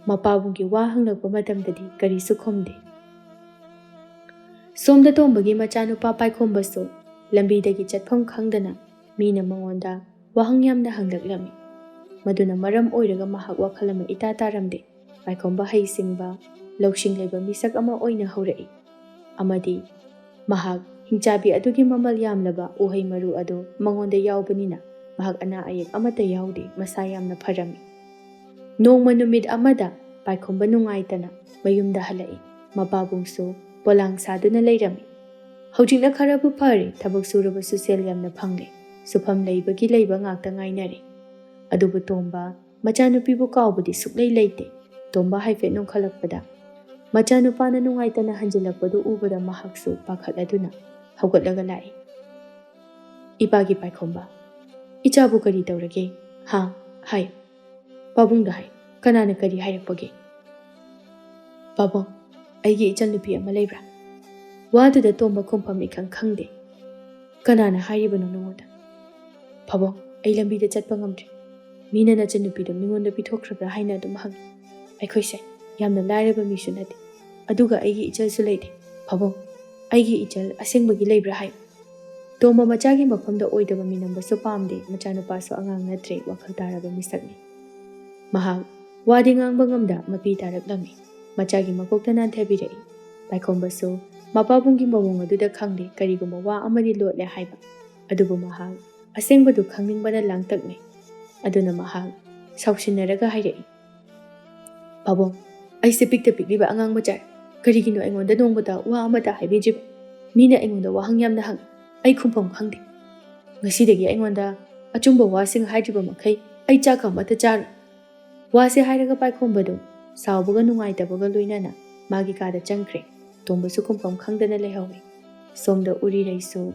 ꯃꯄꯥꯕꯨꯡꯒꯤ ꯋꯥ ꯍꯪꯂꯛꯄ ꯃꯇꯝꯗꯗꯤ ꯀꯔꯤꯁꯨ ꯈꯨꯝꯗꯦ꯫ ꯁꯣꯝꯗ ꯇꯣꯝꯕꯒꯤ ꯃꯆꯥꯅꯨꯄꯥ ꯄꯥꯏꯈꯣꯝꯕꯁꯨ ꯂꯝꯕꯤꯗꯒꯤ ꯆꯠꯐꯝ ꯈꯪꯗꯅ ꯃꯤꯅ ꯃꯉꯣꯟꯗ ꯋꯥꯍꯪ ꯌꯥꯝꯅ ꯍꯪꯂꯛꯂꯝꯃꯤ꯫ ꯃꯗꯨꯅ ꯃꯔꯝ ꯑꯣꯏꯔꯒ ꯃꯍꯥꯛ ꯋꯥꯈꯜ ꯑꯃ ꯏꯇꯥ ꯇꯥꯔꯝꯗꯦ꯫ ꯄꯥꯏꯈꯣꯝꯕ ꯍꯩꯁꯤꯡꯕ, ꯂꯧꯁꯤꯡ ꯂꯩꯕ ꯃꯤꯁꯛ ꯑꯃ ꯑꯣꯏꯅ ꯍꯧꯔꯛꯏ꯫ ꯑꯃꯗꯤ ꯃꯍꯥꯛ ꯍꯤꯡꯆꯥꯕꯤ ꯑꯗꯨꯒꯤ ꯃꯃꯜ ꯌꯥꯝꯂꯕ ꯎꯍꯩ ꯃꯔꯨ ꯑꯗꯨ ꯃꯉꯣꯟꯗ ꯌꯥꯎꯕꯅꯤꯅ ꯃꯍꯥꯛ ꯑꯅꯥ ꯑꯌꯦꯛ ꯑꯃꯠꯇ ꯌꯥꯎꯗꯦ, ꯃꯁꯥ ꯌꯥꯝꯅ ꯐꯔꯝꯃꯤ꯫ ꯅꯣꯡꯃ ꯅꯨꯃꯤꯠ ꯑꯃꯗ ꯄꯥꯏꯈꯣꯝꯕ ꯅꯨꯡꯉꯥꯏꯇꯅ ꯃꯌꯨꯝꯗ ꯍꯜꯂꯛꯏ꯫ ꯃꯄꯥꯕꯨꯡꯁꯨ ꯄꯣꯂꯥꯡ ꯁꯥꯗꯨꯅ ꯂꯩꯔꯝꯃꯤ꯫ ꯍꯧꯖꯤꯛꯅ ꯈꯔꯕꯨ ꯐꯔꯦ, ꯊꯕꯛ ꯁꯨꯔꯕꯁꯨ ꯁꯦꯜ ꯌꯥꯝꯅ ꯐꯪꯂꯦ꯫ ꯁꯨꯐꯝ ꯂꯩꯕꯒꯤ ꯂꯩꯕ ꯉꯥꯛꯇ ꯉꯥꯏꯅꯔꯦ꯫ ꯑꯗꯨꯕꯨ ꯇꯣꯝꯕ ꯃꯆꯥꯅꯨꯄꯤꯕꯨ ꯀꯥꯎꯕꯗꯤ ꯁꯨꯛꯂꯩ ꯂꯩꯇꯦ꯫ ꯇꯣꯝꯕ ꯍꯥꯏꯐꯦꯠ ꯅꯣꯡꯈꯠꯂꯛꯄꯗ ꯃꯆꯥꯅꯨꯄꯥꯅ ꯅꯨꯡꯉꯥꯏꯇꯅ ꯍꯟꯖꯤꯜꯂꯛꯄꯗꯨ ꯎꯕꯗ ꯃꯍꯥꯛꯁꯨ ꯄꯥꯈꯠꯂꯗꯨꯅ ꯍꯧꯒꯠꯂꯒ ꯂꯥꯛꯏ꯫ "ꯏꯄꯥꯒꯤ ꯄꯥꯏꯈꯣꯝꯕ, ꯏꯆꯥꯕꯨ ꯀꯔꯤ ꯇꯧꯔꯒꯦ? ꯍꯥ? ꯍꯥꯏ꯫ ꯄꯥꯕꯨꯡꯗ ꯍꯥꯏ꯫ ꯀꯅꯥꯅ ꯀꯔꯤ ꯍꯥꯏꯔꯛꯄꯒꯦ?" "ꯄꯥꯕꯨꯡ, ꯑꯩꯒꯤ ꯏꯆꯟꯅꯨꯄꯤ ꯑꯃ ꯂꯩꯕ꯭ꯔꯥ?" ꯋꯥꯗꯨꯗ ꯇꯣꯝꯕ ꯈꯨꯝꯐꯝ ꯏꯈꯪ ꯈꯪꯗꯦ꯫ "ꯀꯅꯥꯅ ꯍꯥꯏꯔꯤꯕꯅꯣ ꯅꯉꯣꯟꯗ?" "ꯄꯥꯕꯨꯡ, ꯑꯩ ꯂꯝꯕꯤꯗ ꯆꯠꯄ ꯉꯝꯗ꯭ꯔꯦ꯫ ꯃꯤꯅ ꯅꯆꯟꯅꯨꯄꯤꯗꯣ ꯃꯤꯉꯣꯟꯗ ꯄꯤꯊꯣꯛꯈ꯭ꯔꯕ꯭ꯔꯥ ꯍꯥꯏꯅ ꯑꯗꯨꯝ ꯍꯪꯉꯤ꯫ ꯑꯩꯈꯣꯏꯁꯦ ꯌꯥꯝꯅ ꯂꯥꯏꯔꯕ ꯃꯤꯁꯨ ꯅꯠꯇꯦ, ꯑꯗꯨꯒ ꯑꯩꯒꯤ ꯏꯆꯜꯁꯨ ꯂꯩꯇꯦ꯫ ꯄꯥꯕꯨꯡ, ꯑꯩꯒꯤ ꯏꯆꯜ ꯑꯁꯦꯡꯕꯒꯤ ꯂꯩꯕ꯭ꯔꯥ ꯍꯥꯏꯌꯨ"꯫ ꯇꯣꯝꯕ ꯃꯆꯥꯒꯤ ꯃꯐꯝꯗ ꯑꯣꯏꯗꯕ ꯃꯤꯅꯝꯕꯁꯨ ꯄꯥꯝꯗꯦ꯫ ꯃꯆꯥꯅꯨꯄꯥꯁꯨ ꯑꯉꯥꯡ ꯅꯠꯇ꯭ꯔꯦ, ꯋꯥꯈꯜ ꯇꯥꯔꯕ ꯃꯤꯁꯛꯅꯤ꯫ ꯃꯍꯥꯛ ꯋꯥꯗꯤ ꯉꯥꯡꯕ ꯉꯝꯗ ꯃꯄꯤ ꯇꯥꯔꯛꯂꯝꯃꯤ꯫ ꯃꯆꯥꯒꯤ ꯃꯀꯣꯛꯇ ꯅꯥꯟꯊꯕꯤꯔꯛꯏ꯫ ꯄꯥꯏꯈꯣꯝꯕꯁꯨ ꯃꯄꯥꯕꯨꯡꯒꯤ ꯃꯑꯣꯡ ꯑꯗꯨꯗ ꯈꯪꯗꯦ, ꯀꯔꯤꯒꯨꯝꯕ ꯋꯥ ꯑꯃꯗꯤ ꯂꯣꯠꯂꯦ ꯍꯥꯏꯕ꯫ ꯑꯗꯨꯕꯨ ꯃꯍꯥꯛ ꯑꯁꯦꯡꯕꯗꯨ ꯈꯪꯅꯤꯡꯕꯅ ꯂꯥꯡꯇꯛꯅꯩ꯫ ꯑꯗꯨꯅ ꯃꯍꯥꯛ ꯁꯥꯎꯁꯤꯟꯅꯔꯒ ꯍꯥꯏꯔꯛꯏ, "ꯄꯥꯕꯨꯡ, ꯑꯩꯁꯦ ꯄꯤꯛꯇ ꯄꯤꯛꯂꯤꯕ ꯑꯉꯥꯡ ꯃꯆꯥ, ꯀꯔꯤꯒꯤꯅꯣ ꯑꯩꯉꯣꯟꯗ ꯅꯣꯡꯃꯇ ꯋꯥ ꯑꯃꯇ ꯍꯥꯏꯕꯤꯗ꯭ꯔꯤꯕ? ꯃꯤꯅ ꯑꯩꯉꯣꯟꯗ ꯋꯥꯍꯪ ꯌꯥꯝꯅ ꯍꯪꯉꯤ, ꯑꯩ ꯈꯨꯝꯐꯝ ꯈꯪꯗꯦ꯫ ꯉꯁꯤꯗꯒꯤ ꯑꯩꯉꯣꯟꯗ ꯑꯆꯨꯝꯕ ꯋꯥꯁꯤꯡ ꯍꯥꯏꯗ꯭ꯔꯤꯕ ꯃꯈꯩ ꯑꯩ ꯆꯥꯛꯀ ꯑꯃꯠꯇ ꯆꯥꯔꯣꯏ"꯫ ꯋꯥꯁꯦ ꯍꯥꯏꯔꯒ ꯄꯥꯏꯈꯣꯝꯕꯗꯨ ꯁꯥꯎꯕꯒ ꯅꯨꯡꯉꯥꯏꯇꯕꯒ ꯂꯣꯏꯅꯅ ꯃꯥꯒꯤ ꯀꯥꯗ ꯆꯪꯈ꯭ꯔꯦ꯫ ꯇꯣꯝꯕꯁꯨ ꯈꯨꯝꯐꯝ ꯈꯪꯗꯅ ꯂꯩꯍꯧꯏ꯫ ꯁꯣꯝꯗ ꯎꯔꯤꯔꯩꯁꯨ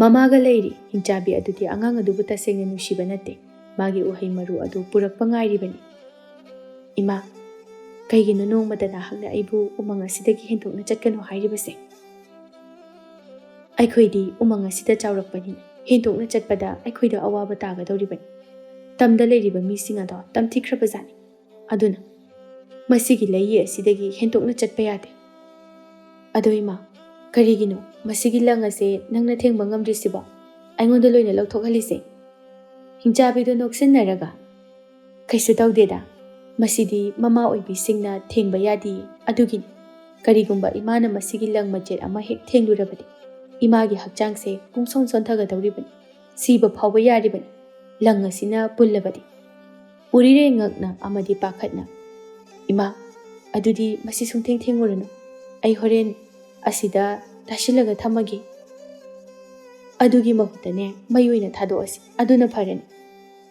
ꯃꯃꯥꯒ ꯂꯩꯔꯤ꯫ ꯍꯤꯡꯆꯥꯕꯤ ꯑꯗꯨꯗꯤ ꯑꯉꯥꯡ ꯑꯗꯨꯕꯨ ꯇꯁꯦꯡꯅ ꯅꯨꯡꯁꯤꯕ ꯅꯠꯇꯦ꯫ ꯃꯥꯒꯤ ꯎꯍꯩ ꯃꯔꯨ ꯑꯗꯨ ꯄꯨꯔꯛꯄ ꯉꯥꯏꯔꯤꯕꯅꯤ꯫ "ꯏꯃꯥ, ꯀꯩꯒꯤꯅꯣ ꯅꯣꯡꯃꯇ ꯅꯍꯥꯛꯅ ꯑꯩꯕꯨ ꯎꯃꯪ ꯑꯁꯤꯗꯒꯤ ꯍꯦꯟꯗꯣꯛꯅ ꯆꯠꯀꯅꯨ ꯍꯥꯏꯔꯤꯕꯁꯦ?" "ꯑꯩꯈꯣꯏꯗꯤ ꯎꯃꯪ ꯑꯁꯤꯗ ꯆꯥꯎꯔꯛꯄꯅꯤꯅ ꯍꯦꯟꯗꯣꯛꯅ ꯆꯠꯄꯗ ꯑꯩꯈꯣꯏꯗ ꯑꯋꯥꯕ ꯇꯥꯒꯗꯧꯔꯤꯕꯅꯤ꯫ ꯇꯝꯗ ꯂꯩꯔꯤꯕ ꯃꯤꯁꯤꯡ ꯑꯗꯣ ꯇꯝꯊꯤꯈ꯭ꯔꯕꯖꯥꯠꯅꯤ꯫ ꯑꯗꯨꯅ ꯃꯁꯤꯒꯤ ꯂꯩꯌꯦ ꯑꯁꯤꯗꯒꯤ ꯍꯦꯟꯗꯣꯛꯅ ꯆꯠꯄ ꯌꯥꯗꯦ"꯫ "ꯑꯗꯣ ꯏꯃꯥ, ꯀꯔꯤꯒꯤꯅꯣ ꯃꯁꯤꯒꯤ ꯂꯪ ꯑꯁꯦ ꯅꯪꯅ ꯊꯦꯡꯕ ꯉꯝꯗ꯭ꯔꯤꯁꯤꯕꯣ? ꯑꯩꯉꯣꯟꯗ ꯂꯣꯏꯅ ꯂꯧꯊꯣꯛꯍꯜꯂꯤꯁꯦ"꯫ ꯍꯤꯡꯆꯥꯕꯤꯗꯨ ꯅꯣꯛꯁꯤꯟꯅꯔꯒ, "ꯀꯩꯁꯨ ꯇꯧꯗꯦꯗ, ꯃꯁꯤꯗꯤ ꯃꯃꯥ ꯑꯣꯏꯕꯤꯁꯤꯡꯅ ꯊꯦꯡꯕ ꯌꯥꯗꯦ, ꯑꯗꯨꯒꯤꯅꯤ꯫ ꯀꯔꯤꯒꯨꯝꯕ ꯏꯃꯥꯅ ꯃꯁꯤꯒꯤ ꯂꯪ ꯃꯆꯦꯠ ꯑꯃ ꯍꯦꯛ ꯊꯦꯡꯂꯨꯔꯕꯗꯤ ꯏꯃꯥꯒꯤ ꯍꯛꯆꯥꯡꯁꯦ ꯄꯨꯡꯁꯣꯟ ꯁꯣꯟꯊꯒꯗꯧꯔꯤꯕꯅꯤ, ꯁꯤꯕ ꯐꯥꯎꯕ ꯌꯥꯔꯤꯕꯅꯤ, ꯂꯪ ꯑꯁꯤꯅ ꯄꯨꯜꯂꯕꯗꯤ"꯫ ꯎꯔꯤꯔꯦ ꯉꯛꯅ ꯑꯃꯗꯤ ꯄꯥꯈꯠꯅ, "ꯏꯃꯥ, ꯑꯗꯨꯗꯤ ꯃꯁꯤ ꯁꯨꯡꯊꯦꯡ ꯊꯦꯡꯉꯨꯔꯅꯨ꯫ ꯑꯩ ꯍꯣꯔꯦꯟ ꯑꯁꯤꯗ ꯇꯥꯁꯤꯜꯂꯒ ꯊꯝꯃꯒꯦ꯫ ꯑꯗꯨꯒꯤ ꯃꯍꯨꯠꯇꯅꯦ, ꯃꯩ ꯑꯣꯏꯅ ꯊꯥꯗꯣꯛꯑꯁꯤ, ꯑꯗꯨꯅ ꯐꯔꯅꯤ"꯫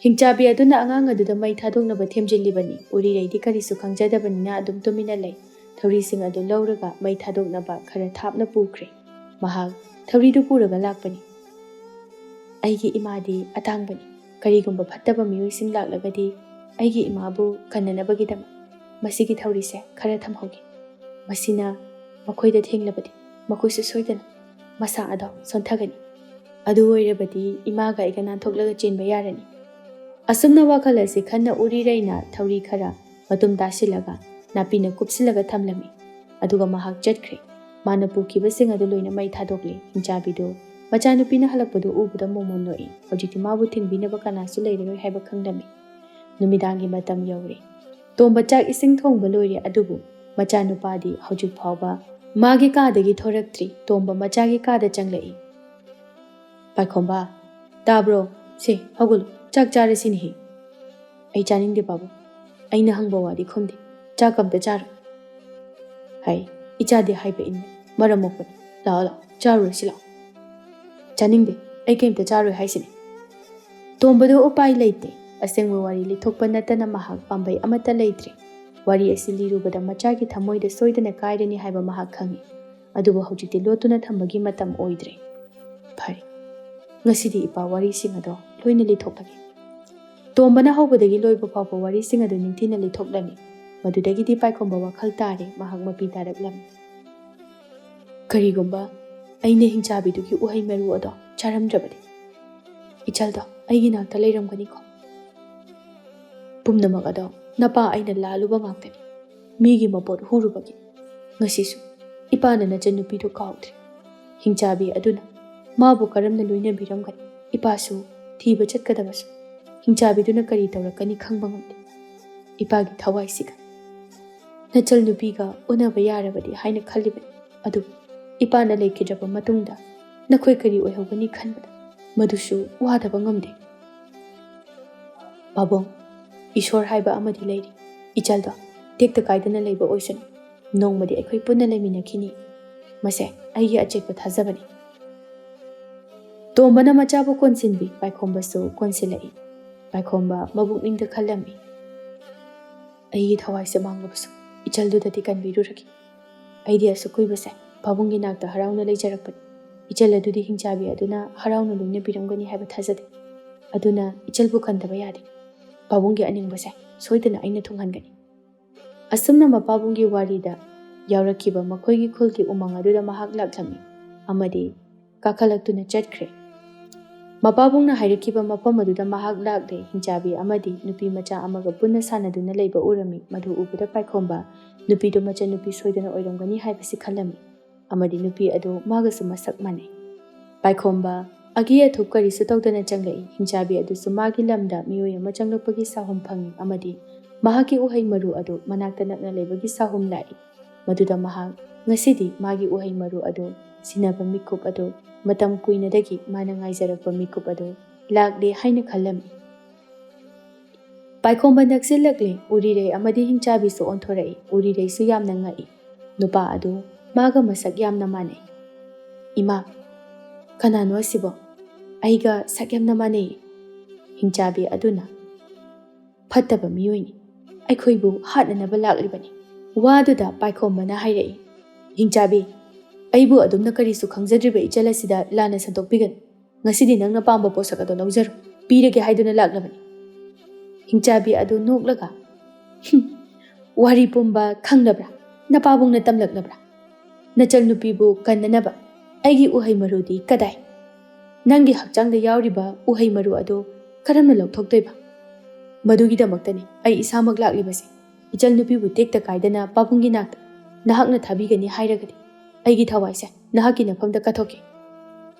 ꯍꯤꯡꯆꯥꯕꯤ ꯑꯗꯨꯅ ꯑꯉꯥꯡ ꯑꯗꯨꯗ ꯃꯩ ꯊꯥꯗꯣꯛꯅꯕ ꯊꯦꯝꯖꯤꯜꯂꯤꯕꯅꯤ꯫ ꯎꯔꯤꯔꯩꯗꯤ ꯀꯔꯤꯁꯨ ꯈꯪꯖꯗꯕꯅꯤꯅ ꯑꯗꯨꯝ ꯇꯨꯃꯤꯟꯅ ꯂꯩ꯫ ꯊꯧꯔꯤꯁꯤꯡ ꯑꯗꯨ ꯂꯧꯔꯒ ꯃꯩ ꯊꯥꯗꯣꯛꯅꯕ ꯈꯔ ꯊꯥꯞꯅ ꯄꯨꯈ꯭ꯔꯦ꯫ ꯃꯍꯥꯛ ꯊꯧꯔꯤꯗꯨ ꯄꯨꯔꯒ ꯂꯥꯛꯄꯅꯤ꯫ "ꯑꯩꯒꯤ ꯏꯃꯥꯗꯤ ꯑꯇꯥꯡꯕꯅꯤ꯫ ꯀꯔꯤꯒꯨꯝꯕ ꯐꯠꯇꯕ ꯃꯤꯑꯣꯏꯁꯤꯡ ꯂꯥꯛꯂꯒꯗꯤ ꯑꯩꯒꯤ ꯏꯃꯥꯕꯨ ꯀꯟꯅꯅꯕꯒꯤꯗꯃꯛ ꯃꯁꯤꯒꯤ ꯊꯧꯔꯤꯁꯦ ꯈꯔ ꯊꯝꯍꯧꯒꯦ꯫ ꯃꯁꯤꯅ ꯃꯈꯣꯏꯗ ꯊꯦꯡꯂꯕꯗꯤ ꯃꯈꯣꯏꯁꯨ ꯁꯣꯏꯗꯅ ꯃꯁꯥ ꯑꯗꯣ ꯁꯣꯟꯊꯒꯅꯤ"꯫ ꯑꯗꯨ ꯑꯣꯏꯔꯕꯗꯤ ꯏꯃꯥꯒ ꯑꯩꯒ ꯅꯥꯟꯊꯣꯛꯂꯒ ꯆꯦꯟꯕ ꯌꯥꯔꯅꯤ꯫ ꯑꯁꯨꯝꯅ ꯋꯥꯈꯜ ꯑꯁꯤ ꯈꯟꯅ ꯎꯔꯤꯔꯩꯅ ꯊꯧꯔꯤ ꯈꯔ ꯃꯇꯨꯝ ꯇꯥꯁꯤꯜꯂꯒ ꯅꯥꯄꯤꯅ ꯀꯨꯞꯁꯤꯜꯂꯒ ꯊꯝꯂꯝꯃꯤ꯫ ꯑꯗꯨꯒ ꯃꯍꯥꯛ ꯆꯠꯈ꯭ꯔꯦ꯫ ꯃꯥꯅ ꯄꯨꯈꯤꯕꯁꯤꯡ ꯑꯗꯨ ꯂꯣꯏꯅ ꯃꯩ ꯊꯥꯗꯣꯛꯂꯦ꯫ ꯍꯤꯡꯆꯥꯕꯤꯗꯨ ꯃꯆꯥꯅꯨꯄꯤꯅ ꯍꯜꯂꯛꯄꯗꯨ ꯎꯕꯗ ꯃꯣꯃꯣꯟ ꯅꯣꯛꯏ꯫ ꯍꯧꯖꯤꯛꯇꯤ ꯃꯥꯕꯨ ꯊꯤꯡꯕꯤꯅꯕ ꯀꯅꯥꯁꯨ ꯂꯩꯔꯔꯣꯏ ꯍꯥꯏꯕ ꯈꯪꯂꯝꯃꯤ꯫ ꯅꯨꯃꯤꯗꯥꯡꯒꯤ ꯃꯇꯝ ꯌꯧꯔꯦ꯫ ꯇꯣꯝꯕ ꯆꯥꯛ ꯏꯁꯤꯡ ꯊꯣꯡꯕ ꯂꯣꯏꯔꯦ, ꯑꯗꯨꯕꯨ ꯃꯆꯥꯅꯨꯄꯥꯗꯤ ꯍꯧꯖꯤꯛ ꯐꯥꯎꯕ ꯃꯥꯒꯤ ꯀꯥꯗꯒꯤ ꯊꯣꯔꯛꯇ꯭ꯔꯤ꯫ ꯇꯣꯝꯕ ꯃꯆꯥꯒꯤ ꯀꯥꯗ ꯆꯪꯂꯛꯏ꯫ "ꯄꯥꯏꯈꯣꯝꯕ, ꯇꯥꯕ꯭ꯔꯣ? ꯁꯦ, ꯍꯧꯒꯠꯂꯨ, ꯆꯥꯛ ꯆꯥꯔꯁꯤꯅꯦꯍꯦ꯫" "ꯑꯩ ꯆꯥꯅꯤꯡꯗꯦ ꯄꯥꯕꯨꯡ꯫ ꯑꯩꯅ ꯍꯪꯕ ꯋꯥꯗꯤ ꯈꯨꯝꯗꯦ꯫ ꯆꯥꯛ ꯑꯝꯇ ꯆꯥꯔꯣ꯫" "ꯍꯥꯏ, ꯏꯆꯥꯗꯤ ꯍꯥꯏꯕ ꯏꯟꯅꯤ꯫ ꯃꯔꯝ ꯃꯣꯛꯄꯅꯤ꯫ ꯂꯥꯛꯑꯣ, ꯂꯥꯛꯑꯣ, ꯆꯥꯔꯨꯔꯁꯤ ꯂꯥꯛꯑꯣ꯫" "ꯆꯥꯅꯤꯡꯗꯦ꯫ ꯑꯩ ꯀꯩꯝꯇ ꯆꯥꯔꯣꯏ ꯍꯥꯏꯁꯤꯅꯤ꯫" ꯇꯣꯝꯕꯗꯨ ꯎꯄꯥꯏ ꯂꯩꯇꯦ꯫ ꯑꯁꯦꯡꯕ ꯋꯥꯔꯤ ꯂꯤꯊꯣꯛꯄ ꯅꯠꯇꯅ ꯃꯍꯥꯛ ꯄꯥꯝꯕꯩ ꯑꯃꯠꯇ ꯂꯩꯇ꯭ꯔꯦ꯫ ꯋꯥꯔꯤ ꯑꯁꯤ ꯂꯤꯔꯨꯕꯗ ꯃꯆꯥꯒꯤ ꯊꯃꯣꯏꯗ ꯁꯣꯏꯗꯅ ꯀꯥꯏꯔꯅꯤ ꯍꯥꯏꯕ ꯃꯍꯥꯛ ꯈꯪꯏ꯫ ꯑꯗꯨꯕꯨ ꯍꯧꯖꯤꯛꯇꯤ ꯂꯣꯠꯇꯨꯅ ꯊꯝꯕꯒꯤ ꯃꯇꯝ ꯑꯣꯏꯗ꯭ꯔꯦ꯫ "ꯐꯔꯦ, ꯉꯁꯤꯗꯤ ꯏꯄꯥ ꯋꯥꯔꯤꯁꯤꯡ ꯑꯗꯣ ꯂꯣꯏꯅ ꯂꯤꯊꯣꯛꯂꯒꯦ꯫" ꯇꯣꯝꯕꯅ ꯍꯧꯕꯗꯒꯤ ꯂꯣꯏꯕ ꯐꯥꯎꯕ ꯋꯥꯔꯤꯁꯤꯡ ꯑꯗꯨ ꯅꯤꯡꯊꯤꯅ ꯂꯤꯊꯣꯛꯂꯝꯃꯤ꯫ ꯃꯗꯨꯗꯒꯤꯗꯤ ꯄꯥꯏꯈꯣꯝꯕ ꯋꯥꯈꯜ ꯇꯥꯔꯦ, ꯃꯍꯥꯛ ꯃꯄꯤ ꯇꯥꯔꯛꯂꯝꯃꯤ꯫ "ꯀꯔꯤꯒꯨꯝꯕ ꯑꯩꯅ ꯍꯤꯡꯆꯥꯕꯤꯗꯨꯒꯤ ꯎꯍꯩ ꯃꯔꯨ ꯑꯗꯣ ꯆꯥꯔꯝꯗ꯭ꯔꯕꯗꯤ? ꯏꯆꯜꯗꯣ ꯑꯩꯒꯤ ꯅꯥꯛꯇ ꯂꯩꯔꯝꯒꯅꯤꯀꯣ?" "ꯄꯨꯝꯅꯃꯛ ꯑꯗꯣ ꯅꯄꯥ ꯑꯩꯅ ꯂꯥꯜꯂꯨꯕ ꯉꯥꯛꯇꯅꯤ꯫ ꯃꯤꯒꯤ ꯃꯄꯣꯠ ꯍꯨꯔꯨꯕꯒꯤ꯫ ꯉꯁꯤꯁꯨ ꯏꯄꯥꯅ ꯅꯆꯟꯅꯨꯄꯤꯗꯨ ꯀꯥꯎꯗ꯭ꯔꯤ꯫ ꯍꯤꯡꯆꯥꯕꯤ ꯑꯗꯨꯅ ꯃꯥꯕꯨ ꯀꯔꯝꯅ ꯂꯣꯏꯅꯕꯤꯔꯝꯒꯅꯤ? ꯏꯄꯥꯁꯨ ꯊꯤꯕ ꯆꯠꯀꯗꯕꯁꯨ ꯍꯤꯡꯆꯥꯕꯤꯗꯨꯅ ꯀꯔꯤ ꯇꯧꯔꯛꯀꯅꯤ ꯈꯪꯕ ꯉꯝꯗꯦ꯫ ꯏꯄꯥꯒꯤ ꯊꯋꯥꯏꯁꯤꯒ ꯅꯆꯜ ꯅꯨꯄꯤꯒ ꯎꯅꯕ ꯌꯥꯔꯕꯗꯤ ꯍꯥꯏꯅ ꯈꯜꯂꯤꯕꯅꯤ꯫ ꯑꯗꯨꯕꯨ ꯏꯄꯥꯅ ꯂꯩꯈꯤꯗ꯭ꯔꯕ ꯃꯇꯨꯡꯗ ꯅꯈꯣꯏ ꯀꯔꯤ ꯑꯣꯏꯍꯧꯒꯅꯤ ꯈꯟꯕꯗ ꯃꯗꯨꯁꯨ ꯋꯥꯗꯕ ꯉꯝꯗꯦ꯫ ꯄꯥꯕꯨꯡ, ꯏꯁꯣꯔ ꯍꯥꯏꯕ ꯑꯃꯗꯤ ꯂꯩꯔꯤ꯫ ꯏꯆꯜꯗꯣ ꯇꯦꯛꯇ ꯀꯥꯏꯗꯅ ꯂꯩꯕ ꯑꯣꯏꯁꯅꯨ꯫ ꯅꯣꯡꯃꯗꯤ ꯑꯩꯈꯣꯏ ꯄꯨꯟꯅ ꯂꯩꯃꯤꯟꯅꯈꯤꯅꯤ꯫ ꯃꯁꯦ ꯑꯩꯒꯤ ꯑꯆꯦꯠꯄ ꯊꯥꯖꯕꯅꯤ꯫" ꯇꯣꯝꯕꯅ ꯃꯆꯥꯕꯨ ꯀꯣꯟꯁꯤꯟꯕꯤ, ꯄꯥꯏꯈꯣꯝꯕꯁꯨ ꯀꯣꯟꯁꯤꯜꯂꯛꯏ꯫ ꯄꯥꯏꯈꯣꯝꯕ ꯃꯕꯨꯛꯅꯤꯡꯗ ꯈꯜꯂꯝꯃꯤ, "ꯑꯩꯒꯤ ꯊꯋꯥꯏꯁꯦ ꯃꯥꯡꯂꯕꯁꯨ ꯏꯆꯜꯗꯨꯗꯗꯤ ꯀꯟꯕꯤꯔꯨꯔꯒꯦ꯫ ꯑꯩꯗꯤ ꯑꯁꯨꯛ ꯀꯨꯏꯕꯁꯦ ꯄꯥꯕꯨꯡꯒꯤ ꯅꯥꯛꯇ ꯍꯔꯥꯎꯅ ꯂꯩꯖꯔꯛꯄꯅꯤ꯫ ꯏꯆꯜ ꯑꯗꯨꯗꯤ ꯍꯤꯡꯆꯥꯕꯤ ꯑꯗꯨꯅ ꯍꯔꯥꯎꯅ ꯂꯣꯏꯅꯕꯤꯔꯝꯒꯅꯤ ꯍꯥꯏꯕ ꯊꯥꯖꯗꯦ꯫ ꯑꯗꯨꯅ ꯏꯆꯜꯕꯨ ꯀꯟꯗꯕ ꯌꯥꯗꯦ꯫ ꯄꯥꯕꯨꯡꯒꯤ ꯑꯅꯤꯡꯕꯁꯦ ꯁꯣꯏꯗꯅ ꯑꯩꯅ ꯊꯨꯡꯍꯟꯒꯅꯤ꯫" ꯑꯁꯨꯝꯅ ꯃꯄꯥꯕꯨꯡꯒꯤ ꯋꯥꯔꯤꯗ ꯌꯥꯎꯔꯛꯈꯤꯕ ꯃꯈꯣꯏꯒꯤ ꯈꯨꯜꯒꯤ ꯎꯃꯪ ꯑꯗꯨꯗ ꯃꯍꯥꯛ ꯂꯥꯛꯂꯝꯃꯤ ꯑꯃꯗꯤ ꯀꯥꯈꯠꯂꯛꯇꯨꯅ ꯆꯠꯈ꯭ꯔꯦ꯫ ꯃꯄꯥꯕꯨꯡꯅ ꯍꯥꯏꯔꯛꯈꯤꯕ ꯃꯐꯝ ꯑꯗꯨꯗ ꯃꯍꯥꯛ ꯂꯥꯛꯂꯦ꯫ ꯍꯤꯡꯆꯥꯕꯤ ꯑꯃꯗꯤ ꯅꯨꯄꯤ ꯃꯆꯥ ꯑꯃꯒ ꯄꯨꯟꯅ ꯁꯥꯟꯅꯗꯨꯅ ꯂꯩꯕ ꯎꯔꯝꯃꯤ꯫ ꯃꯗꯨ ꯎꯕꯗ ꯄꯥꯏꯈꯣꯝꯕ ꯅꯨꯄꯤꯗꯨ ꯃꯆꯟꯅꯨꯄꯤ ꯁꯣꯏꯗꯅ ꯑꯣꯏꯔꯝꯒꯅꯤ ꯍꯥꯏꯕꯁꯤ ꯈꯜꯂꯝꯃꯤ꯫ ꯑꯃꯗꯤ ꯅꯨꯄꯤ ꯑꯗꯨ ꯃꯥꯒꯁꯨ ꯃꯁꯛ ꯃꯥꯟꯅꯩ꯫ ꯄꯥꯏꯈꯣꯝꯕ ꯑꯒꯤ ꯑꯊꯨꯞ ꯀꯔꯤꯁꯨ ꯇꯧꯗꯅ ꯆꯪꯂꯛꯏ꯫ ꯍꯤꯡꯆꯥꯕꯤ ꯑꯗꯨꯁꯨ ꯃꯥꯒꯤ ꯂꯝꯗ ꯃꯤꯑꯣꯏ ꯑꯃ ꯆꯪꯂꯛꯄꯒꯤ ꯁꯥꯍꯨꯝ ꯐꯪꯏ ꯑꯃꯗꯤ ꯃꯍꯥꯛꯀꯤ ꯎꯍꯩ ꯃꯔꯨ ꯑꯗꯨ ꯃꯅꯥꯛꯇ ꯅꯛꯅ ꯂꯩꯕꯒꯤ ꯁꯥꯍꯨꯝ ꯂꯥꯛꯏ꯫ ꯃꯗꯨꯗ ꯃꯍꯥꯛ ꯉꯁꯤꯗꯤ ꯃꯥꯒꯤ ꯎꯍꯩ ꯃꯔꯨ ꯑꯗꯨ ꯁꯤꯟꯅꯕ ꯃꯤꯀꯨꯞ ꯑꯗꯨ ꯃꯇꯝ ꯀꯨꯏꯅꯗꯒꯤ ꯃꯥꯅ ꯉꯥꯏꯖꯔꯛꯄ ꯃꯤꯀꯨꯞ ꯑꯗꯨ ꯂꯥꯛꯂꯦ ꯍꯥꯏꯅ ꯈꯜꯂꯝꯃꯤ꯫ ꯄꯥꯏꯈꯣꯝꯕ ꯅꯛꯁꯤꯜꯂꯛꯂꯦ꯫ ꯎꯔꯤꯔꯩ ꯑꯃꯗꯤ ꯍꯤꯡꯆꯥꯕꯤꯁꯨ ꯑꯣꯟꯊꯣꯔꯛꯏ꯫ ꯎꯔꯤꯔꯩꯁꯨ ꯌꯥꯝꯅ ꯉꯛꯏ꯫ ꯅꯨꯄꯥ ꯑꯗꯨ ꯃꯥꯒ ꯃꯁꯛ ꯌꯥꯝꯅ ꯃꯥꯟꯅꯩ꯫ "ꯏꯃꯥ, ꯀꯅꯥꯅꯣ ꯑꯁꯤꯕꯣ? ꯑꯩꯒ ꯁꯛ ꯌꯥꯝꯅ ꯃꯥꯟꯅꯩ꯫" ꯍꯤꯡꯆꯥꯕꯤ ꯑꯗꯨꯅ, "ꯐꯠꯇꯕ ꯃꯤꯑꯣꯏꯅꯤ꯫ ꯑꯩꯈꯣꯏꯕꯨ ꯍꯥꯠꯅꯅꯕ ꯂꯥꯛꯂꯤꯕꯅꯤ꯫" ꯋꯥꯗꯨꯗ ꯄꯥꯏꯈꯣꯝꯕꯅ ꯍꯥꯏꯔꯛꯏ, "ꯍꯤꯡꯆꯥꯕꯤ, ꯑꯩꯕꯨ ꯑꯗꯨꯝꯅ ꯀꯔꯤꯁꯨ ꯈꯪꯖꯗ꯭ꯔꯤꯕ ꯏꯆꯜ ꯑꯁꯤꯗ ꯂꯥꯟꯅ ꯁꯟꯗꯣꯛꯄꯤꯒꯅꯨ꯫ ꯉꯁꯤꯗꯤ ꯅꯪꯅ ꯄꯥꯝꯕ ꯄꯣꯠꯁꯛ ꯑꯗꯣ ꯂꯧꯖꯔꯣ꯫ ꯄꯤꯔꯒꯦ ꯍꯥꯏꯗꯨꯅ ꯂꯥꯛꯂꯕꯅꯤ꯫" ꯍꯤꯡꯆꯥꯕꯤ ꯑꯗꯨ ꯅꯣꯛꯂꯒ, "ꯍꯨꯝ, ꯋꯥꯔꯤ ꯄꯨꯝꯕ ꯈꯪꯂꯕ꯭ꯔꯥ? ꯅꯄꯥꯕꯨꯡꯅ ꯇꯝꯂꯛꯂꯕ꯭ꯔꯥ? ꯅꯆꯜ ꯅꯨꯄꯤꯕꯨ ꯀꯟꯅꯅꯕ ꯑꯩꯒꯤ ꯎꯍꯩ ꯃꯔꯨꯗꯤ ꯀꯗꯥꯏ? ꯅꯪꯒꯤ ꯍꯛꯆꯥꯡꯗ ꯌꯥꯎꯔꯤꯕ ꯎꯍꯩ ꯃꯔꯨ ꯑꯗꯨ ꯀꯔꯝꯅ ꯂꯧꯊꯣꯛꯇꯣꯏꯕ? ꯃꯗꯨꯒꯤꯗꯃꯛꯇꯅꯤ ꯑꯩ ꯏꯁꯥꯃꯛ ꯂꯥꯛꯂꯤꯕꯁꯦ꯫ ꯏꯆꯜ ꯅꯨꯄꯤꯕꯨ ꯇꯦꯛꯇ ꯀꯥꯏꯗꯅ ꯄꯥꯕꯨꯡꯒꯤ ꯅꯥꯛꯇ ꯅꯍꯥꯛꯅ ꯊꯥꯕꯤꯒꯅꯤ ꯍꯥꯏꯔꯒꯗꯤ ꯑꯩꯒꯤ ꯊꯋꯥꯏꯁꯦ ꯅꯍꯥꯛꯀꯤ ꯅꯐꯝꯗ ꯀꯠꯊꯣꯛꯀꯦ꯫"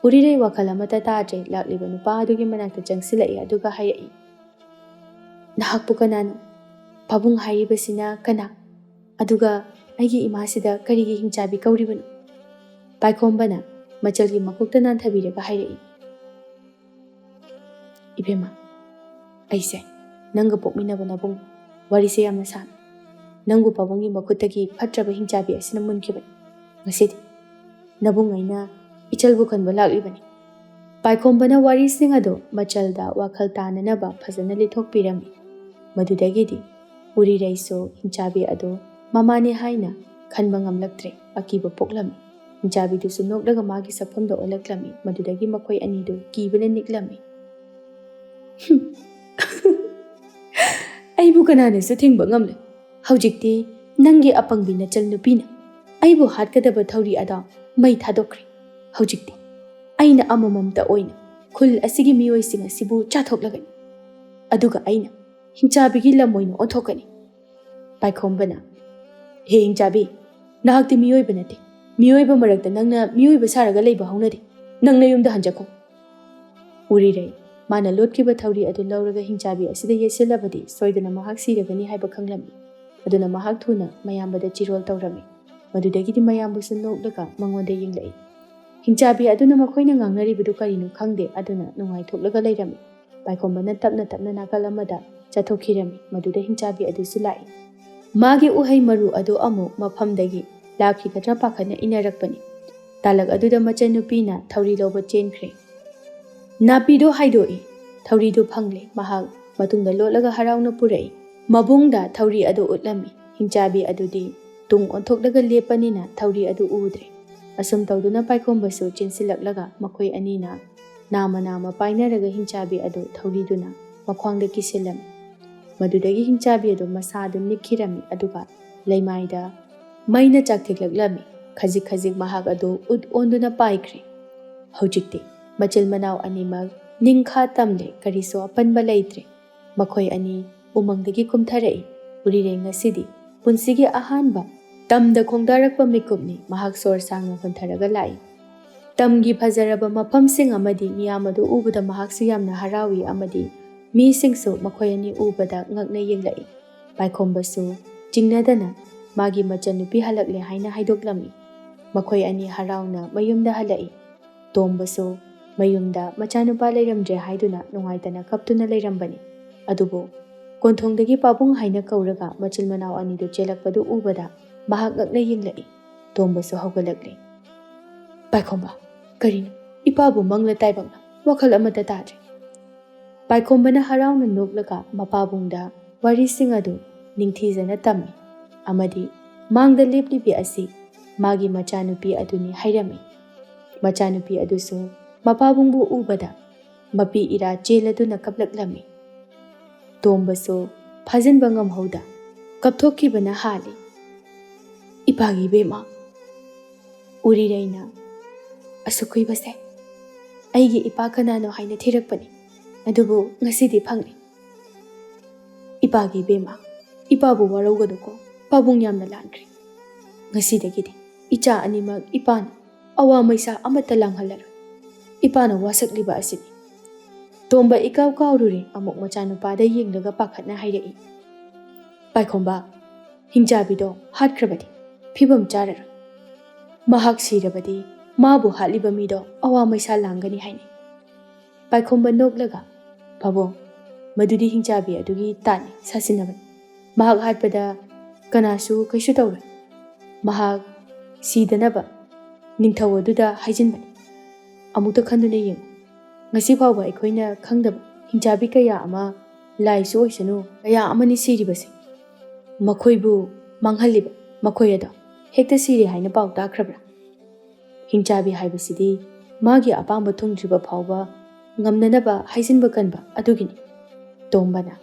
ꯎꯔꯤꯔꯩ ꯋꯥꯈꯜ ꯑꯃꯠꯇ ꯇꯥꯗ꯭ꯔꯦ꯫ ꯂꯥꯛꯂꯤꯕ ꯅꯨꯄꯥ ꯑꯗꯨꯒꯤ ꯃꯅꯥꯛꯇ ꯆꯪꯁꯤꯜꯂꯛꯏ ꯑꯗꯨꯒ ꯍꯥꯏꯔꯛꯏ, "ꯅꯍꯥꯛꯄꯨ ꯀꯅꯥꯅꯣ? ꯄꯥꯕꯨꯡ ꯍꯥꯏꯔꯤꯕꯁꯤꯅ ꯀꯅꯥ? ꯑꯗꯨꯒ ꯑꯩꯒꯤ ꯏꯃꯥꯁꯤꯗ ꯀꯔꯤꯒꯤ ꯍꯤꯡꯆꯥꯕꯤ ꯀꯧꯔꯤꯕꯅꯣ?" ꯄꯥꯏꯈꯣꯝꯕꯅ ꯃꯆꯜꯒꯤ ꯃꯀꯣꯛꯇ ꯅꯥꯟꯊꯕꯤꯔꯒ ꯍꯥꯏꯔꯛꯏ, "ꯏꯕꯦꯝꯃ, ꯑꯩꯁꯦ ꯅꯪꯒ ꯄꯣꯛꯃꯤꯟꯅꯕ ꯅꯕꯨꯡ ꯋꯥꯔꯤꯁꯦ ꯌꯥꯝꯅ ꯁꯥꯡꯉꯤ꯫ ꯅꯪꯕꯨ ꯄꯥꯕꯨꯡꯒꯤ ꯃꯈꯨꯠꯇꯒꯤ ꯐꯠꯇ꯭ꯔꯕ ꯍꯤꯡꯆꯥꯕꯤ ꯑꯁꯤꯅ ꯃꯨꯟꯈꯤꯕꯅꯤ꯫ ꯉꯁꯤꯗꯤ ꯅꯕꯨꯡ ꯑꯩꯅ ꯏꯆꯜꯕꯨ ꯀꯟꯕ ꯂꯥꯛꯂꯤꯕꯅꯤ꯫" ꯄꯥꯏꯈꯣꯝꯕꯅ ꯋꯥꯔꯤꯁꯤꯡ ꯑꯗꯨ ꯃꯆꯜꯗ ꯋꯥꯈꯜ ꯇꯥꯅꯅꯕ ꯐꯖꯅ ꯂꯤꯊꯣꯛꯄꯤꯔꯝꯃꯤ꯫ ꯃꯗꯨꯗꯒꯤꯗꯤ ꯎꯔꯤꯔꯩꯁꯨ ꯍꯤꯡꯆꯥꯕꯤ ꯑꯗꯨ ꯃꯃꯥꯅꯤ ꯍꯥꯏꯅ ꯈꯟꯕ ꯉꯝꯂꯛꯇ꯭ꯔꯦ꯫ ꯑꯀꯤꯕ ꯄꯣꯛꯂꯝꯃꯤ꯫ ꯍꯤꯡꯆꯥꯕꯤꯗꯨꯁꯨ ꯅꯣꯛꯂꯒ ꯃꯥꯒꯤ ꯁꯛꯐꯝꯗ ꯑꯣꯜꯂꯛꯂꯝꯃꯤ꯫ ꯃꯗꯨꯗꯒꯤ ꯃꯈꯣꯏ ꯑꯅꯤꯗꯨ ꯀꯤꯕꯅ ꯅꯤꯛꯂꯝꯃꯤ꯫ "ꯍꯨꯝ꯫ ꯑꯩꯕꯨ ꯀꯅꯥꯅꯁꯨ ꯊꯤꯡꯕ ꯉꯝꯂꯣꯏ꯫ ꯍꯧꯖꯤꯛꯇꯤ ꯅꯪꯒꯤ ꯑꯄꯪꯕꯤ ꯅꯆꯜ ꯅꯨꯄꯤꯅ ꯑꯩꯕꯨ ꯍꯥꯠꯀꯗꯕ ꯊꯧꯔꯤ ꯑꯗꯣ ꯃꯩ ꯊꯥꯗꯣꯛꯈ꯭ꯔꯦ꯫ ꯍꯧꯖꯤꯛꯇꯤ ꯑꯩꯅ ꯑꯃꯃꯝꯇ ꯑꯣꯏꯅ ꯈꯨꯜ ꯑꯁꯤꯒꯤ ꯃꯤꯑꯣꯏꯁꯤꯡ ꯑꯁꯤꯕꯨ ꯆꯥꯊꯣꯛꯂꯒꯅꯤ꯫ ꯑꯗꯨꯒ ꯑꯩꯅ ꯍꯤꯡꯆꯥꯕꯤꯒꯤ ꯂꯝ ꯑꯣꯏꯅ ꯑꯣꯟꯊꯣꯛꯀꯅꯤ꯫ ꯄꯥꯏꯈꯣꯝꯕꯅ, "ꯍꯦ ꯍꯤꯡꯆꯥꯕꯤ, ꯅꯍꯥꯛꯇꯤ ꯃꯤꯑꯣꯏꯕ ꯅꯠꯇꯦ꯫ ꯃꯤꯑꯣꯏꯕ ꯃꯔꯛꯇ ꯅꯪꯅ ꯃꯤꯑꯣꯏꯕ ꯁꯥꯔꯒ ꯂꯩꯕ ꯍꯧꯅꯗꯦ꯫ ꯅꯪ ꯅꯌꯨꯝꯗ ꯍꯟꯖꯈꯣ꯫" ꯎꯔꯤꯔꯩ, ꯃꯥꯅ ꯂꯣꯠꯈꯤꯕ ꯊꯧꯔꯤ ꯑꯗꯨ ꯂꯧꯔꯒ ꯍꯤꯡꯆꯥꯕꯤ ꯑꯁꯤꯗ ꯌꯩꯁꯤꯜꯂꯕꯗꯤ ꯁꯣꯏꯗꯅ ꯃꯍꯥꯛ ꯁꯤꯔꯒꯅꯤ ꯍꯥꯏꯕ ꯈꯪꯂꯝꯃꯤ꯫ ꯑꯗꯨꯅ ꯃꯍꯥꯛ ꯊꯨꯅ ꯃꯌꯥꯝꯕꯗ ꯆꯤꯔꯣꯜ ꯇꯧꯔꯝꯃꯤ꯫ ꯃꯗꯨꯗꯒꯤꯗꯤ ꯃꯌꯥꯝꯕꯁꯨ ꯅꯣꯛꯂꯒ ꯃꯉꯣꯟꯗ ꯌꯦꯡꯂꯛꯏ꯫ ꯍꯤꯡꯆꯥꯕꯤ ꯑꯗꯨꯅ ꯃꯈꯣꯏꯅ ꯉꯥꯡꯅꯔꯤꯕꯗꯨ ꯀꯔꯤꯅꯣ ꯈꯪꯗꯦ, ꯑꯗꯨꯅ ꯅꯨꯡꯉꯥꯏꯊꯣꯛꯂꯒ ꯂꯩꯔꯝꯃꯤ꯫ ꯄꯥꯏꯈꯣꯝꯕꯅ ꯇꯞꯅ ꯇꯞꯅ ꯅꯥꯀꯜ ꯑꯃꯗ ꯆꯠꯊꯣꯛꯈꯤꯔꯝꯃꯤ꯫ ꯃꯗꯨꯗ ꯍꯤꯡꯆꯥꯕꯤ ꯑꯗꯨꯁꯨ ꯂꯥꯛꯏ꯫ ꯃꯥꯒꯤ ꯎꯍꯩ ꯃꯔꯨ ꯑꯗꯨ ꯑꯃꯨꯛ ꯃꯐꯝꯗꯒꯤ ꯂꯥꯛꯈꯤꯒꯗ꯭ꯔꯥ ꯄꯥꯈꯠꯅ ꯏꯟꯅꯔꯛꯄꯅꯤ꯫ ꯇꯥꯂꯛ ꯑꯗꯨꯗ ꯃꯆꯟꯅꯨꯄꯤꯅ ꯊꯧꯔꯤ ꯂꯧꯕ ꯆꯦꯟꯈ꯭ꯔꯦ꯫ ꯅꯥꯄꯤꯗꯨ ꯍꯥꯏꯗꯣꯛꯏ꯫ ꯊꯧꯔꯤꯗꯨ ꯐꯪꯂꯦ꯫ ꯃꯍꯥꯛ ꯃꯇꯨꯡꯗ ꯂꯣꯠꯂꯒ ꯍꯔꯥꯎꯅ ꯄꯨꯔꯛꯏ꯫ ꯃꯕꯨꯡꯗ ꯊꯧꯔꯤ ꯑꯗꯨ ꯎꯠꯂꯝꯃꯤ꯫ ꯍꯤꯡꯆꯥꯕꯤ ꯑꯗꯨꯗꯤ ꯇꯨꯡ ꯑꯣꯟꯊꯣꯛꯂꯒ ꯂꯦꯞꯄꯅꯤꯅ ꯊꯧꯔꯤ ꯑꯗꯨ ꯎꯗ꯭ꯔꯦ꯫ ꯑꯁꯨꯝ ꯇꯧꯗꯨꯅ ꯄꯥꯏꯈꯣꯝꯕꯁꯨ ꯆꯦꯟꯁꯤꯜꯂꯛꯂꯒ ꯃꯈꯣꯏ ꯑꯅꯤꯅ ꯅꯥꯃ ꯅꯥꯃ ꯄꯥꯏꯅꯔꯒ ꯍꯤꯡꯆꯥꯕꯤ ꯑꯗꯨ ꯊꯧꯔꯤꯗꯨꯅ ꯃꯈ꯭ꯋꯥꯡꯗ ꯀꯤꯁꯤꯜꯂꯝꯃꯤ꯫ ꯃꯗꯨꯗꯒꯤ ꯍꯤꯡꯆꯥꯕꯤ ꯑꯗꯨ ꯃꯁꯥ ꯑꯗꯨ ꯅꯤꯛꯈꯤꯔꯝꯃꯤ, ꯑꯗꯨꯒ ꯂꯩꯃꯥꯏꯗ ꯃꯩꯅ ꯆꯥꯛꯊꯦꯛꯂꯛꯂꯝꯃꯤ꯫ ꯈꯖꯤꯛ ꯈꯖꯤꯛ ꯃꯍꯥꯛ ꯑꯗꯨ ꯎꯠ ꯑꯣꯟꯗꯨꯅ ꯄꯥꯏꯈ꯭ꯔꯦ꯫ ꯍꯧꯖꯤꯛꯇꯤ ꯃꯆꯤꯜ ꯃꯅꯥꯎ ꯑꯅꯤꯃꯛ ꯅꯤꯡꯈꯥ ꯇꯝꯂꯦ, ꯀꯔꯤꯁꯨ ꯑꯄꯟꯕ ꯂꯩꯇ꯭ꯔꯦ꯫ ꯃꯈꯣꯏ ꯑꯅꯤ ꯎꯃꯪꯗꯒꯤ ꯀꯨꯝꯊꯔꯛꯏ꯫ ꯎꯔꯤꯔꯩ ꯉꯁꯤꯗꯤ ꯄꯨꯟꯁꯤꯒꯤ ꯑꯍꯥꯟꯕ ꯇꯝꯗ ꯈꯣꯡꯗꯥꯔꯛꯄ ꯃꯤꯀꯨꯞꯅꯤ꯫ ꯃꯍꯥꯛ ꯁꯣꯔ ꯁꯥꯡꯅ ꯍꯣꯟꯊꯔꯒ ꯂꯥꯛꯏ꯫ ꯇꯝꯒꯤ ꯐꯖꯔꯕ ꯃꯐꯝꯁꯤꯡ ꯑꯃꯗꯤ ꯃꯤꯌꯥꯝ ꯑꯗꯨ ꯎꯕꯗ ꯃꯍꯥꯛꯁꯨ ꯌꯥꯝꯅ ꯍꯔꯥꯎꯏ ꯑꯃꯗꯤ ꯃꯤꯁꯤꯡꯁꯨ ꯃꯈꯣꯏ ꯑꯅꯤ ꯎꯕꯗ ꯉꯛꯅ ꯌꯦꯡꯂꯛꯏ꯫ ꯄꯥꯏꯈꯣꯝꯕꯁꯨ ꯆꯤꯡꯅꯗꯅ ꯃꯥꯒꯤ ꯃꯆꯟꯅꯨꯄꯤ ꯍꯜꯂꯛꯂꯦ ꯍꯥꯏꯅ ꯍꯥꯏꯗꯣꯛꯂꯝꯃꯤ꯫ ꯃꯈꯣꯏ ꯑꯅꯤ ꯍꯔꯥꯎꯅ ꯃꯌꯨꯝꯗ ꯍꯜꯂꯛꯏ꯫ ꯇꯣꯝꯕꯁꯨ ꯃꯌꯨꯝꯗ ꯃꯆꯥꯅꯨꯄꯥ ꯂꯩꯔꯝꯗ꯭ꯔꯦ ꯍꯥꯏꯗꯨꯅ ꯅꯨꯡꯉꯥꯏꯇꯅ ꯀꯞꯇꯨꯅ ꯂꯩꯔꯝꯕꯅꯤ꯫ ꯑꯗꯨꯕꯨ ꯀꯣꯟꯊꯣꯡꯗꯒꯤ ꯄꯥꯕꯨꯡ ꯍꯥꯏꯅ ꯀꯧꯔꯒ ꯃꯆꯤꯟ ꯃꯅꯥꯎ ꯑꯅꯤꯗꯨ ꯆꯦꯜꯂꯛꯄꯗꯨ ꯎꯕꯗ ꯃꯍꯥꯛ ꯉꯛꯅ ꯌꯦꯡꯂꯛꯏ꯫ ꯇꯣꯝꯕꯁꯨ ꯍꯧꯒꯠꯂꯛꯂꯦ꯫ "ꯄꯥꯏꯈꯣꯝꯕ, ꯀꯔꯤꯅꯣ? ꯏꯄꯥꯕꯨ ꯃꯪꯂ ꯇꯥꯏꯕꯪꯂ ꯋꯥꯈꯜ ꯑꯃꯠꯇ ꯇꯥꯗ꯭ꯔꯦ꯫" ꯄꯥꯏꯈꯣꯝꯕꯅ ꯍꯔꯥꯎꯅ ꯅꯣꯛꯂꯒ ꯃꯄꯥꯕꯨꯡꯗ ꯋꯥꯔꯤꯁꯤꯡ ꯑꯗꯨ ꯅꯤꯡꯊꯤꯖꯅ ꯇꯝꯃꯤ ꯑꯃꯗꯤ ꯃꯥꯡꯗ ꯂꯦꯞꯂꯤꯕꯤ ꯑꯁꯤ ꯃꯥꯒꯤ ꯃꯆꯥꯅꯨꯄꯤ ꯑꯗꯨꯅꯤ ꯍꯥꯏꯔꯝꯃꯤ꯫ ꯃꯆꯥꯅꯨꯄꯤ ꯑꯗꯨꯁꯨ ꯃꯄꯥꯕꯨꯡꯕꯨ ꯎꯕꯗ ꯃꯄꯤ ꯏꯔꯥ ꯆꯦꯜꯂꯗꯨꯅ ꯀꯞꯂꯛꯂꯝꯃꯤ꯫ ꯇꯣꯝꯕꯁꯨ ꯐꯥꯖꯤꯟꯕ ꯉꯝꯍꯧꯗ ꯀꯞꯊꯣꯛꯈꯤꯕꯅ ꯍꯥꯜꯂꯤ꯫ "ꯏꯄꯥꯒꯤ ꯏꯕꯦꯝꯃ!" ꯎꯔꯤꯔꯩꯅ, "ꯑꯁꯨꯛ ꯀꯨꯏꯕꯁꯦ?" ꯑꯩꯒꯤ ꯏꯄꯥ ꯀꯅꯥꯅꯣ ꯍꯥꯏꯅ ꯊꯤꯔꯛꯄꯅꯤ, ꯑꯗꯨꯕꯨ ꯉꯁꯤꯗꯤ ꯐꯪꯂꯦ꯫ ꯏꯄꯥꯒꯤ ꯏꯕꯦꯝꯃ, ꯏꯄꯥꯕꯨ ꯋꯥꯔꯧꯒꯅꯨꯀꯣ, ꯄꯥꯕꯨꯡ ꯌꯥꯝꯅ ꯂꯥꯟꯈ꯭ꯔꯦ꯫ ꯉꯁꯤꯗꯒꯤꯗꯤ ꯏꯆꯥ ꯑꯅꯤꯃꯛ ꯏꯄꯥꯅ ꯑꯋꯥ ꯃꯩꯁꯥ ꯑꯃꯠꯇ ꯂꯥꯡꯍꯜꯂꯔꯣꯏ꯫ ꯏꯄꯥꯅ ꯋꯥꯁꯛꯂꯤꯕ ꯑꯁꯤꯅꯤ꯫ ꯇꯣꯝꯕ ꯏꯀꯥꯎ ꯀꯥꯎꯔꯨꯔꯦ, ꯑꯃꯨꯛ ꯃꯆꯥꯅꯨꯄꯥꯗ ꯌꯦꯡꯂꯒ ꯄꯥꯈꯠꯅ ꯍꯥꯏꯔꯛꯏ, "ꯄꯥꯏꯈꯣꯝꯕ, ꯍꯤꯡꯆꯥꯕꯤꯗꯣ ꯍꯥꯠꯈ꯭ꯔꯕꯗꯤ ꯐꯤꯕꯝ ꯆꯥꯔꯔꯣꯏ꯫ ꯃꯍꯥꯛ ꯁꯤꯔꯕꯗꯤ ꯃꯥꯕꯨ ꯍꯥꯠꯂꯤꯕ ꯃꯤꯗꯣ ꯑꯋꯥ ꯃꯩꯁꯥ ꯂꯥꯡꯒꯅꯤ ꯍꯥꯏꯅꯤ꯫" ꯄꯥꯏꯈꯣꯝꯕ ꯅꯣꯛꯂꯒ, "ꯄꯥꯕꯨꯡ, ꯃꯗꯨꯗꯤ ꯍꯤꯡꯆꯥꯕꯤ ꯑꯗꯨꯒꯤ ꯇꯥꯠꯅꯤ, ꯁꯥꯁꯤꯟꯅꯕꯅꯤ꯫ ꯃꯍꯥꯛ ꯍꯥꯠꯄꯗ ꯀꯅꯥꯁꯨ ꯀꯩꯁꯨ ꯇꯧꯔꯣꯏ꯫ ꯃꯍꯥꯛ ꯁꯤꯗꯅꯕ ꯅꯤꯡꯊꯧ ꯑꯗꯨꯗ ꯍꯥꯏꯖꯤꯟꯕꯅꯤ꯫ ꯑꯃꯨꯛꯇ ꯈꯟꯗꯨꯅ ꯌꯦꯡꯉꯨ꯫ ꯉꯁꯤ ꯐꯥꯎꯕ ꯑꯩꯈꯣꯏꯅ ꯈꯪꯗꯕ ꯍꯤꯡꯆꯥꯕꯤ ꯀꯌꯥ ꯑꯃ, ꯂꯥꯏꯁꯨ ꯑꯣꯏꯁꯅꯨ, ꯀꯌꯥ ꯑꯃꯅꯤ ꯁꯤꯔꯤꯕꯁꯦ꯫ ꯃꯈꯣꯏꯕꯨ ꯃꯥꯡꯍꯜꯂꯤꯕ ꯃꯈꯣꯏ ꯑꯗꯣ ꯍꯦꯛꯇ ꯁꯤꯔꯦ ꯍꯥꯏꯅ ꯄꯥꯎ ꯇꯥꯈ꯭ꯔꯕ꯭ꯔꯥ? ꯍꯤꯡꯆꯥꯕꯤ ꯍꯥꯏꯕꯁꯤꯗꯤ ꯃꯥꯒꯤ ꯑꯄꯥꯝꯕ ꯊꯨꯡꯗ꯭ꯔꯤꯕ ꯐꯥꯎꯕ ꯉꯝꯅꯅꯕ ꯍꯥꯏꯖꯤꯟꯕ ꯀꯟꯕ ꯑꯗꯨꯒꯤꯅꯤ꯫" ꯇꯣꯝꯕꯅ,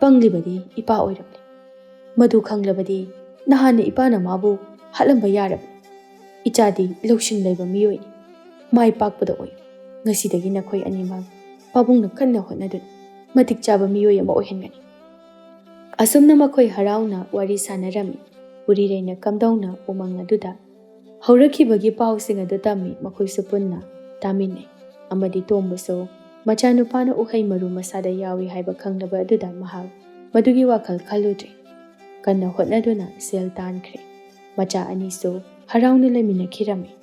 "ꯄꯪꯂꯤꯕꯗꯤ ꯏꯄꯥ ꯑꯣꯏꯔꯝꯂꯦ꯫ ꯃꯗꯨ ꯈꯪꯂꯕꯗꯤ ꯅꯍꯥꯟꯅ ꯏꯄꯥꯅ ꯃꯥꯕꯨ ꯍꯥꯠꯂꯝꯕ ꯌꯥꯔꯕꯅꯤ꯫ ꯏꯆꯥꯗꯤ ꯂꯧꯁꯤꯡ ꯂꯩꯕ ꯃꯤꯑꯣꯏꯅꯤ꯫ ꯃꯥꯏ ꯄꯥꯛꯄꯗ ꯑꯣꯏꯌꯨ꯫ ꯉꯁꯤꯗꯒꯤ ꯅꯈꯣꯏ ꯑꯅꯤꯃꯛ ꯄꯥꯕꯨꯡꯅ ꯀꯟꯅ ꯍꯣꯠꯅꯗꯨꯅ ꯃꯇꯤꯛ ꯆꯥꯕ ꯃꯤꯑꯣꯏ ꯑꯃ ꯑꯣꯏꯍꯟꯒꯅꯤ꯫" ꯑꯁꯨꯝꯅ ꯃꯈꯣꯏ ꯍꯔꯥꯎꯅ ꯋꯥꯔꯤ ꯁꯥꯟꯅꯔꯝꯃꯤ꯫ ꯎꯔꯤꯔꯩꯅ ꯀꯝꯗꯧꯅ ꯎꯃꯪ ꯑꯗꯨꯗ ꯍꯧꯔꯛꯈꯤꯕꯒꯤ ꯄꯥꯎꯁꯤꯡ ꯑꯗꯨ ꯇꯝꯃꯤ꯫ ꯃꯈꯣꯏꯁꯨ ꯄꯨꯟꯅ ꯇꯥꯃꯤꯟꯅꯩ꯫ ꯑꯃꯗꯤ ꯇꯣꯝꯕꯁꯨ ꯃꯆꯥꯅꯨꯄꯥꯅ ꯎꯍꯩ ꯃꯔꯨ ꯃꯁꯥꯗ ꯌꯥꯎꯏ ꯍꯥꯏꯕ ꯈꯪꯂꯕ ꯑꯗꯨꯗ ꯃꯍꯥꯛ ꯃꯗꯨꯒꯤ ꯋꯥꯈꯜ ꯈꯜꯂꯨꯗ꯭ꯔꯦ꯫ ꯀꯟꯅ ꯍꯣꯠꯅꯗꯨꯅ ꯁꯦꯜ ꯇꯥꯟꯈ꯭ꯔꯦ꯫ ꯃꯆꯥ ꯑꯅꯤꯁꯨ ꯍꯔꯥꯎꯅ ꯂꯩꯃꯤꯟꯅꯈꯤꯔꯝꯃꯤ꯫